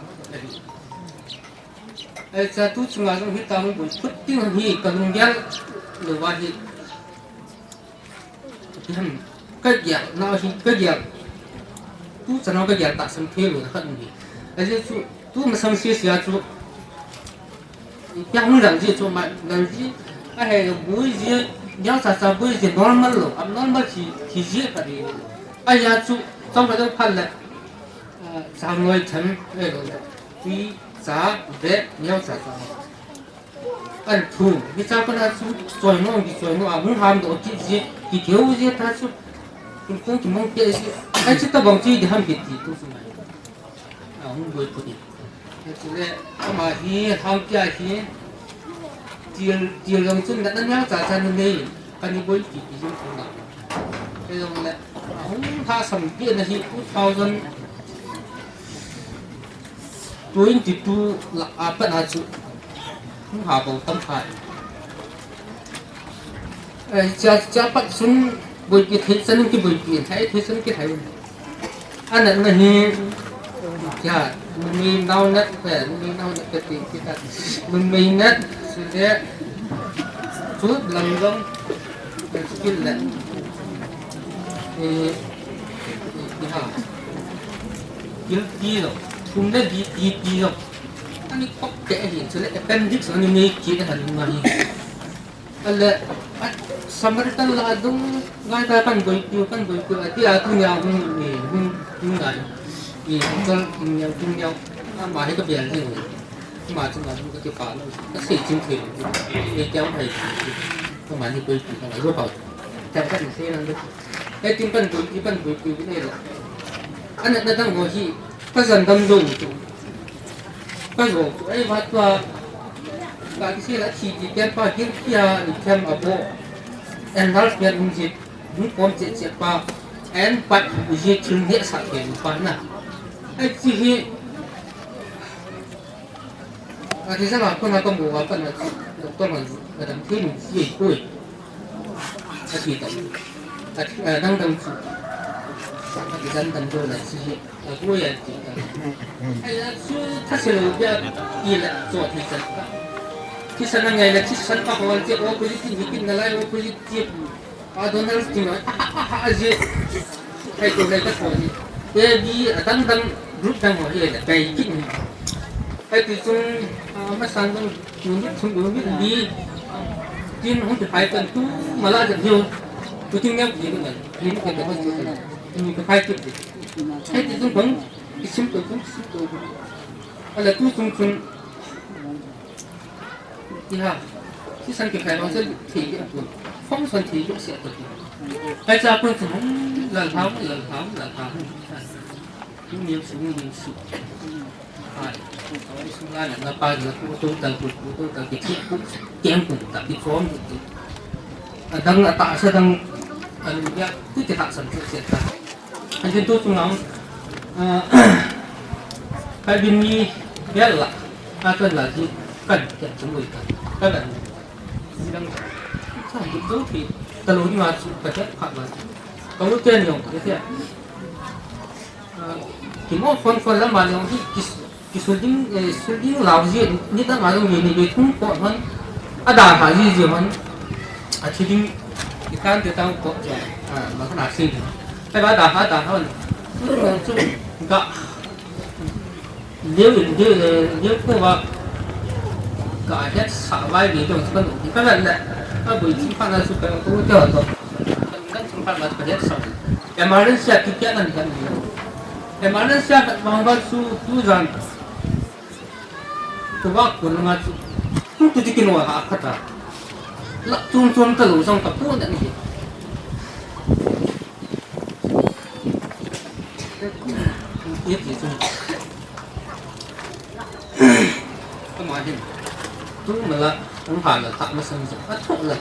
Ai cha tu chunga jong hi ta hung boi phut ding hi ka lunggel lou va hi. Ti ham ka gel na hi ka gel. Tu chana ka gel ta sam thei lou na khat um hi. Ai chu tu masang sia sia chu. Pia hung dang ji chu ma dang ji. A he boi ji, ya cha cha boi ji normal lou, abnormal ji, ji ji ka di. Ai ya chu chang ka dang phan le. Ah, chang noi chan, eh, lou le. Tui, cha, ve, neo cha cha. An thu, mi cha pa na chu, choi no, ki choi no, a hung ham do ki ji, ki keu ji ta chu. Kin kong ki mong ke ji. Ai chu ta bang chi di ham ki ti tu su mai. A hung boi tu di. Ai chu le, ama hi, ham kia hi. Til, til long chun na, na neo cha cha ni nei. Kani boi ti ti jong kong la. Kei jong le, ahung lhasam pi na hi two thousand twenty-two la apat a chu. Hung ha bou tam kha. Eh, cha, cha pat sun boi ki thei chan ki boi ki thei, thei chan ki thei. Ana na hi, ya, numei nau nat pe, numei nau nat pe ti, ti ta. Numei nat, sule, chu lam jong, skill le. Eh, eh, ya. Skill ti lo, kum le di ti ti lo. Ani kok ke hi, sule appendix ani nei ki han ma hi. Ale, a, Samaritan la dung ngai ta kan boipiu, kan boipiu, ati a tunia hung, eh, hung, Ngai. I, kal, king yau, king yau. Ama hi ka bial ding. Ama chu ma chu ka ti pa lo. Ka sei chin thei lo. Ei tiang hai. Ka ma ni koi ti ka lo pa. Tiang ka ni sei nang de. Ei tin pan koi, i pan koi koi ni lo. Ana na dang ho hi. Ka jan dam lo chu. Ka jo chu. Ei va tua. Ka ki sei la thi ti tiang pa hin kia ni tiang a bo. Enlargement in ji. Hung kom cheh cheh pa, an pat uje thil neh sah thei pa na. Ai chi hi, a ti jala kona ka mu a pan a chi, doctor man, madam thei min chi ei koi. A ti tam. A ti, a dang dang chu. A ti dang dang do la chi hi. A koi a ti tam. Ai a chu tha se lo bia ti la cho ti chan ka. Ti san a ngai la ti san pa ko che opposite ni kin na lai opposite ti. A Donald Trump a, a, a, a, a, je. Hai to, hai ka to ni. A, B, a dang dang, group dang ho, e, dai kin. Hai ti chung, a, ma san dang, unit chung, unit B. Tin hung ti phai kan tu, mala dang hiu. Tu ting nyam ji dang, ni ka ka tu kan. Ni ka phai tu. Hai ti chung bang, isim to, isim to. Ala tu chung chung. Iha, si san ki khai bang san thei ki apun. Function thei ki sia to ki. Kai cha pun san hung lal ham, lal ham, lal ham. Ni niam su, ni niam su. Ai, su la na pa la ku to ta ku, ku to ta ki, ku kem ku ta ki form ku. Adang ata sa dang, anu ya, tu ki ta san tu sia ta. Anjin tu chunga, ah, Calvin ni bel la, a kan la ji, kan, kan chung ui kan, kan la. Jidang, sa, jidang tu ki, ta lo ni ma chu, ka ta, ka la. Ka mu ten yong, ya, ya. Ah, ki mo phone, phone la ma yong, ki, ki, Kisul ding, eh, sul ding lau ji, nidang a jong ni, ni ve thum ko hon, a da ha ji ji hon, a thi ding, i kan te tang ko, a, ma kana si. Ai ba da ha, da ha hon. Chu, chu, ga, leu in, leu, eh, leu ko ba, ga het sa vai ve jong sa, ka la le, a bui chi pa na su ka ko te ho to. Kan chung pa ma ka het sa. Emergency a ti kya nan kan ni. Emergency a ka bang ba su tu jan. Tua kun nga chu. Tung tu ti kin wa ha kha ta. La tung tung ta lo jong ta pu na ni. Ye ti chu. Ka ma hin. Tu ma la, ung ha la, ta ma san jong. A thu la.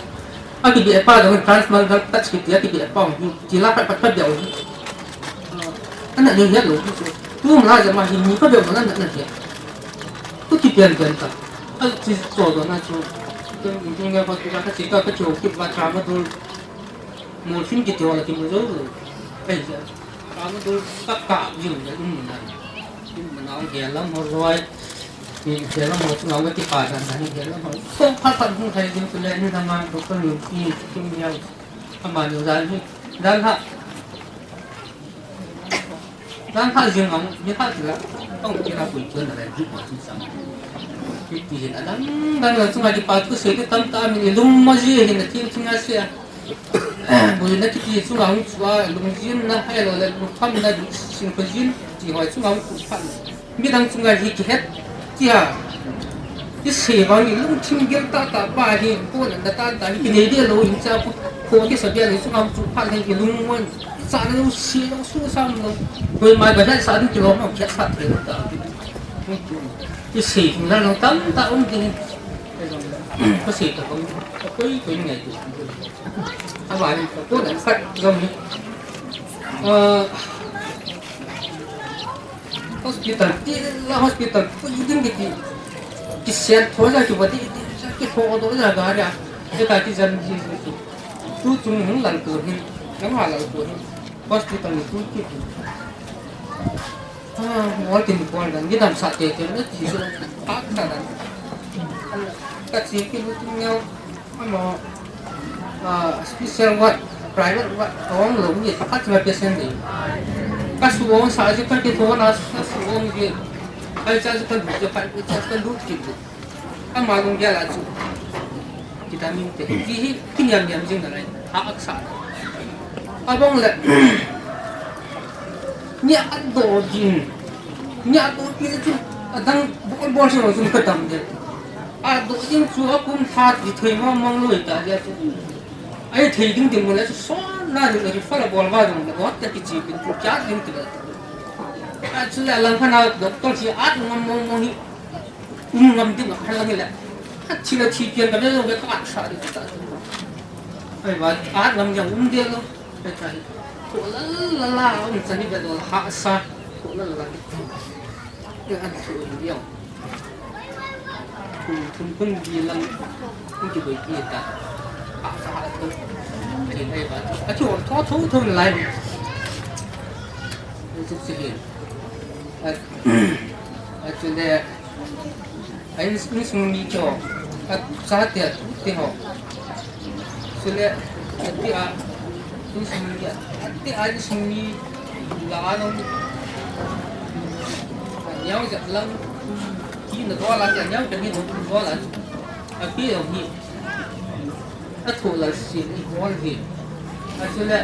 A ki bi pa jong transmal touch ki ti a ki bi pa. Ti la pat pat pat jong. Ana ni hiat lo chu. Tu ma la jama hi ni ka be ma na na hiat. Tu ki pian pian ta. A chi so do na chu. Tu ni nge ko tu ka chi ka ka chu ki ba tramadol. Morphine ki ti wa la ki mu zo. Ai ja. Tramadol ka ka ji na um na. Um na ge la mo roi. Ni ge la mo chu na ki pa da na ni ge la mo. So pha pha hung thai jing tu le ni da ma do ko ni ki ki ni ya. Ama ni da ni. Da ha. Dan kha jing ang, ni kha ti la, tong ti la pui chun la, ji ko chu sam. Ti ti hin a dang, dang la chunga ji pa thu se ti tam ta mi lung mo ji hin a thim chunga se. Bui na ki ti chunga hung chua, lung jin na, hai lo le, lung tham na, sin ko jin, ti hoi chunga hung chu pha. Mi dang chunga hi ki het, ti ha. Ti se ba mi lung thim gel ta ta pa hi, ko na ta ta, ki nei de lo hin cha ko, ko ki sa bia ni chunga hung chu pha le ki lung mo. Sa lo si lo su sam lo. Koi mai ba sa ding kilo ma kya sa thei ta. Ki sei thung la lo tam ta um ding. Ko sei ta ko. Koi koi ngai tu. A ba ni ko na sa lo ni. Ah, hospital ti la hospital ko ding ki ti. Ki sian tho ja ki ba ti ki ho do ja ga ria. Ke ta ki jan ji ji. Tu chung hung lal ko hin. Nang ha lal ko hin. Hospital ni tu ki tu. Ah, mo tin ko dan, ni dam sa te te na ti so. Pak sa dan. Ka chi ki lu tu neo. Amo, ah, special ward, private ward, ong lo ni, ka chi ma patient ni. Ka su ong sa ji ka ki to na, ka su ong ji. Ka cha ji ka lu ji, ka cha ka lu ki. Ama lung gel a chu. Vitamin te. Ti hi, ki niam niam jing na lai. Ha ak sa. A bong le. Nia do jin. Nia do jin chu adang bol bol se lo chu ka tam de. A do jin chu a kum tha ti thei mong mong lo ta de chu. Ai thei ding ding mo le chu son na ding ri fa la bol ba ding lo ta ki chi kin chu kya ding ti la. A chu la lang kha na doctor si at mong mong mong hi. Um ngam ding a phalang le. Ka thi la thi pian ka le lo ka sa ding ta. Ai ba, at ngam yang um de lo. Ka cha hi. Ko la la la um cha ni ba do ha sa. Ko la la la. Ka an su ni yo. Kun kun kun di lang. Kun ki boi ki ta. Ha sa ha to. Ai ai ba. A chu tho tho tho lai. Ni su si hin. Ai. Ai chu le. A in, insung mi kyo, a chate a tute ho. Sule, a ti a, insung mi a, a ti a insung mi la a nong, a nyau ja lang, ki na do la, a nyau ja ni do la, a pi lo ni. A thu la si ni hol hi. A sule,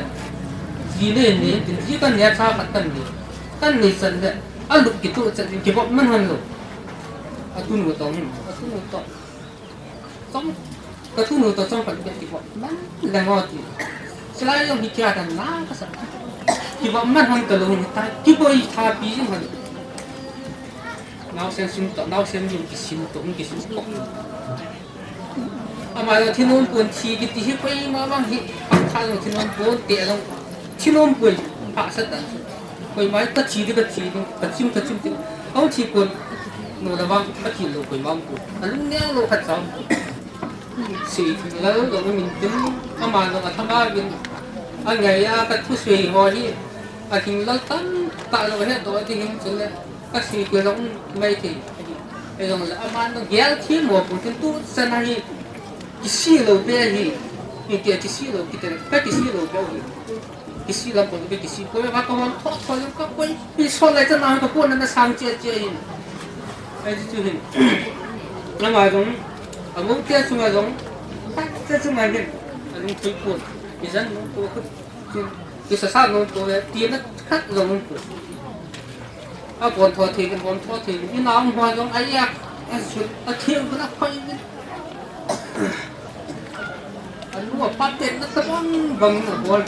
ji le ni, tin ji kan ya cha khat kan ni. Kan ni san le, a lu ki tu cha ni ki bok man han lo. A tunu to hin, a tunu to. Chom, ka tunu to chom kan ki bok man le ngo ti. Silai jong hi kia kan na ka sa. Ki bok man han ka lo hin ta, ki boi tha pi jing han. Nau sen sin to, nau sen jing ki sin to, ki sin to. Ama lo thinum pon thi kiti hi koima vang hi, phat khat lo thinum pon te lo, thinum pon pha sa tan. Koima ka thi di ka thi di, ka chim ka chim ti. Au thi pon no la vang ka thi lo koima pon. A lung neo lo khat chang. Si lo lo min tin, ama lo a thama vin. A ngai a ka thu sei ho hi, a thing lo tam ta lo he do ti hin chun le. Ka si ki long mai thei. Ei long la aman no gel thi mo pu tin tu sana hi. Ki si lo be hi. Ni ti ki si lo ki te ka ki si lo be hi. Ki si lam ko be ki si ko ba ka hon tho tho ka koi. Pi so lai chana ka ko na na sang che che hin. Ai ji chu hin. Na ma jong. A mo te chu ma jong. Te chu ma hin. A lung thui ko. Ki jan mo ko. Ki sa sa no ko le. Ti na khat long ko. A bon tho thei, bon tho thei, i nau hua jong a yak, a sun, a thil, a khoi. A nu a pa ten na ta bang bang na bol.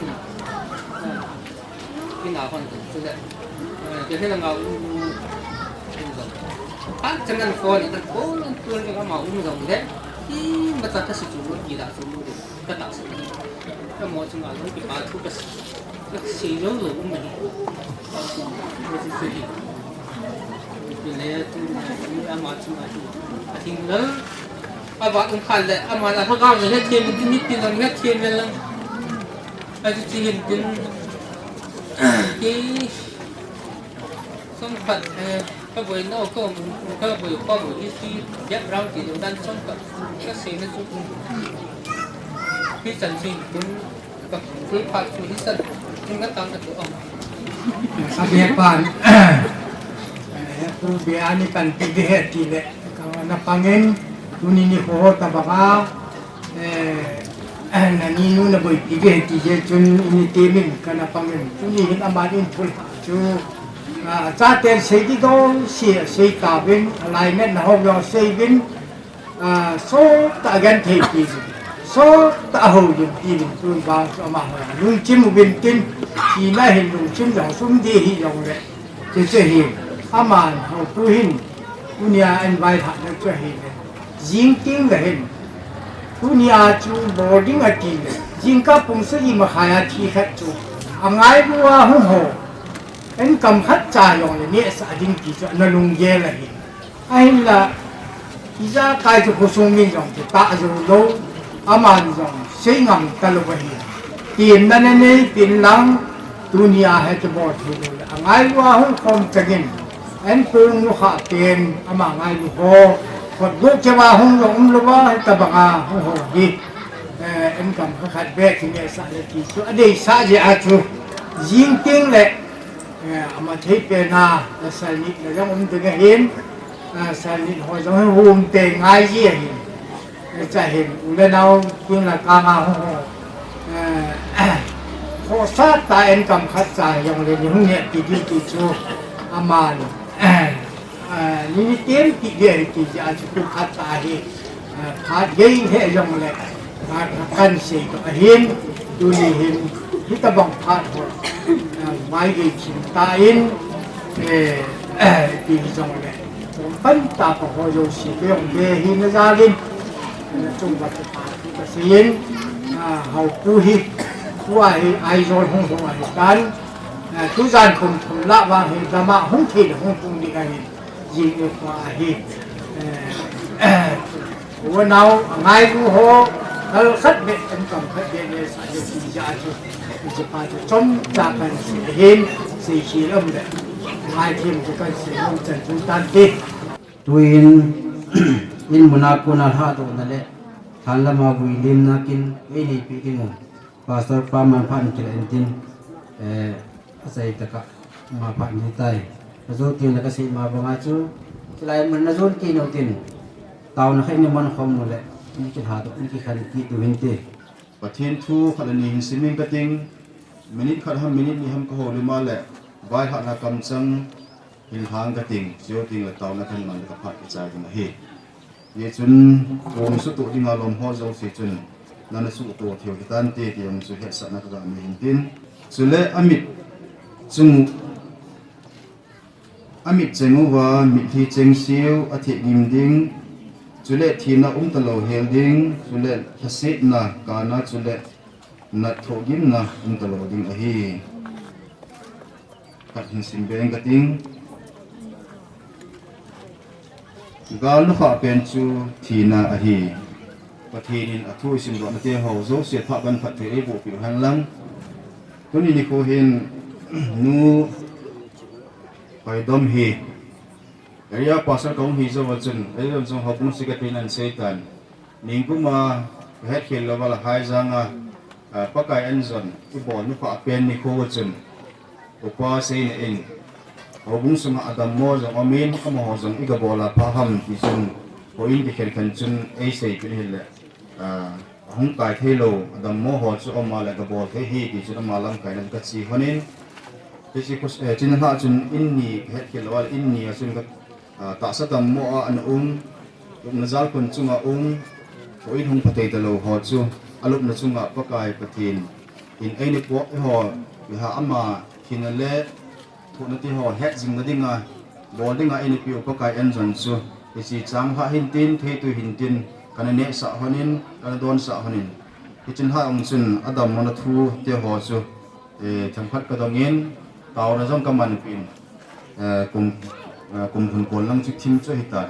I nau hon tu le. Ke he na ngau. A chang an phone, a phone an tu le ma um jong le. I ma ta ka si chu ki da chu. Ka ta sa. Ka mo chunga lo ki pa thu ka si. Ka si lo lo um ni. Ka si si ki. Ki le tu ni ama chunga hi. A thing lo. A ba um khan le ama la ha ga ni he thiem ni ti lo ni he thiem le lang. A ti ti hin tin. Ki. Sum khat, eh, ka boi no, ka, ka boi, ka boi, history background ti ding dan sum khat, ka sei na chu. Hi chan chin kun, ka, hi phat chu hi chan, kun na tang ka tu am. Ka be pan, eh, tu be ani kan ti de he ti le, ka na pangin, tuni ni ho ta ba ka, Eh, nani nu na boipi ve ti je chun ini temin kana pangin. Tuni hin aman in thul chu, ah, chaten sei di dong si, sei ta vin, alignment na ho jong sei vin, ah, so ta gan thei ti vin, so ta ho vin ti vin tu bang chu ama ho. Lungchim uvin tin, si na hin lungchim jong sum di hi jong le. Ti chu hin, aman ho tu hin, tunia an vai lhah na chu hin. Jing ting le hin. Tunia chu boarding a ti le. Jingkah pung sagi makhai a thi khat chu. A ngailu a hung ho. En kam khat cha jong le neh sa ding ti chu na lunggel a hin. Ahinla, ijakai chu khosung mi jong chu ta jo lo. Aman jong sei ngam ta lo ahi. Tin na ne nei pin lang. Tunia hi chu bol thei lo le. A ngailu a hung khom changin. En pung nu kha pen ama ngailu ho. Khut bu che wa hung lo um lo wa ta banga hung ho hi. Eh, en kam kha khat be ki ne sa le ki chu a dei sa je a chu. Jing ting le. Eh, ama thei pen a, a sal ni le jong um ding a hin. A sal ni ho jong hum te ngai ji a hin. Cha hin, u le nau, kin la ka nga ho ho. Eh, Khohsah tah in kam khat cha jong le ni hung neh ti ding ti chu aman, eh, ni ni tem ti ding ti ja chu kum khat cha hi, eh, phat gei he jong le, phat kan sei to ahin, tuni hin hitabang phat ho, eh, mai gei chin ta in, eh, ti jong le, pan ta pa ho jo si ke jong le hi na ja lin, eh, chung ba ta Ka sin, ah, hau pu hi, pu a hi, Aizawl hung hung a hi tan, ah, tu jan kum thum la vang hi, dama hung thei le hung tung di ka hi, jing e pa a hi, eh, u nau, ngai lu ho, kal khat be, an kam khat be ne, sa ye si ja chu, ji pa chu, chom cha kan si hin, si si lam be, ngai thim chu kan si, hung chan chu tan di. Tuin, in muna kona lhadohna le, thanlama vuilimna kin, ei neipi ding u. Pastor pa manphat in kila intin, eh, asei taka, manphat in tai. Ajo tin la kasei ma banga chu, chilai mun na jon kei nau tin. Tauna khat ni man khom nu le, in kilhadoh, in kikhan ki tu hin ti. Pathen thu khat le ni hin simin kating, minute khat ham, minute ni ham ka houlim a le, vaihahna kamchang, hin lhang kating, sio ting le tauna kan man le ka phat kichai ding ahi. Ye chun, kum sutu dinga lom ho jouse chun, nana sutu theu hitante ti jong chu hetsahna ka ga nei hin tin. Chule amit chung, amit cheng uva, mitlhi cheng siu, atheh gim ding, chule thina um talou hel ding, chule lhasetna, kana, chule nat thoh gimna um talou ding ahi. Khat hin sim beng kating. Gal nukhah pen chu thina ahi. Pathen in athu isimdohna te ho jouse phat ban phat thei eiboh piu hen lang. Tuni nikho hin nu Hoidom hi area pastor kahung hi jou a chun, area jong houbung secretary nan sei tan. Ningkuma, kahet khel louva la Haijang a, ah, Pakai anjon, ibol nukhah pen nikho chun. Upa seina in, houbung sunga adammo jong umin, amaho jong iga bol a pha ham ti chun, houin kikhen khen chun, eiseipeh in ahile, ah, ahung kai thei lou, adammo ho chu um a le gabol thei ahi ti chun ama lamkaina kache lhonin, hiche khu, eh, china lhah chun in ni kahet khel louva le in ni a chun ka Ah, tahsa dammo a ana um, lupna jalkhun chunga um, houin hung phatthei talou ho chu, alupna chunga Pakai Pathen in eini po, eiho, iha ama thina le thohna ti ho het jingna dinga, bol dinga eini piu Pakai anjon chu, hiche chang lhah hin tin, theitu hin tin, kana nehsah lhonin, kana donsah lhonin. Hiche lhah ong chun, adammona thu te ho chu, eh, themkhat kadongin, taona jong kamanpeh in, eh, kum, eh, kum hun kol lang chu thim chu ahitai.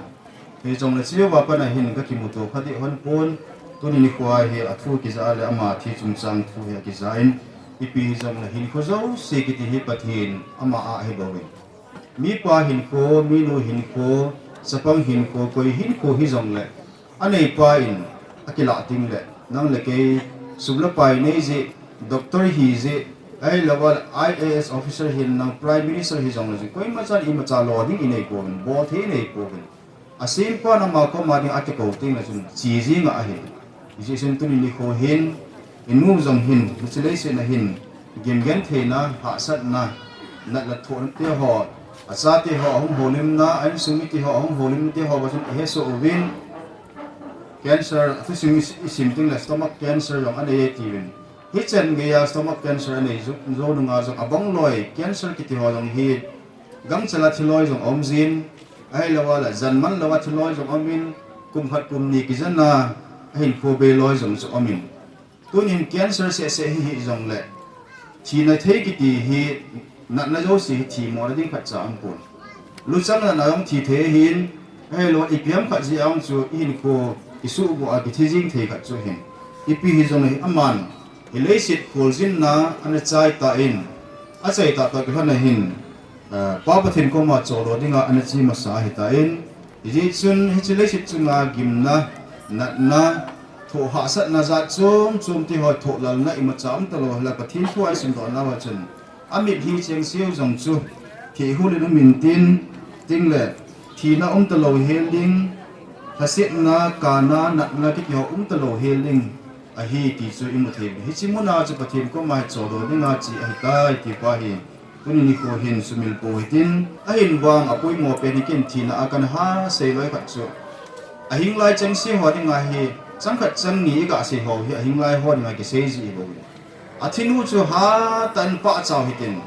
Hijongle cheuva pat a hin kakimuto kha deh lhon pon, tuni nikho hi athu kija le ama thi chungchang thu hi akija in, ipi hijongle hinkho jouse kiti hi Pathen ama a ahi bouvin. Mipa hinkho, minu hinkho, chapang hinkho, koi hinkho hijongle, aneipa in akilah ding le, nang le kei, sum le pai nei jeh, doctor hi jeh, ahilouva le I A S officer hin nang Prime Minister hijongle jong, koima chan imacha lo ding inei pouvin, bol thei inei pouvin. Asempan ama koma ding akikou tengle chun, che jing ahi. Hijeh chun tuni nikho hin, inu jong hin, hiche leiset a hin, gimgentheina, hahsatna, nat le thohna te ho, achate ho ahung houlimna, a insung mite ho ahung houlimna te ho va chun ihesoh uvin, cancer, athusim i, isim tengle stomach cancer jong anei e tiuvin. Hichan geiya stomach cancer anei jou, jou nunga jong abang loi, cancer kiti ho jong hi, gangchela thiloi jong aum jin, ahilouva le, jan man louva thiloi jong aumin, kum khat kum ni kijan a, ahinkho bei loi jong chu aumin. Tunin cancer sehseh hi hijongle, thina thei kiti hi, natna jouse hi themmo na ding khatcha aumpon. Luchang natna jong thi thei ahin, ahilouva ipi ham khat jeh a jong chu ihinkho kisuhbuh a kithi jing thei khat chu ahin. Ipi hijongle aman, hileiset kholjinna ana chai tan, achai tahtah kilhon a hin, eh, Pa Pathen koma choldo dinga ana che masa ahitan, hijeh chun hiche leiset chunga gimna, natna, thoh hahsatna jat chom chom ti ho thohlalna imacha um talou hela Pathen thua isimdoh nauva chun, amitlhi cheng siu jong chu thehhul in um intin, tengle thina um talou hel ding, lhasetna, kana, natna kiti ho um talou hel ding, ahi ti chu imu thei. Hiche muna chu Pathen koma hi choldo dinga che ahitai ti pa hi. Tuni nikho hin sumil pou hitin, ahin vang apoimo pen hi ken thina a kana sei loi khat chu, ahing lai chengse ho dinga hi, chang khat chang ni iga sei ho hi, ahing lai ho dinga kisei ji bou. Athinu chu hatah in pahchao hitin,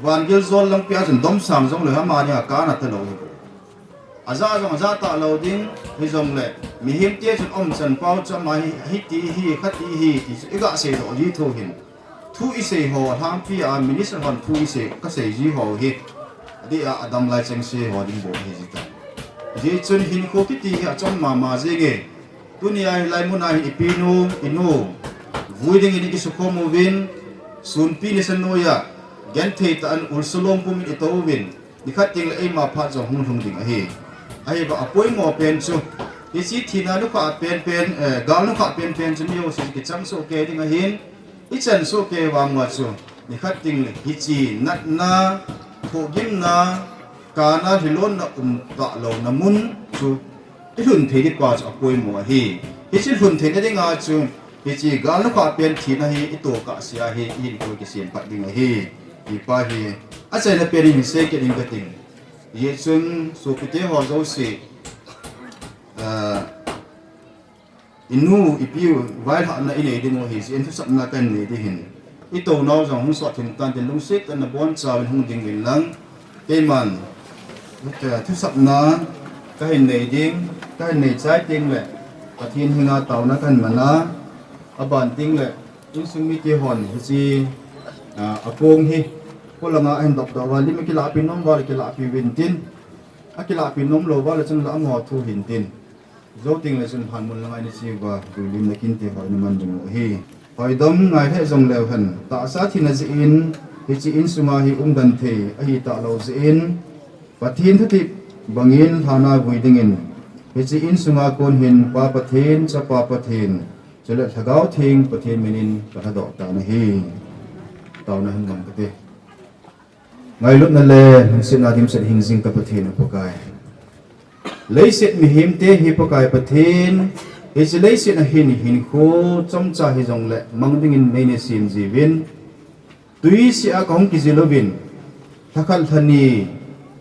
vangel jol lampi a chun domsang jong lou, ama dinga kana talou hi. Aja jong aja talou ding, hijongle, mihemte chun umchan pau chu ama hi, hiti hi, khati hi, ti chu iga seidoh ji thou hin. Thu isei ho, lhangpi a minister hon thu isei, kasei ji ho hi. Adeh a, adam lai chengse ho ding bou ahi jita. Hijeh chun hinkho kiti hi achom mama jenge. Tuni a hilai muna hi ipinu, inu, vui dingin ikisukhom uvin, sunpi nisa noiya, genthei tah in ulsolong pumin itouvin, nikhat tengle eima phat jong hung lhung ding ahi. Ahivang apoimo pen chu, hiche thina nukhah penpen, eh, gal nukhah penpen chu mi jouse kichang soh kei ding ahin, ichan soh kei vang uva chu, nikhat tengle hiche natna, thohgimna, kana lhilonna um talouna mun chu, ilhun thei ding pa chu apoimo ahi. Hiche lhun theina dinga chu, hiche gal nukhah pen thina hi itoh kahsea hi, ihinkho kisem phat ding ahi. Ti pa hi, achaina pen in sei kit ding kating. Hijeh chun, sopite ho jouse, ah, inu, ipiu, vailhahna inei dingu ahi jeh in thusapna kahin nei ding ahin. Itounau jong hung sot thim tan tin lungset tah in nabonchauvin hung ding uvin lang. Keiman, thusapna kahin nei ding, kahin nei chai tengle, Pathen henga taona kahin mana, aban tengle, insung mite hon hiche, ah, akong hi, polanga ahin dopdoh uva, lim akilahpeh nom uva le kilahpeh uvin tin, akilahpeh nom lou uva le chun la amaho thu hin tin. Jou tengle chun lhanmun langa ina che uva, vuilimna kinte ho ina man dingu ahi. Hoidam ngai lheh jongleu hen, tahsa thina jeh in, hiche insunga hi umden thei ahi talou jeh in, Pathen thutep bangin lhana vui dingin, hiche insunga kon hin Pa Pathen, Chapa Pathen, chule Lhagao Theng Pathen minin kalhadoh tan ahi. Taona hin mang kate. Ngailutna le lungsetna dimset hingjing ka Pathen u Pakai. Leiset mihemte hi Pakai Pathen, hiche leiset a hin hinkho chomcha hijongle mang dingin neina sem jiuvin. Tuisea kahung kijil uvin, lhakhat lhani,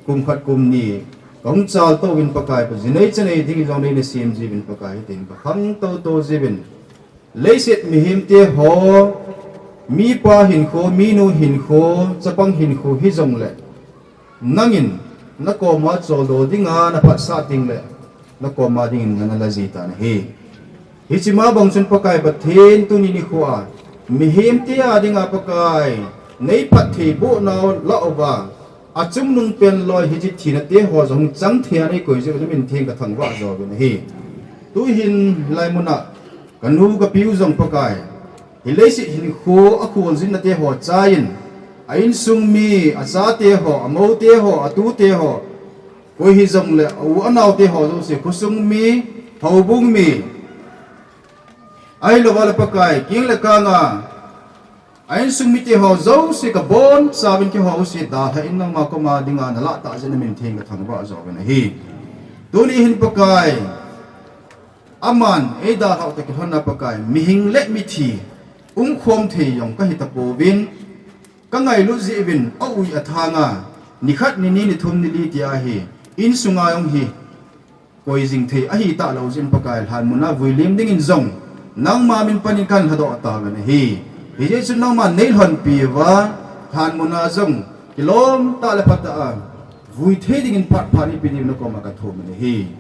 kum khat kum ni, kahung chal touvin Pakai, jinei chanei ding jong neina sem jiuvin Pakai, hitin kakhang toutou jiuvin. Leiset mihemte ho, mipa hinkho, minu hinkho, chapang hinkho hijongle, nangin nakoma choldo dinga naphatsah tengle, nakoma dingin nana la ji tan ahi. Hiche ma bang chun Pakai Pathen tuni nikhoa, mihemte a dinga Pakai, neiphattheibohnau lah uva, achungnung pen loi hiche thinate ho jong chang thei a neikoi jeh u namin theng kathangvah jouvin ahi. Tuhin hilai muna, kanu kapiu jong Pakai, hi leiset hinkho akholjinna te ho chaiyin, a insung mi, achate ho, amoute ho, atute ho, koi hijongle, a u anaote ho jouse, khosung mi, houbung mi, ahilouva le Pakai, keng le kanga, a insung mite ho jouse kabonchauvin keiho jouse dalhan nangma koma dinga nalah tah jeh in namin theng kathangvah jouvin ahi. Tuni hin Pakai, aman eidalhau toh kilhonna Pakai, mihing le mithi umkhom thei jong kahitapouvin, kangailut jeh uvin aui athanga, nikhat nini nithum nili tia hi, insunga jong hi, koi jing thei ahitalou jeh in Pakai lhanmuna vuilim dingin jong, nangma min panin kahin lhadoh tauvin ahi. Hijeh chun nangman neilhonpi uva, lhanmuna jong, kilomtah le phatah a, vui thei dingin phat phat neipe diu nakoma kathumin ahi.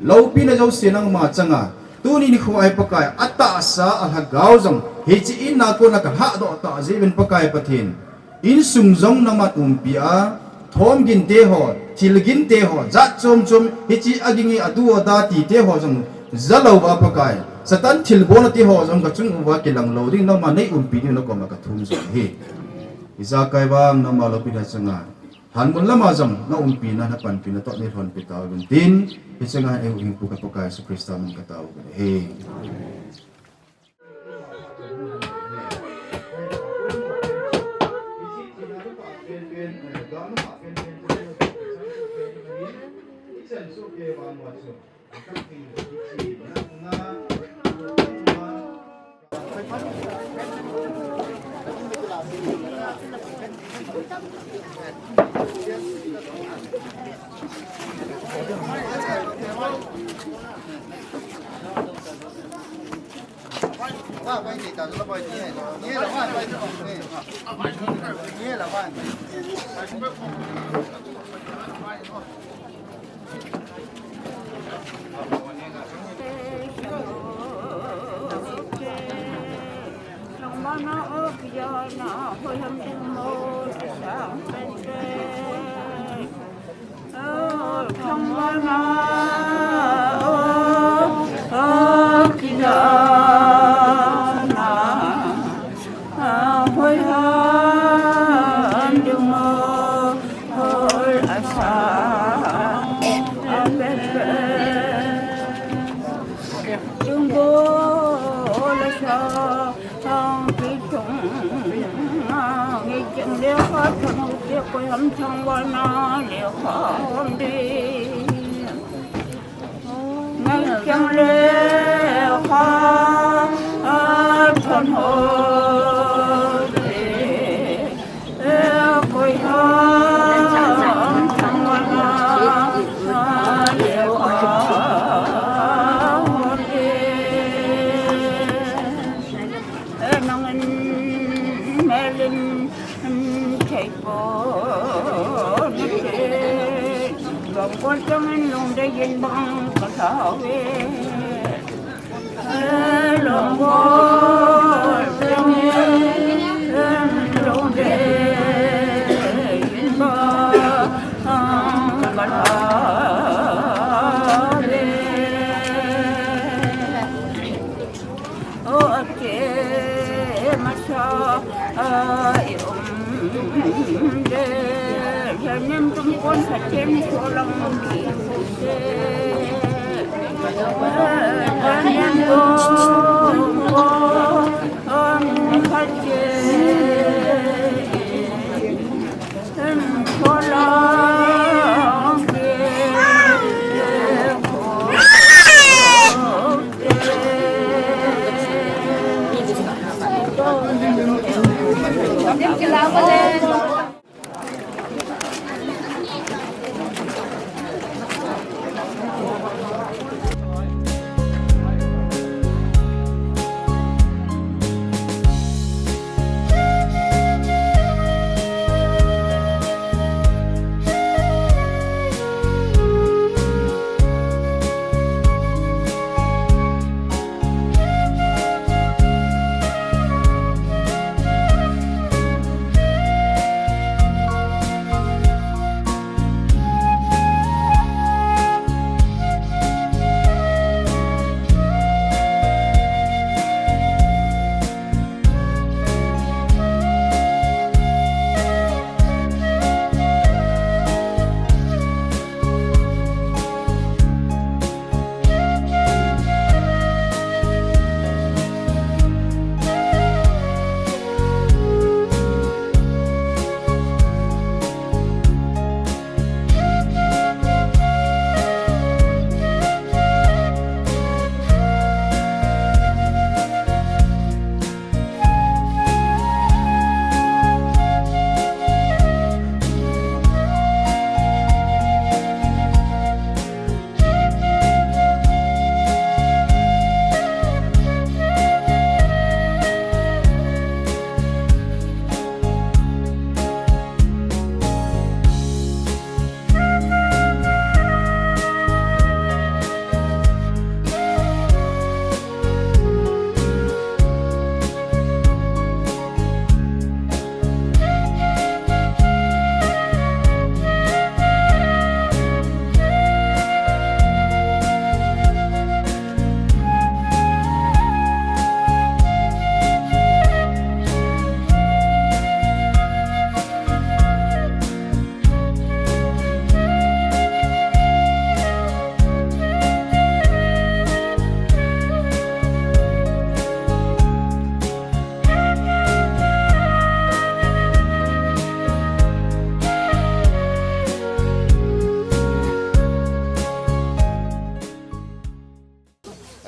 Loupina jouse nangma changa, tuni nikhoa hi Pakai, atahsa alhagao jong, hiche in a kona kalhadoh tah jeh uvin Pakai Pathen, insung jong nangman umpi a, thomgin te ho, thilgin te ho, jat chom chom, hiche aging e adu ada ti te ho jong, jalouva Pakai, Satan thilbol te ho jong kachung uva kilang lou ding, nangman neiumpi diu nakoma kathum jong ahi. Ijakai vang nangma loupina changa, lhanmun lama jong naumpina, napanpina toh neilhonpi tauvin tin, hicheng a eihuhhingpu ka Pakai Jesu Christa min in katao uvin ahi.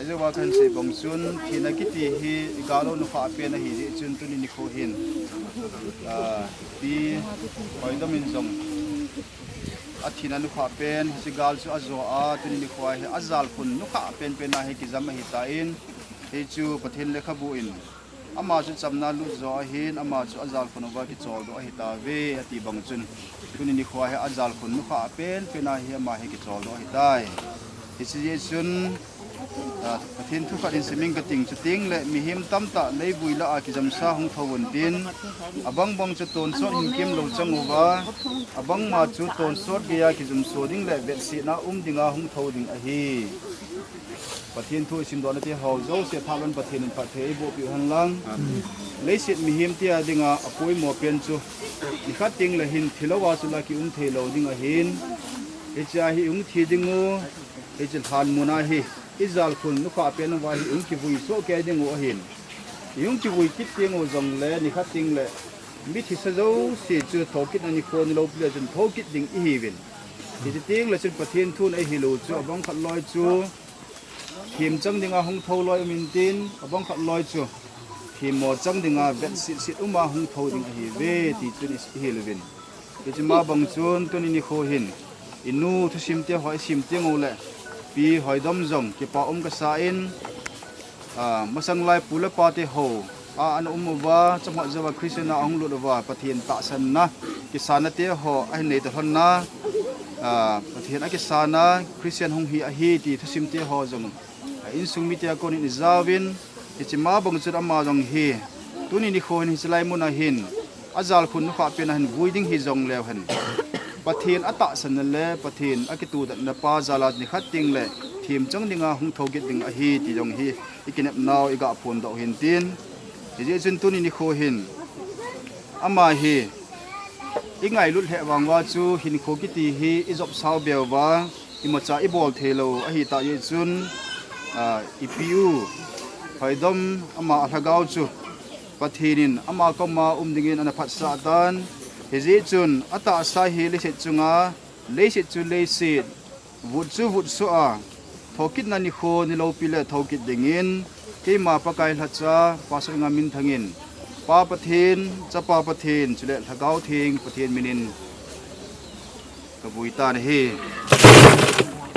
Ajo va kan sei bang chun, thina kiti hi i gal lou nukhah pen ahi jeh chun tuni nikho hin, ah, Pi Hoidom in jong athina nukhah pen, hiche gal chu ajo a, tuni nikho hi ajal khun nukhah penpen a hi kijam ahitan, Hichu Pathen lekhabu in, ama chu chamna lut jo ahin, ama chu ajalkhun uva kicholdo ahitauve, ati bang chun, tuni nikho hi ajalkhun nukhah penpen a hi ama hi kicholdo ahitai. Hiche jeh chun, a, Pathen thu khat in simin kating, chuteng le mihem tamtah leivui lah a kijamsa hung thou un tin, abang bang chu tonsot hin kemlou chang uva, abangma chu tonsot geiya kijumso ding le vetsetna um dinga hung thou ding ahi. Pathen thu isimdohna teho jouse thalon Pathen in phatthei eiboh piu hen lang. Leiset mihem tia dinga apoimo pen chu, nikhat teng le hin thilou a chu la kium theilou ding ahin. Hichea hi ihung thi dingu, hiche lhanmun a hi, ijalkhun nukhah pen uva hi ihung kivui soh kei dingu ahin. Ihung kivui kit tengu jongle, nikhat teng le mithisa jouse chu thoukitna nikho niloupi le chun thoukit ding ihiuvin. Hiche teng le chun Pathen thun eihil u chu, abang khat loi chu themchang dinga hung thou loi um intin, abang khat loi chu themmo chang dinga vetsetset uma hung thou ding ahiuve, ti chun ihil uvin. Hiche ma bang chun tuni nikho hin, inu thusim teho isim tengu le, Pi Hoidom jong kipa um kasa in, a, masang lai pu le pa teho a ana um uva, chomkhat jouva Christian a ahung lut uva, Pathen tahsanna, kisanna teho ahin nei talhonna, a, Pathen akisana Christian hung hi ahi ti thusim teho jong, a, insung mite a konin ijauvin, hiche ma bang chun ama jong hi, tuni nikho hin hiche lai mun a hin, ajalkhun nukhah pen a hin vui ding hijongleu hen, Pathen atahsanna le Pathen akitudatna pa jal a nikhat teng le themchang dinga hung thoukit ding ahi ti jong hi ikinepnau iga phondoh u hintin. Hijeh chun tuni nikho hin ama hi ingailut lheh vang uva chu hinkho kiti hi ijopsau beuva, imacha ibol theilou ahitah jeh chun, a, ipi u Hoidom ama alhagao chu Pathen in ama koma um dingin ana phatsah tan. Hijeh chun atahsa hi leiset chunga, leiset chu leiset, vut chu vutsoh a, thoukitna nikho niloupi le thoukit dingin, keima Pakai lhacha, Pastor Ngaminthang in, Pa Pathen, Chapa Pathen, chule Lhagao Theng Pathen minin kavui tan ahi.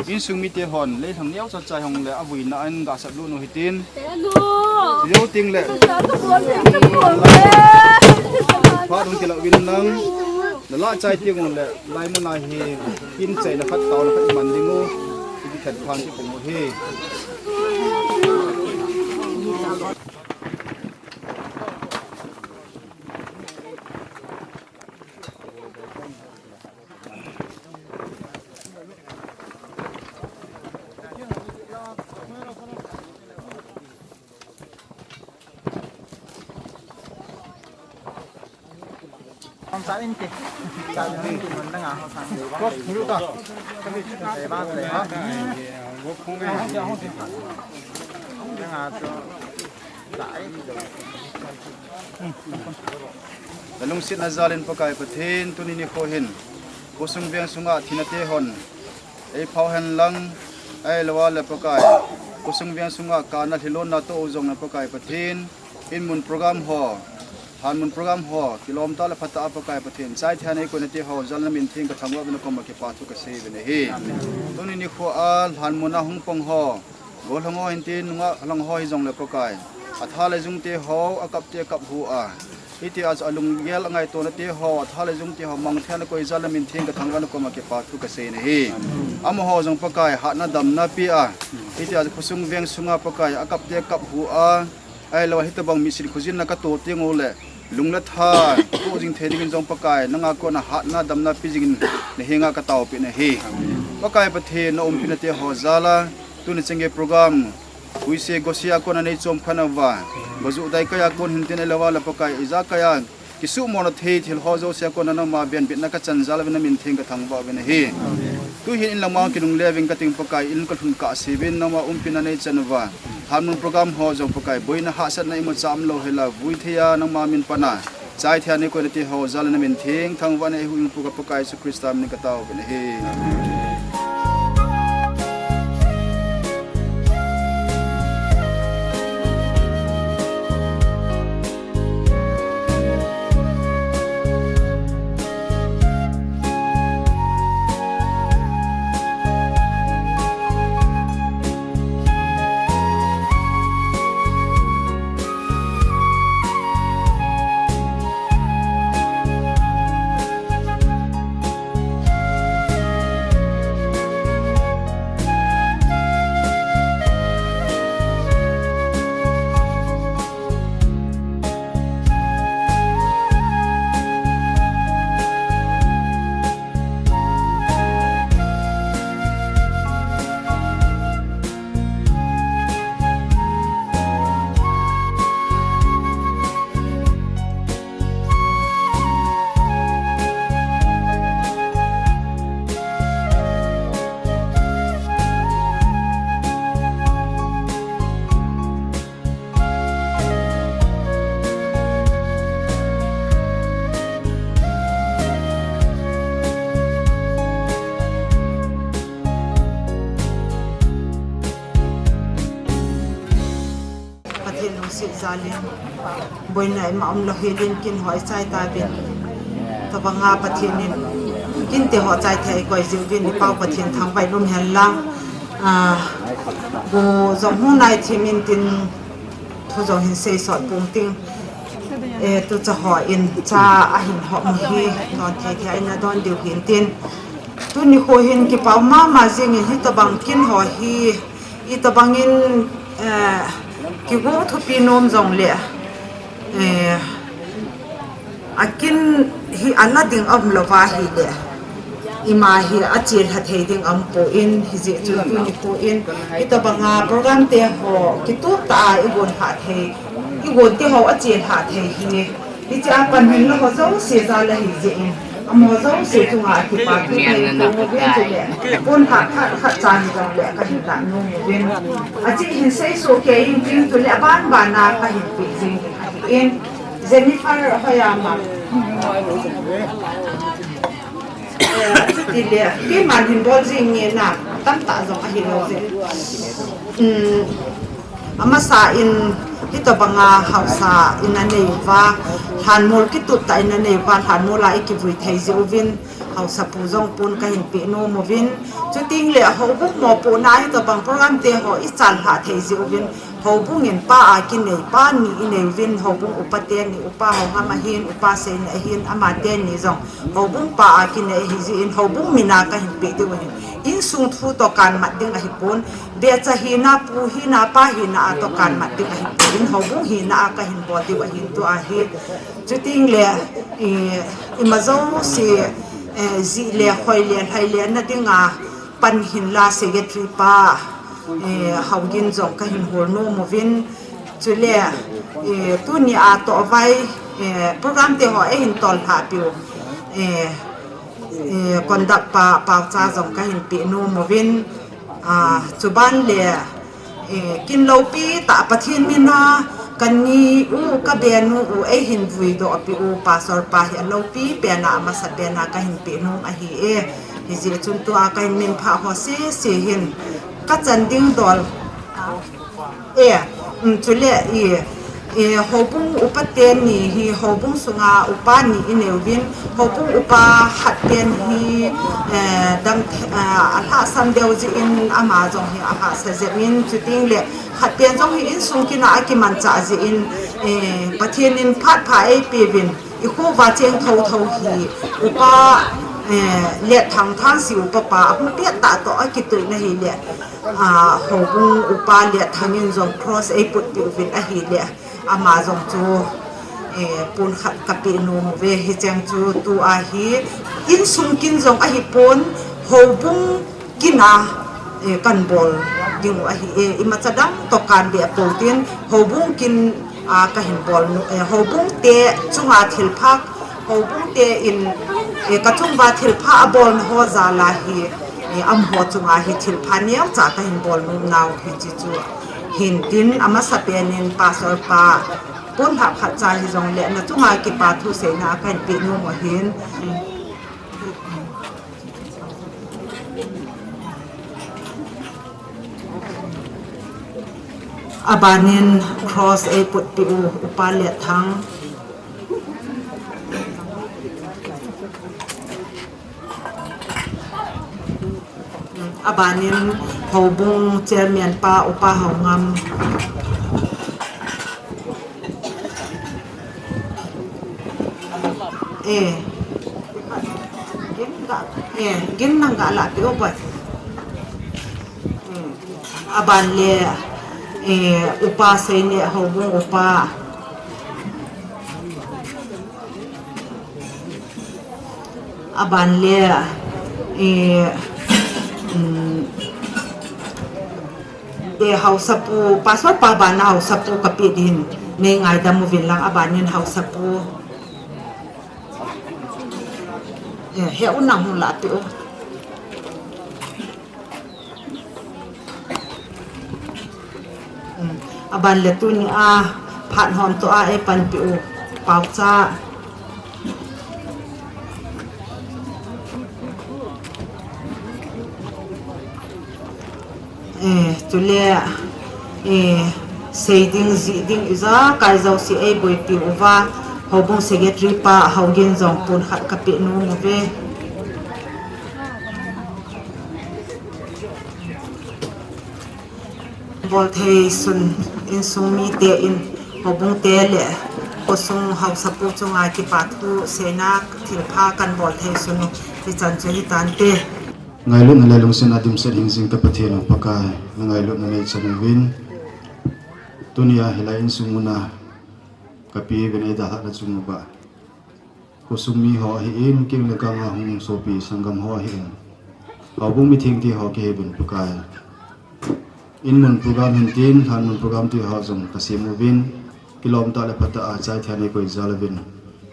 Insung mite hon, leilhang neocha chai hung le avuina in gasap lut u hitin. Jou teng le, phat hung kilah uvin lang, nalah chai teng u le, lai mun a hi, kin chaina khat taona khat iman dingu, ikikhen phan kipung u hi. Nalungsetna jal in Pakai Pathen, tuni nikho hin khosung veng sunga thina te hon eiphau hen lang, ahilouleh Pakai, khosung veng sunga kana lhilonna toh u jong na Pakai Pathen, inmun program ho, lhanmun program ho, kilom tah le phatah a Pakai Pathen, chai thei a nei koina te ho jal na min theng kathangvah uvin, nakoma kipa thu kasei uvin ahi. Tuni nikho a lhanmun a hung pang ho, gollhang ho hintin, nungah lhang ho hijongle Pakai, atha le jung te ho, akap te akap hu a, hitia chu alunggel angaitona te ho, atha le jung te ho, mang thei a nakoi jal na min theng kathangvah, nakoma kipa thu kasei ahi. Amaho jong Pakai, hatna damna pe a, hitia chu khosung veng sunga Pakai, akap te akap hu a, ahilouleh hitobang misin khojinna katoh teng uleh, lung le tha toh jing thei dingin jong Pakai, nanga kona hatna damna pe jingin nahenga kataopeh ahi. Pakai Pathen, na umpina te ho jal a, tuni cheng gei program, huise gose a kona nei chom khan uva, gojudai kai a kon hintin ahilouleh Pakai, ijakai a kisumona thei thil ho jouse a kona nangma venbitna kachan jal uvin, na min theng kathangvah uvin ahi. Tuhin in lama kinungle uving kating Pakai, in kalhun kahse uvin, nangma umpina nei chan uva, lhanmun program ho jong Pakai, boina hahsatna imacha umlou hela, vui thei a nangma min pan a chai thei a nei koina te ho jal na min theng thangvah in, eihuhhingpu ka Pakai Jesu Christa min kataopeh ahi. Pathen lungset jalin, boina ima umlou helin kin ho ichai tauvin. Tobanga Pathen in, kinte ho chai thei koi jiuvin, i Pau Pathen thangvah in um hen lang. Ah, bu jong hung nai thim in tin, thu jong hin sei sot pung ting. Eh, tucha ho in cha ahin hom hi, don thei thei a ina don diu hin tin. Tuni kho hin kipa um mama jingin hitobang kin ho hi, itobang in, eh, kigo thupi nom jongle, eh, akin hi ala ding aum louva ahile, ima hi achelha thei ding aum pon, hijeh chun tuni kho in, hitobanga program te ho kitup tah a igon lha thei, igon te ho achelha thei hi, hiche a pan hin la ho jouse jal ahi jeh in, amaho jouse chunga kipa thu kahin phong uvin chule, pon khat khat khat cha hijongle kahin lah nom uvin. Ache hin sei soh kei in tin chule aban ban a kahin pe jing ding ahi in. Jennifer Hoyama. Eh, achuti le, keiman hin bol jing nge na, tamtah jong ahi lou jeh. Um, amasa in hitobanga haosa ina nei uva, lhanmol kitup tah ina nei uva, lhanmol a ikivui thei jeh uvin, haosapu jong pon kahin pe nom uvin. Chuting le houbung mopohna hitobang program te ho ichan lha thei jeh uvin, houbung in pa a kinei, pa ni inei uvin, houbung upa teni, upa Haongam ahin, upa Seini ahin, ama teni jong houbung pa a kinei ahi jeh in, houbung min a kahin pe diu ahin. Insung thu toh kanmat ding ahipon, becha hina, pu hina, pa hina a toh kanmat ding ahipon, houbung hina a kahin bol diu ahin tua hi. Chuting le, i, ima jouse, eh, jih le, khoi le, lhai le na dinga pan hin la secretary pa, eh, Haogin jong kahin hol nom uvin. Chule, eh, tuni a toh vai, eh, program te ho eihin tol lhah piu, eh, eh, conduct pa, Paocha jong kahin pe nom uvin. Ah, chuban le, eh, kin loupi tah Pathen min a, kani u, kaben u, u eihin vui doh pi u, pastor pa hi aloupi pen a, amasa pen a kahin pe nom ahi e. Hijeh chun tua kahin minphah ho sese hin, kachan ding dol. E, um, chule, i, i, houbung upa teni hi, houbung sunga upa ni inei uvin, houbung upa khat pen hi, eh, dam, eh, alhahsam deu jeh in ama jong hi ahahsa jep in, chuting le khat pen jong hi insung kin a akimanchah jeh in, eh, Pathen in phat pha eipe uvin, i khoa cheng thotho hi, upa, eh, Letthang Thangsi upa pa, ahung pet tah toh akitui na hile, ah, houbung upa Letthang in jong cross eiput pi uvin ahile, ama jong chu, eh, pon khat kape nom uve, hicheng chu tua hi, insung kin jong ahipon, houbung kin a, eh, kan bol ding u ahi e, imacha dang toh kan be a pou tin, houbung kin a kahin bol nom, eh, houbung te chunga thilpha, houbung te in, eh, kachung uva thilpha abolna ho jal a hi, eh, amaho chunga hi thilpha neocha kahin bol nom nau hiche chu hin tin, amasa pen in pastor pa pon hapkhat cha hijongle na chunga kipa thu seina kahin pe nom u ahin. Abanin cross eiput pi u, upa Letthang. Abanin houbung chairman pa, upa Haongam. Eh. Eh, gin nang ga lah pi u boi. Hmm. Aban le, eh, upa Seini houbung upa. Aban le, eh, um, eh, haosapu, pastor pa ban a haosapu kape din, nei ngaidam uvin lang, abanin haosapu. Eh, he u nang hung lah pi u. Um, aban le tuni a phat hon toh a eipanpi u, Paocha. Eh, chule, eh, Sei ding, jih ding ijakai jouse eiboipi uva, houbung secretary pa Haogin jong pon khat kapeh nom uve. Bolthei sun insung mite in houbung te le khosung haosapu chunga kipa thu seina thilpha kan bolthei sun u hichan chu hitante. Ngailutna le lungsetna dimset hingjing ka Pathen u Pakai, na ngailutna neichan uvin. Tunia hilai insung muna kapi uvin eidalhahna chung uva khosung mi ho ahin, king le ganga hung sopi sanggam ho ahin, houbung mithengte ho kihi uvin Pakai. Inmun program hintin, lhanmun program ti ho jong kasem uvin, kilomtah le phatah a chaithei a neikoi jal uvin,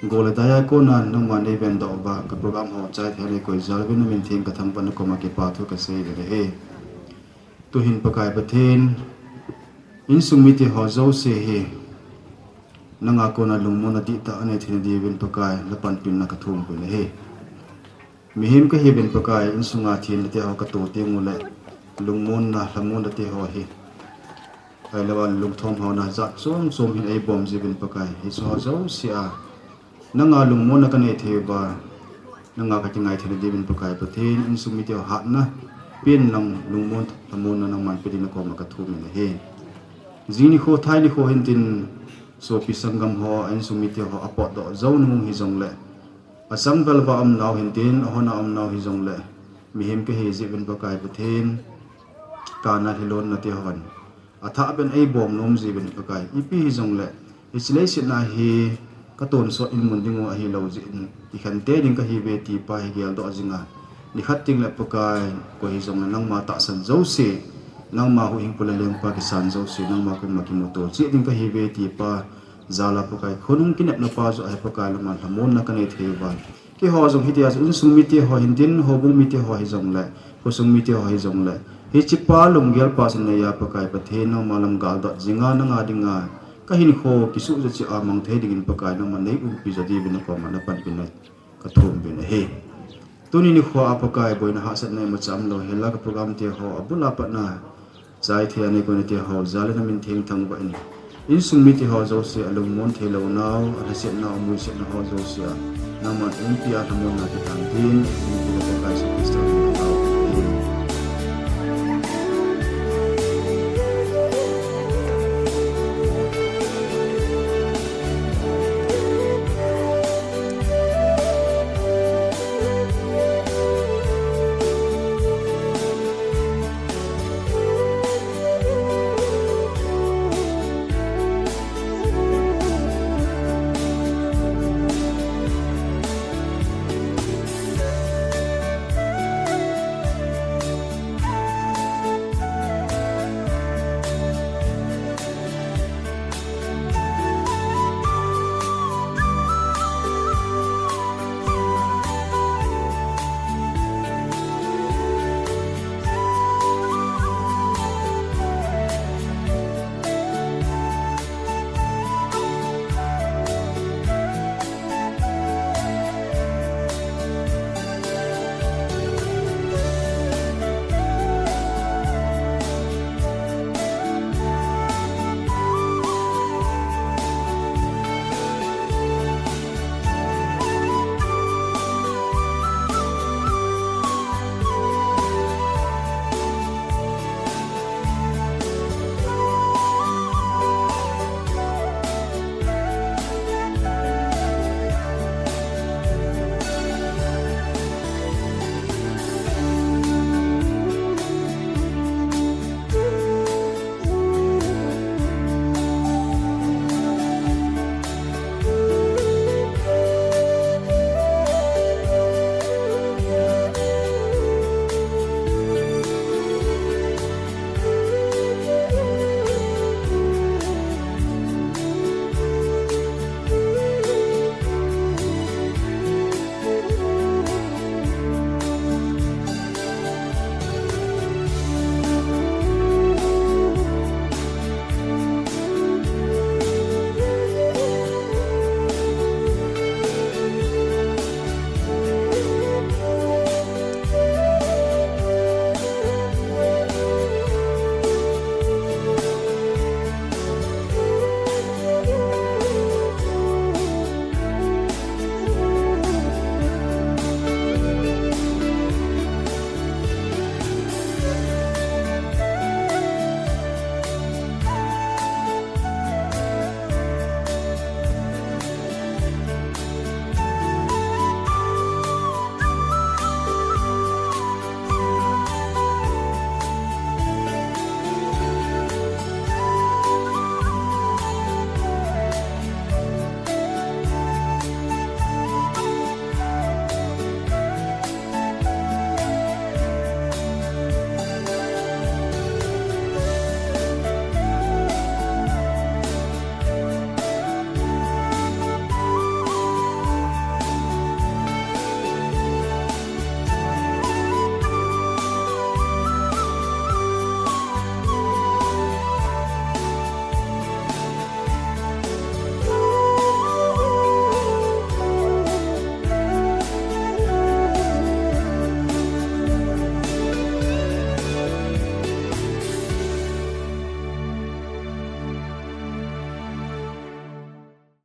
gol le dai a kona nangman neivendoh uva ka program ho chaithei a neikoi jal uvin, namin theng kathangvah na koma kipa thu kasei uvin ahi. Tuhin Pakai Pathen, insung mite ho jouse hi nanga kona lungmonna dihtah anei theina diuvin Pakai, napanpina kathum uvin ahi. Mihem kahi uvin Pakai, insunga thina te ho kato teng uleh lungmonna, lhamonna te ho hi, ahilouleh lungthom hona jat chom chom hin eibom jiuvin Pakai, hiche ho jouse a nanga lungmonna kanei thei uva, nanga kakingai theina diuvin Pakai Pathen, insung mite ho hatna, pen lang lungmon, lhamonna nangman pe ding na koma kathum in ahi. Jing nikho, thai nikho hintin, sopi sanggam ho, insung mite ho apotdoh jou nung hijongleh, achangvel uva umnau hintin, ahona umnau hijongleh, mihem kahi jeh uvin Pakai Pathen, kana lhilonna te hon athah beh in eibom nom jiuvin Pakai, ipi hijongleh, hiche leiset na hi katonsot inmun dingu ahilou jeh in, ikhen tei ding kahiuve ti pa hi geldoh jinga, nikhat tengleh Pakai, koi hijongleh nangma tahsan jouse, nangma huhhingpu le lengpa kisan jouse, nangma koma kimuto cheh ding kahiuve ti pa jal a Pakai, khonung kinepna pa joh ahi Pakai, nangman lhamonna kanei thei uva. Keiho jong hitia chu insung mite ho hintin, houbung mite ho hijongleh, khosung mite ho hijongleh, hiche pa lunggel pa chu neiya Pakai Pathen, nangma lam galdot jinga, nanga dinga kahinkho kisuh jo cheh a mang thei dingin Pakai, nangman neiumpi jo diuvin na koma napanpina kathum uvin ahi. Tuni nikho a Pakai, boina hahsatna imacha umlou hela, ka program te ho abul a patna chaithei a neikoina te ho jal in namin theng thangvah in, insung mite ho jouse alungmon theilou nau, alhasetna, amuisetna ho jouse a nangman umpi a lhamonna kitan tin, umpi le Pakai Jesu Christa